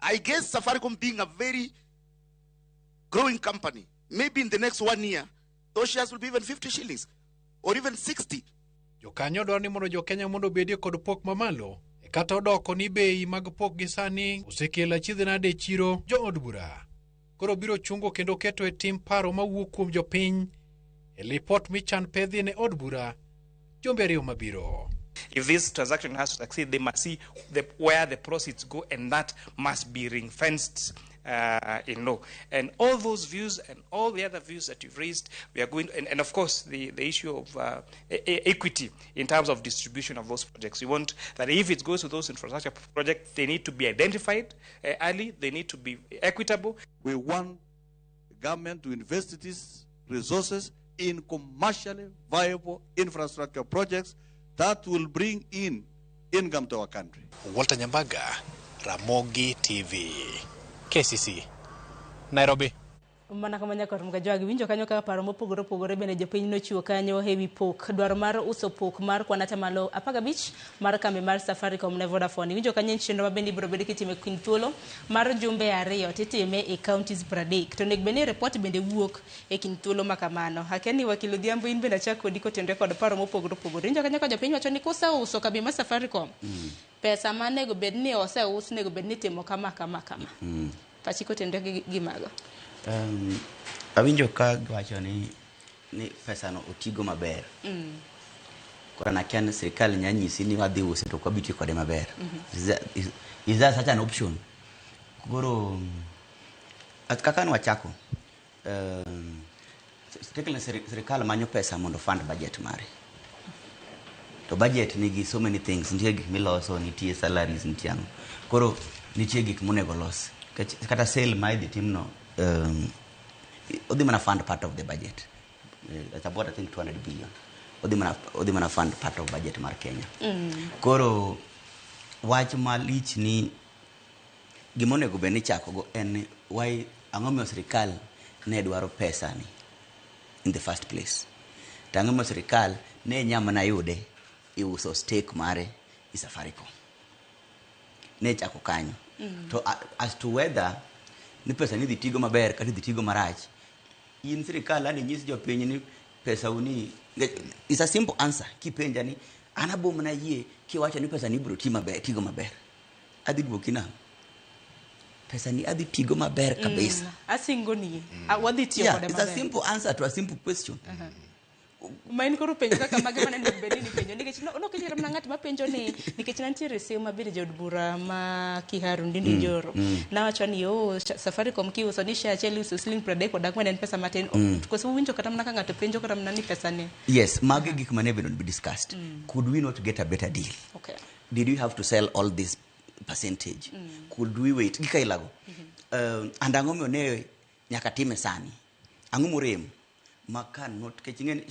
I guess Safaricom being a very growing company, maybe in the next 1 year, those shares will be even 50 shillings or even 60. Jokanyo dwaro ni mondo jokenya mondo obedie kod pok mamalo e kata odoko ni bei mag pok gi sani osekelo achiedh nade e chiro jood bura. Koro biro chungo kendo keto e tim paro mawuok kuom jopiny e lipot michan pedhi ne od bura jumbe ariyo mabiro. If this transaction has to succeed, they must see where the proceeds go, and that must be ring-fenced in law. And all those views and all the other views that you've raised, we are going, and of course the issue of equity in terms of distribution of those projects. We want that if it goes to those infrastructure projects, they need to be identified early, they need to be equitable. We want the government to invest these resources in commercially viable infrastructure projects that will bring in income to our country. Walter Nyambaga, Ramogi TV, KCC, Nairobi. Mana kama nyakor mgajwagi winjo kanyo kaka paro mopogore opogore bende jopiny nochiwo kanyo ewi pok dwaro mar uso pok mar kwan atamalo 15 mar kambi mar Safaricom ne Vodafone. Winjo kanyo en chenro ma bende ibiro bed kitime kind thuolo mar jumbe 2 titime e counties 30 to onego bed ni report bende wuok e kind thuolo ma kamano. Akia ni wakil Odhiambo in bende achak kodi kotenore kod paro mopogore opogore. Winjo kanyo ka jopiny wacho ni koseuso kambi mar Safaricom pesa manego bed ni oseus nego bed ni timo kama kama kama. Pachi kotenore gi mago. Awinjo ka giwacho ni pesa no otigo maber. Koro nakia ni sirikal nya nyisi ni wadhi use to ok wabi tiyo kode maber. Is that such an option? Koro kaka ne wachako, sirikal manyo pesa mondo fund budget mare. To budget nigi so many things, nitie gik miloso, nitie salaries, nitie ang'o. Koro nitie gik monego los. Kata sale ma idhi timno, odhi mana fund part of the budget. It's about I think 200 billion. Odhi mana fund part of budget mar Kenya. Koro wach malich ni gimonego bed ni ichako go en why ang'o miyo sirikal ne dwaro pesa ni in the first place. To ang'o miyo sirikal ne nya mana yude iuso stake mare i Safaricom. Ne chako kanyo. To as to whether ni pesa ni dhi tigo maber kata dhi tigo marach, in sirikal ani nyis jopiny ni pesa uni is a simple answer. Kipenja ni an abo mana yie kiwacho ni pesa ni ibiro ti maber, tigo maber. Adhi duoki nang'o? Pesa ni adhi tigo maber kabisa. Asingo ni wadhi tiyo kode It's a maber. simple answer to a simple question. Ma in koro penjo kaka mage mane onego bed ni ipenjo nikech nokinyalo mana ng'at ma penjo ni nikech nantiere seyo mabende jaod bura ma Kiharu Ndindi Njoro nawacho ni Safaricom kiuso ni share achiel iuso siling 34 en pesa matin. Koso uwinjo kata mana ka ng'ato penjo kata mana ni pesa ni. Yes, magi gik mane onego be discussed. Could we not get a better deal? Did we have to sell all this percentage? Could we wait? Gik ailago. And ang'o miyo ne nyaka time sani? Ang'o morem? Ma ka not kech ing'e ni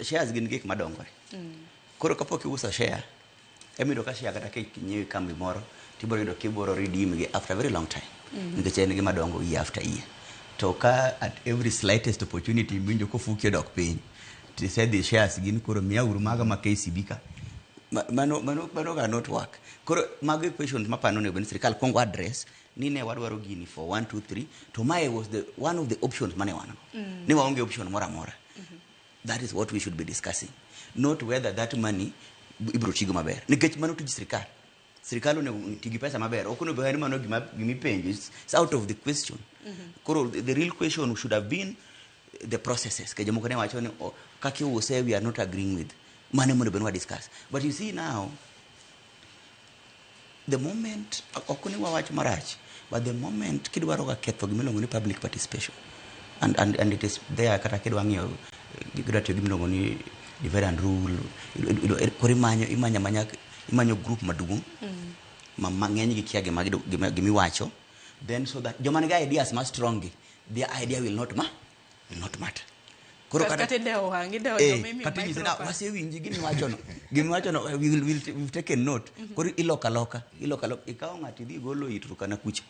shares gin gik madongore. Koro kapok iuso share, emiyudo ka share kata ka inyiewo e kambi moro, tibiro yudo kibiro redeem gi after a very long time. Nikech en gima dongo year after year. To ka at every slightest opportunity miwinjo kofuki odok piny, tisedhi shares gin koro miya uru maga ma KCB ka. Mano ga not work. Koro mago questions mapano onego bed ni sirikal kuongo address ni ne wadwaro gini for 1 2 3 to mae was the one of the options mane wan go. Ne waonge option moro amora. That is what we should be discussing. Not whether that money ibiro tigo maber. Nikech mano tij sirikal. Sirikal onego ti gi pesa maber. Ok onego bed ni mano gima ipenjo. It's out of the question. Koro the real question should have been the processes. Ke jomoko ne wacho ni kaka iuse we are not agreeing with. Mano mondo bed ni wa discuss. But you see now, the moment, ok ni wawach marach, but the moment kidwaro ga ketho gimiluongo ni public participation, and it is there kata kidwa ng'iyo kidwa tiyo gi gimiluongo ni divide and rule, koro imanyo imanyo amanya imanyo group maduong' ma mang'eny gi kia gima gimiwacho, then so that joma nigi ideas ma strong gi, their idea will not matter. Koro kata idewo wang' idewo joma imiyo kata inyise na microphone. Wasewinji gimiwachono gimiwachono, we've taken note. Koro iloko aloka iloko aloka ikawo ng'ato idhi igolo i Turkana kucha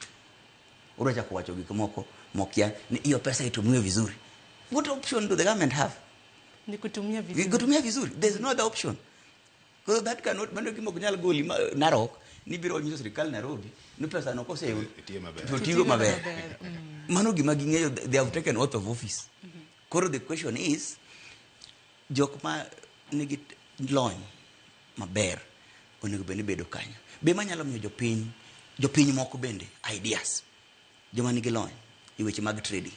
odwa chako wacho gik moko mokia ni hiyo pesa itumiwe vizuri. What option do the government have? Ni kutumia vizuri. Kutumia vizuri. There's no other option. Because that cannot, mano gima ok nyal goli Narok ni biro nyiso sirikal Nairobi ni pesa no koseyud to tigo maber. Mano gima ging'eyo, they have taken oath of office. Koro the question is, jok ma nigi lony maber onego bed ni bedo kanyo be manyalo miyo jopiny jopiny moko bende ideas, joma nigi lony e weche mag trading,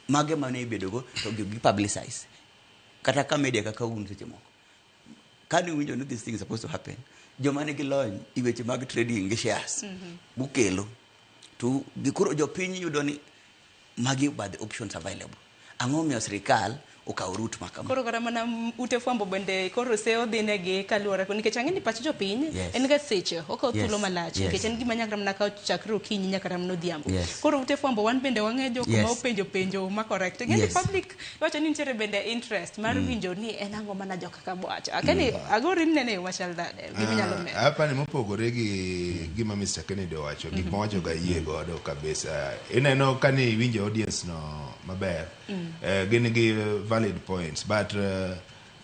mage mane ibedogo to gi publicize kata ka media kaka un seche moko kane uwinjo ni this thing is supposed to happen, joma nigi lony e weche mag trading gi shares gukelo to koro jopiny yudo ni magi are the options available. Ang'o miyo sirikal okawo route ma kama? Koro kata mana ute fwambo bende koro seyo dhinegi kaluwore nikech ang'e ni pach jopiny en ga seche okawo thuolo malach nikech en gima nyaka mana kawo chakre okinyi nyaka mana odhiambo. Koro ute fwambo wan bende wang'e jok ma openjo penjo ma correct. Ing'e ni public iwacho ni nitiere bende interest mar winjo ni en ang'o mana joka ka wacho. Akani agori nene e yo machal nade gima inyalo medo. Hapa ni mopogore gi gima Mr. Kennedy owacho, gik mowacho ga yie godo kabisa. Ineno kani iwinjo audience no maber, gin gi valid points, but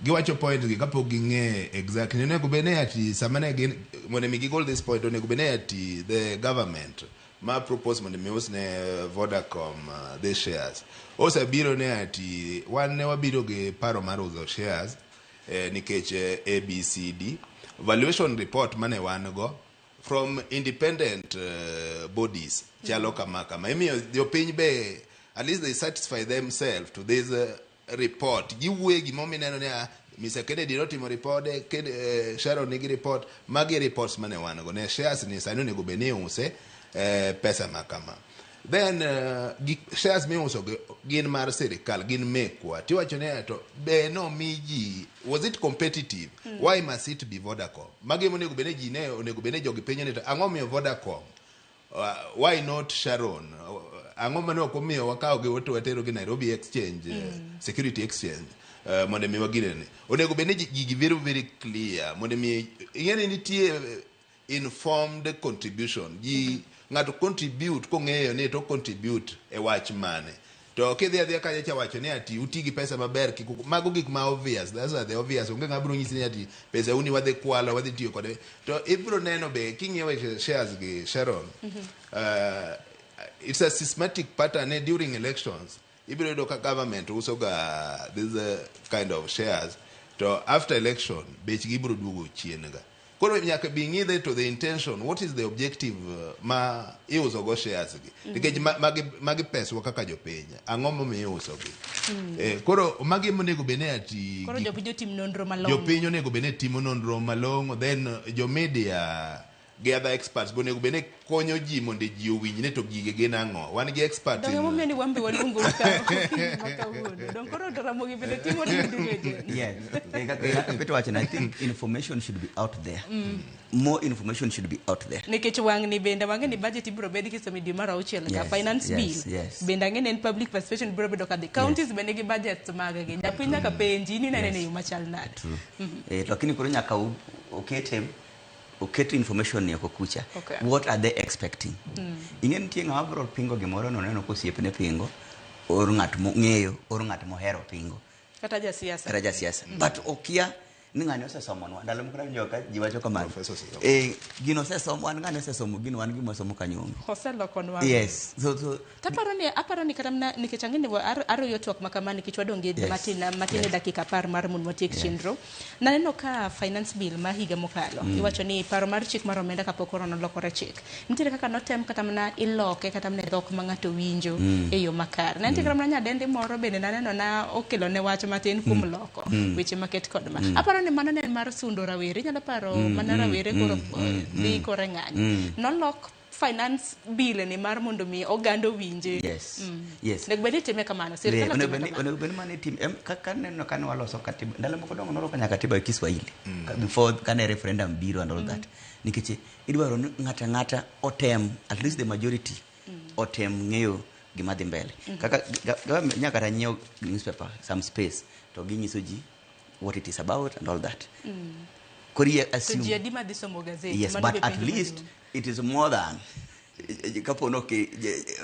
giwacho points gi kapok ging'e exactly. Onego bed ni ati sama ne gin mondo mi gigol this point, onego bed ni ati the government ma propose mondo mi usne Vodacom the shares osebiro ne ati wan ne wabiro gi paro mar uso shares nikech ABCD valuation report mane wan go from independent bodies chalo kama kama. Imiyo jopiny be at least they satisfy themselves to this report. Giwuoye gimomiyo ineno ni ah, Mr. Kennedy notimo ripode Sharon nigi report. Magi e reports mane wan go ne shares ni sani onego bed ni iuse pesa ma kama. Then shares miuso gi gin mar sirikal, gin mekwa. Tiwacho ni to be nomi ji, was it competitive? Why must it be Vodacom? Magi monego bed ni ji ne onego bed ni jogi penjo ni to ang'o miyo Vodacom, why not Sharon? Ang'o mane ok omiyo wakawo gi to watero gi Nairobi Exchange, Security Exchange, mondo mi waginene. Onego bed ni gigi very very clear mondo mi ing'e ni nitie informed contribution. Ji ng'ato contribute kong'eyo ni to contribute e wach mane. To kidhi adhiya kacha cha wacho ni ati uti gi pesa maber kik mago gik ma obvious, those are the obvious. Onge ng'ama biro nyisi ni ati pesa uni wadhi kwalo, wadhi tiyo kode. To ibiro neno be king'iyo weche shares gi Sharon, it's a systematic pattern during elections ibiro yudo ka government uso ga this kind of shares, to after election bechgi ibiro duogo chien ga. Koro nyaka bi ng'idhe to the intention, what is the objective ma iuso go shares gi, nikech magi peswa kaka jopiny, ang'o momiyo iuso gi? Koro magi monego bed ni ati Koro jopiny otim nonro malong'o. Jopiny onego bed ni timo nonro malong'o, then jo media gi other experts be onego bed ni konyo ji mondo ji owinj ni to gige gin ang'o. Wan gi experts Donge momiyo ni wan be waluongo ka okinyi ma kawuono. Dong koro Ramogi bende timo due diligence. Yes. Kaka Peter wacho, I think information should be out there. More information should be out there. Nikech wang'ni bende wang'e ni budget ibiro bed kisomo e dwe mar auchiel ka finance bill bende ang'e ni en public participation biro bedo kadhi counties bende nigi budgets mag gi japiny nyaka penji ni inene e yo machal nade. True. Lakini koro nyaka oket information ni oko kucha. What are they expecting? Ing'e nitie ng'ama biro pingo gimoro noneno kosiepne pingo, or ng'at mong'eyo, or ng'at mohero pingo. Kata jasiasa. Kata jasiasa. But okia ni ng'ani osesomonwa. Ndalo moko nawinjo ka ji wacho kamano. Professor osesomo. Gino osesomo, wan ng'ani osesomo gino, wan gima wasomo kanyo onge. Oselokonwa. Yes. So Taparo ni aparo ni kata mana nikech ang'e ni aroyo twak ma kama nikech wadong' gi matin e dakika 10 mar mondo watiek chenro. Naneno ka finance bill ma higa mokalo iwacho ni paro mar chik mar omenda kapok koro nolokore chik. Nitiere kaka notem kata mana iloke kata mana e dhok ma ng'ato winjo e yo makare. Ne nitie kata mana nyadendi moro bende naneno na okelo ne wach matin kuom loko weche maket kod ma. Aparo ni ni mano ne en mar sundo rawere inyalo paro mana rawere koro dhi kore ng'anyo. Nolok finance bill ni mar mondo mi oganda owinje. Onego bed ni itime kamano, sirkal onego otime bed ni kamano. Onego bed ni mano itim kaka neno kane waloso katiba ndalo moko dongo noloko nyaka katiba e Kiswahili before kane referendum biro and all that, nikech idwaro ni ng'ato ang'ata otem, at least the majority otem ng'eyo gima dhi mbele. Kaka government nyaka kata nyiew newspaper some space to ginyiso ji what it is about and all that. Koro iye To assume ji adi madhi somo gazeti? Yes, Mano but be at penjo least maduong'. it is more than kapo no ok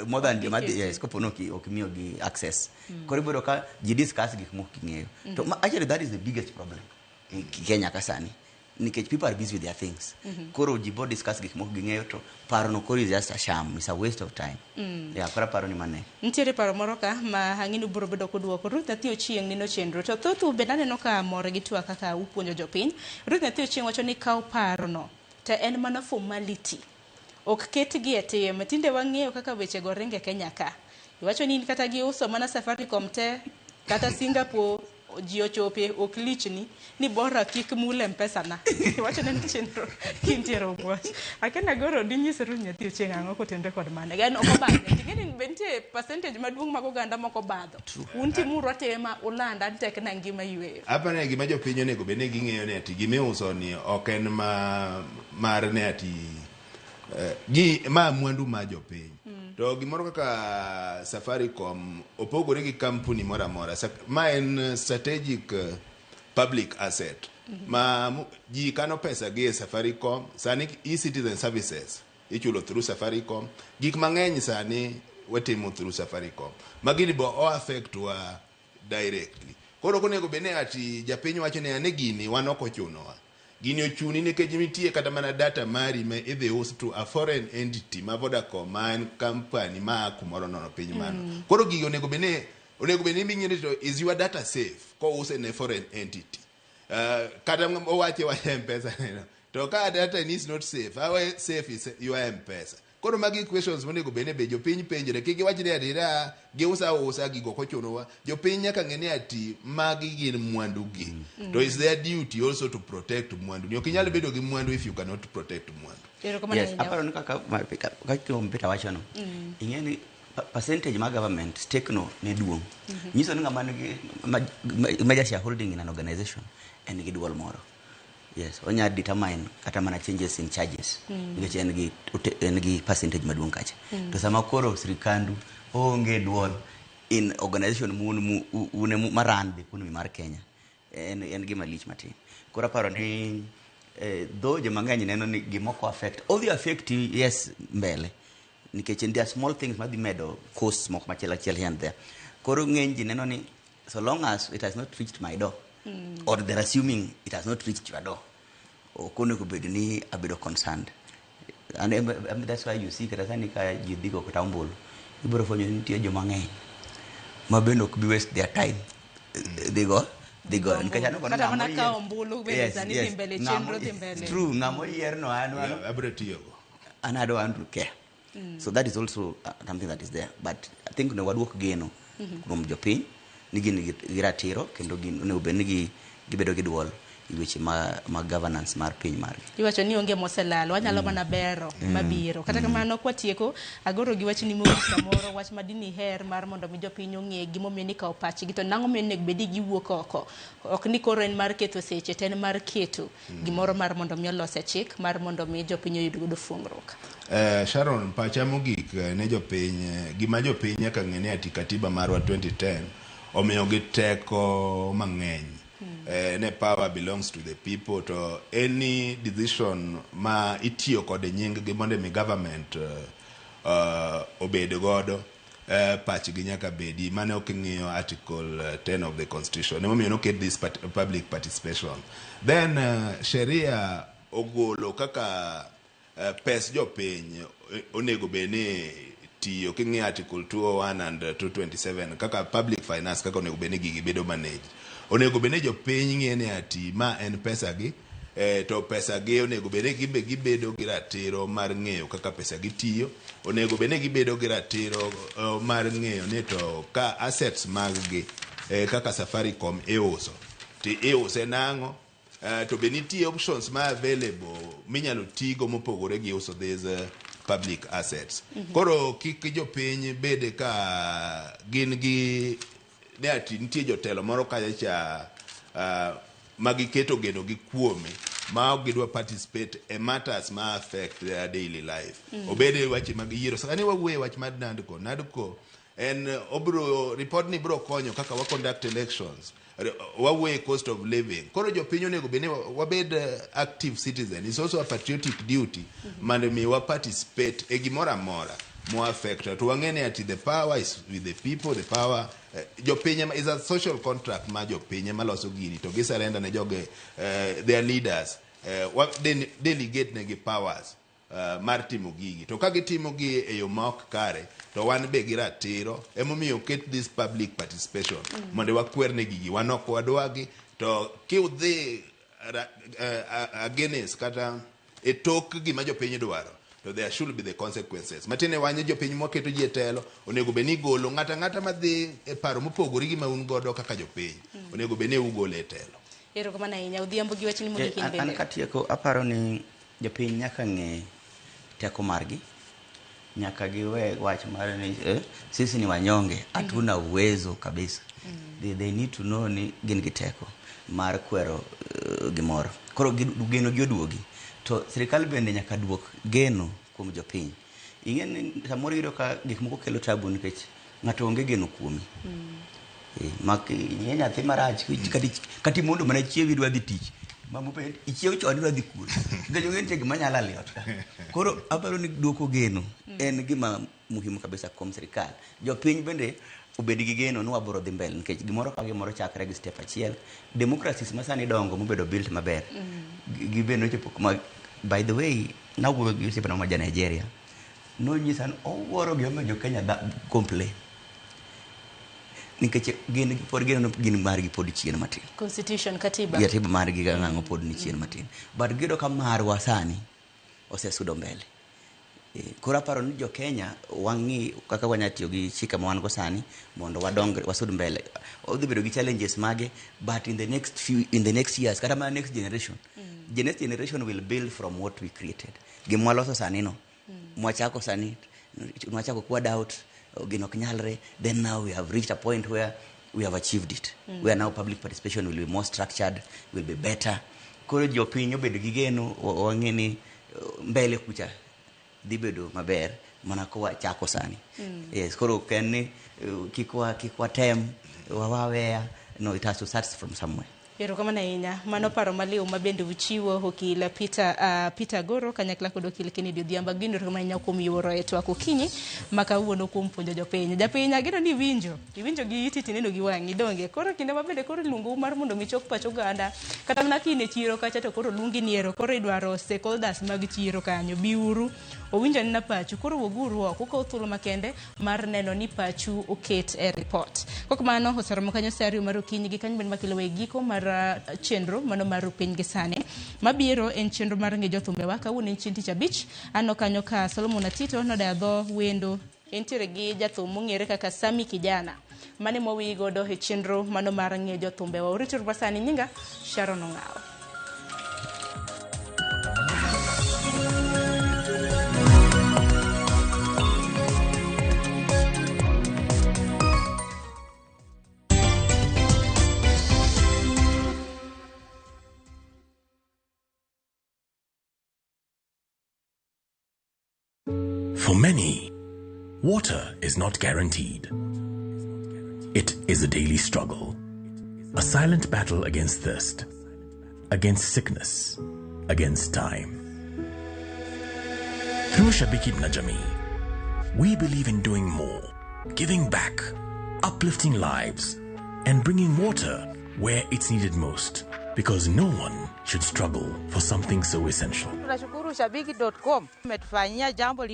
more than joma dhi, Ikete. yes, kapo no ok imiyogi access. Koro ibiro ka ji discuss gik moko king'eyo to actually that is the biggest problem in Kenya ka sani, nikech people are busy with their things. Koro ji bo discuss gik moko ging'eyo to paro no koro is just a sham, it's a waste of time. Yeah, koro aparo ni mane. Nitiere paro moro ka ma ang'e ni ubiro bedo kuduoko. Ruth Nyathi Ochieng' neno chenro to thothu bende aneno ka mor gi twak kaka upuonjo jopiny. Ruth Nyathi Ochieng' wacho ni kaw parono to en mana formality, ok ketgi e tim. Tinde wang'eyo kaka wechego ringe Kenya ka. Iwacho ni in kata giuso mana Safaricom te kata Singapore ji ochope ok lichni ni bora kik mul M-Pesa na. Iwacho ni chenro kintiere obwach. Akena goro dinyis Ruth Nyathi Ochieng' ang'o kotenore kod mano. En ok obadhe. Ting'e ni be nitie percentage maduong' mag oganda mok obadho. Un timuru atima ulanda an tek na ngima yweyo. Aparo ni gima jopiny onego bed ni ging'eyo ni ati gimiuso ni ok en ma mar ne ati gi ma mwandu ma jopiny. To gimoro kaka Safaricom opogore gi kampuni moro amora. Ma en strategic public asset ma ji kano pesa gi e Safaricom. Sani e-citizen services ichulo through Safaricom. Gik mang'eny sani watimo through Safaricom. Ma gini bo o affect wa directly. Koro ok onego bed ni ati japiny wacho ni ane gini wan ok ochunowa. Gini ochuni nikech nitie kata mana data mari ma idhi us to a foreign entity ma Vodacom, ma en company ma a kumoro nono piny mano. Koro gigi onego bed ni ming'e ni to is your data safe kouse ne foreign entity. Kata owache wach M-Pesa neno. To ka data is not safe, how safe is your M-Pesa? Koro magi questions monego bed ni be jopiny penjore. Kik giwach ni adira giuso ausa gigo ok ochunowa. Jopiny nyaka ng'e ni ati magi gin mwandu gi. To it's their duty also to protect mwandu ni. Ok inyal bedo gi mwandu if you cannot protect mwandu. Erokamano Yes, ahinya. aparo ni kaka kaka wacho no, ing'e ni percentage mar government stake no ne duong', nyiso ni ng'ama nigi major shareholding in an organization en gi duol moro. Yes, onya determine kata mana changes in charges nikech en gi percentage maduong' kacha. To sama koro sirikandu onge duol in organization mun une maran the economy mar Kenya, en gima lich matin. Koro aparo ni though joma ng'eny neno ni gimoko affect odhi affect, yes, mbele nikech there are small things madhi medo costs moko machielo achiel here and there. Koro ng'eny ji neno ni so long as it has not reached my door, or they're assuming it has not reached your door, ok onego bed ni abedo concerned. And that's why you see kata sani ka ji dhi go kata ombulu, ibiro fwenyo ni nitie joma ng'eny ma bende ok bi waste their time dhi go nikech aneno Kata ng'ama mana oyier- kawo ombulu bende sani dhi mbele, chenro dhi mbele. True, ng'ama oyier no an abiro tiyogo. An I don't want to care. So that is also something that is there, but I think onego waduok geno kuom jopiny ni gin gi ratiro kendo gin onego bed ni gibedo gi duol e weche ma governance mar piny margi. Iwacho ni onge moselal, wanyalo mana bero mabiro. Kata kamano kwatieko agoro gi wachni mogik, samoro wach ma dini her mar mondo mi jopiny ong'e gimomiyo ni kawo pachgi to nang'o miyo onego bed ni giwuok oko, ok ni koro en mar ketho seche to en mar keto gimoro mar mondo mi olose chik mar mondo mi jopiny oyud godo fuongruok. Sharon, pacha mogik ne jopiny, gima jopiny nyaka ng'e ni ati katiba marwa 2010 omiyogi teko mang'eny. Ne power belongs to the people, to any decision ma itiyo kod nying gi mondo mi government obed godo, pachgi nyaka bedi. Mane ok ing'iyo article 10 of the constitution emomiyo noket this public participation. Then sheria ogolo kaka pes jopiny onego bed ni tiyo. King'iyo article 201 and 227, kaka public finance, kaka onego bed ni gigi bedo managed, onego bed ni jopiny ng'e ni ati ma en pesa gi, to pesa gi onego bed ni gibe gibedo gi ratiro mar ng'eyo kaka pesa gi tiyo. Onego bed ni gibedo gi ratiro mar ng'eyo ni to ka assets mag gi, kaka Safaricom iuso, ti iuse nang'o. To be nitie options ma available minyalo tigo mopogore gi uso these public assets. Koro kik jopiny bed ka gin gi ne ati nitie jotelo moro kacha cha ma giketo geno gi kuome ma ok gidwa participate e matters ma affect their daily life. Obed e weche mag yiero. Sani wawuoyo e wach mar NADCO. NADCO en obro report ni bro konyo kaka wa conduct elections. Wawuoyo e cost of living. Koro jopiny onego bed ni wabed active citizen. It's also a patriotic duty mondo mi wa participate e gimoro amora mo affect to wang'e ni ati the power is with the people. The power jopiny is a social contract ma jopiny ema loso gini to gi surrender ne joge their leaders wa delegate negi powers mar timo gigi. To ka gitimo gi e yo ma ok kare, to wan be gi ratiro. Emomiyo oket this public participation mondo wakwer ne gigi wan ok wadwagi. To kiudhi against kata e tok gima jopiny dwaro, to there should be the consequences. Matiende wan jopiny mwaketo ji e telo, onego bed ni igolo ng'ato ang'ata madhi e paro mopogore gi ma un godo kaka jopiny, onego bed ni ugole e telo. Erokamano ahinya. Odhiambo, gi wachni mogik in An bende. Katieko, aparo ni jopiny nyaka ng'e teko margi, nyaka giwe wach mar ni sisi ni wanyonge, hatuna uwezo kabisa. They need to know ni gin gi teko mar kwero gimoro. Koro geno gi oduogi to sirikal bende nyaka duok geno kuom jopiny. Ing'e ni samoro iyudo ka gik moko kelo tabu nikech ng'ato onge geno kuomi. Mak ing'e nyathi marach kata imondo mana chiew idwa dhi tich. Mama penjo, ichiew chon idwa dhi kure? Nikech ong'e nitie gima nyalo lalo ot ka. Koro aparo ni duoko geno en gima muhimu kabisa kuom sirikal. Jopiny bende obed gi geno ni wabiro dhi mbele nikech gimoro ka gimoro chakre gi step achiel. Democracies ma sani dongo mobedo built maber. Gi be nochopo kuma, by the way, nawuoyo gi osiepna ma ja Nigeria. Nonyisa ni owuoro gimomiyo jo Kenya complain. Nikech gin pod geno ni gin margi pod chien matin. Constitution, katiba. Katiba margi ga ng'ang'o pod ni chien matin. But giyudo ka marwa sani osesudo mbele. Koro aparo ni jo Kenya wang'i kaka wanya tiyo gi chike ma wan go sani mondo wadong wasud mbele. Odhi bedo gi challenges mage, but in the next years, kata mana next generation. The next generation will build from what we created. Gima waloso sani no. Mwachako sani, mwachako kwa doubt, gino ok nyalre, then now we have reached a point where we have achieved it. Where now public participation will be more structured, will be better. Koro jopiny obed gi geno, wang'e ni mbele kucha dhi bedo maber mana ka wachako sani. Yes, koro ok en ni kik watem waweya. No, it has to start from somewhere. Erokamano ahinya. Mano paro maliw ma bende uchiwo, okil Peter Goro kanyakla kod okil Kennedy Odhiambo. Ageno erokamano ahinya kuom yuoro e twak okinyi ma kawuono kuom puonjo jopiny. Japiny, ageno ni iwinjo. Iwinjo gi iti tineno gi wang'i donge. Koro kinde ma bende koro iluongou mar mondo mi chok pach oganda. Kata mana ka in e chiro kacha to koro luongi ni ero koro idwaro stakeholders mag chiro kanyo. Biuru. Owinjo anena pachu. Koro wuoguru oko ukaw thuolo makende mar neno ni pachu oket e report. Kok mano oseromo kanyo sa 2 mar okinyi gi kanyo bende makelo e giko mar chenro mano mar piny gi sani. Mabiro en chenro mar ng'e jothumbewa. Kawuono en chieng' tich abich. Aneno kanyo ka Solomon Atito nodayo dho wendo. Entiere gi jathum mong'ere kaka Sami Kijana. Mane mwawiyi godo e chenro mano mar ng'e jothumbewa. Orito sani nyinga Sharon Ong'awo. For many, water is not guaranteed. It is a daily struggle, a silent battle against thirst, against sickness, against time. Through Shabiki na Jamii, we believe in doing more, giving back, uplifting lives, and bringing water where it's needed most, because no one should struggle for something so essential. Tunashukuru Shabiki.com umetufanyia jambo.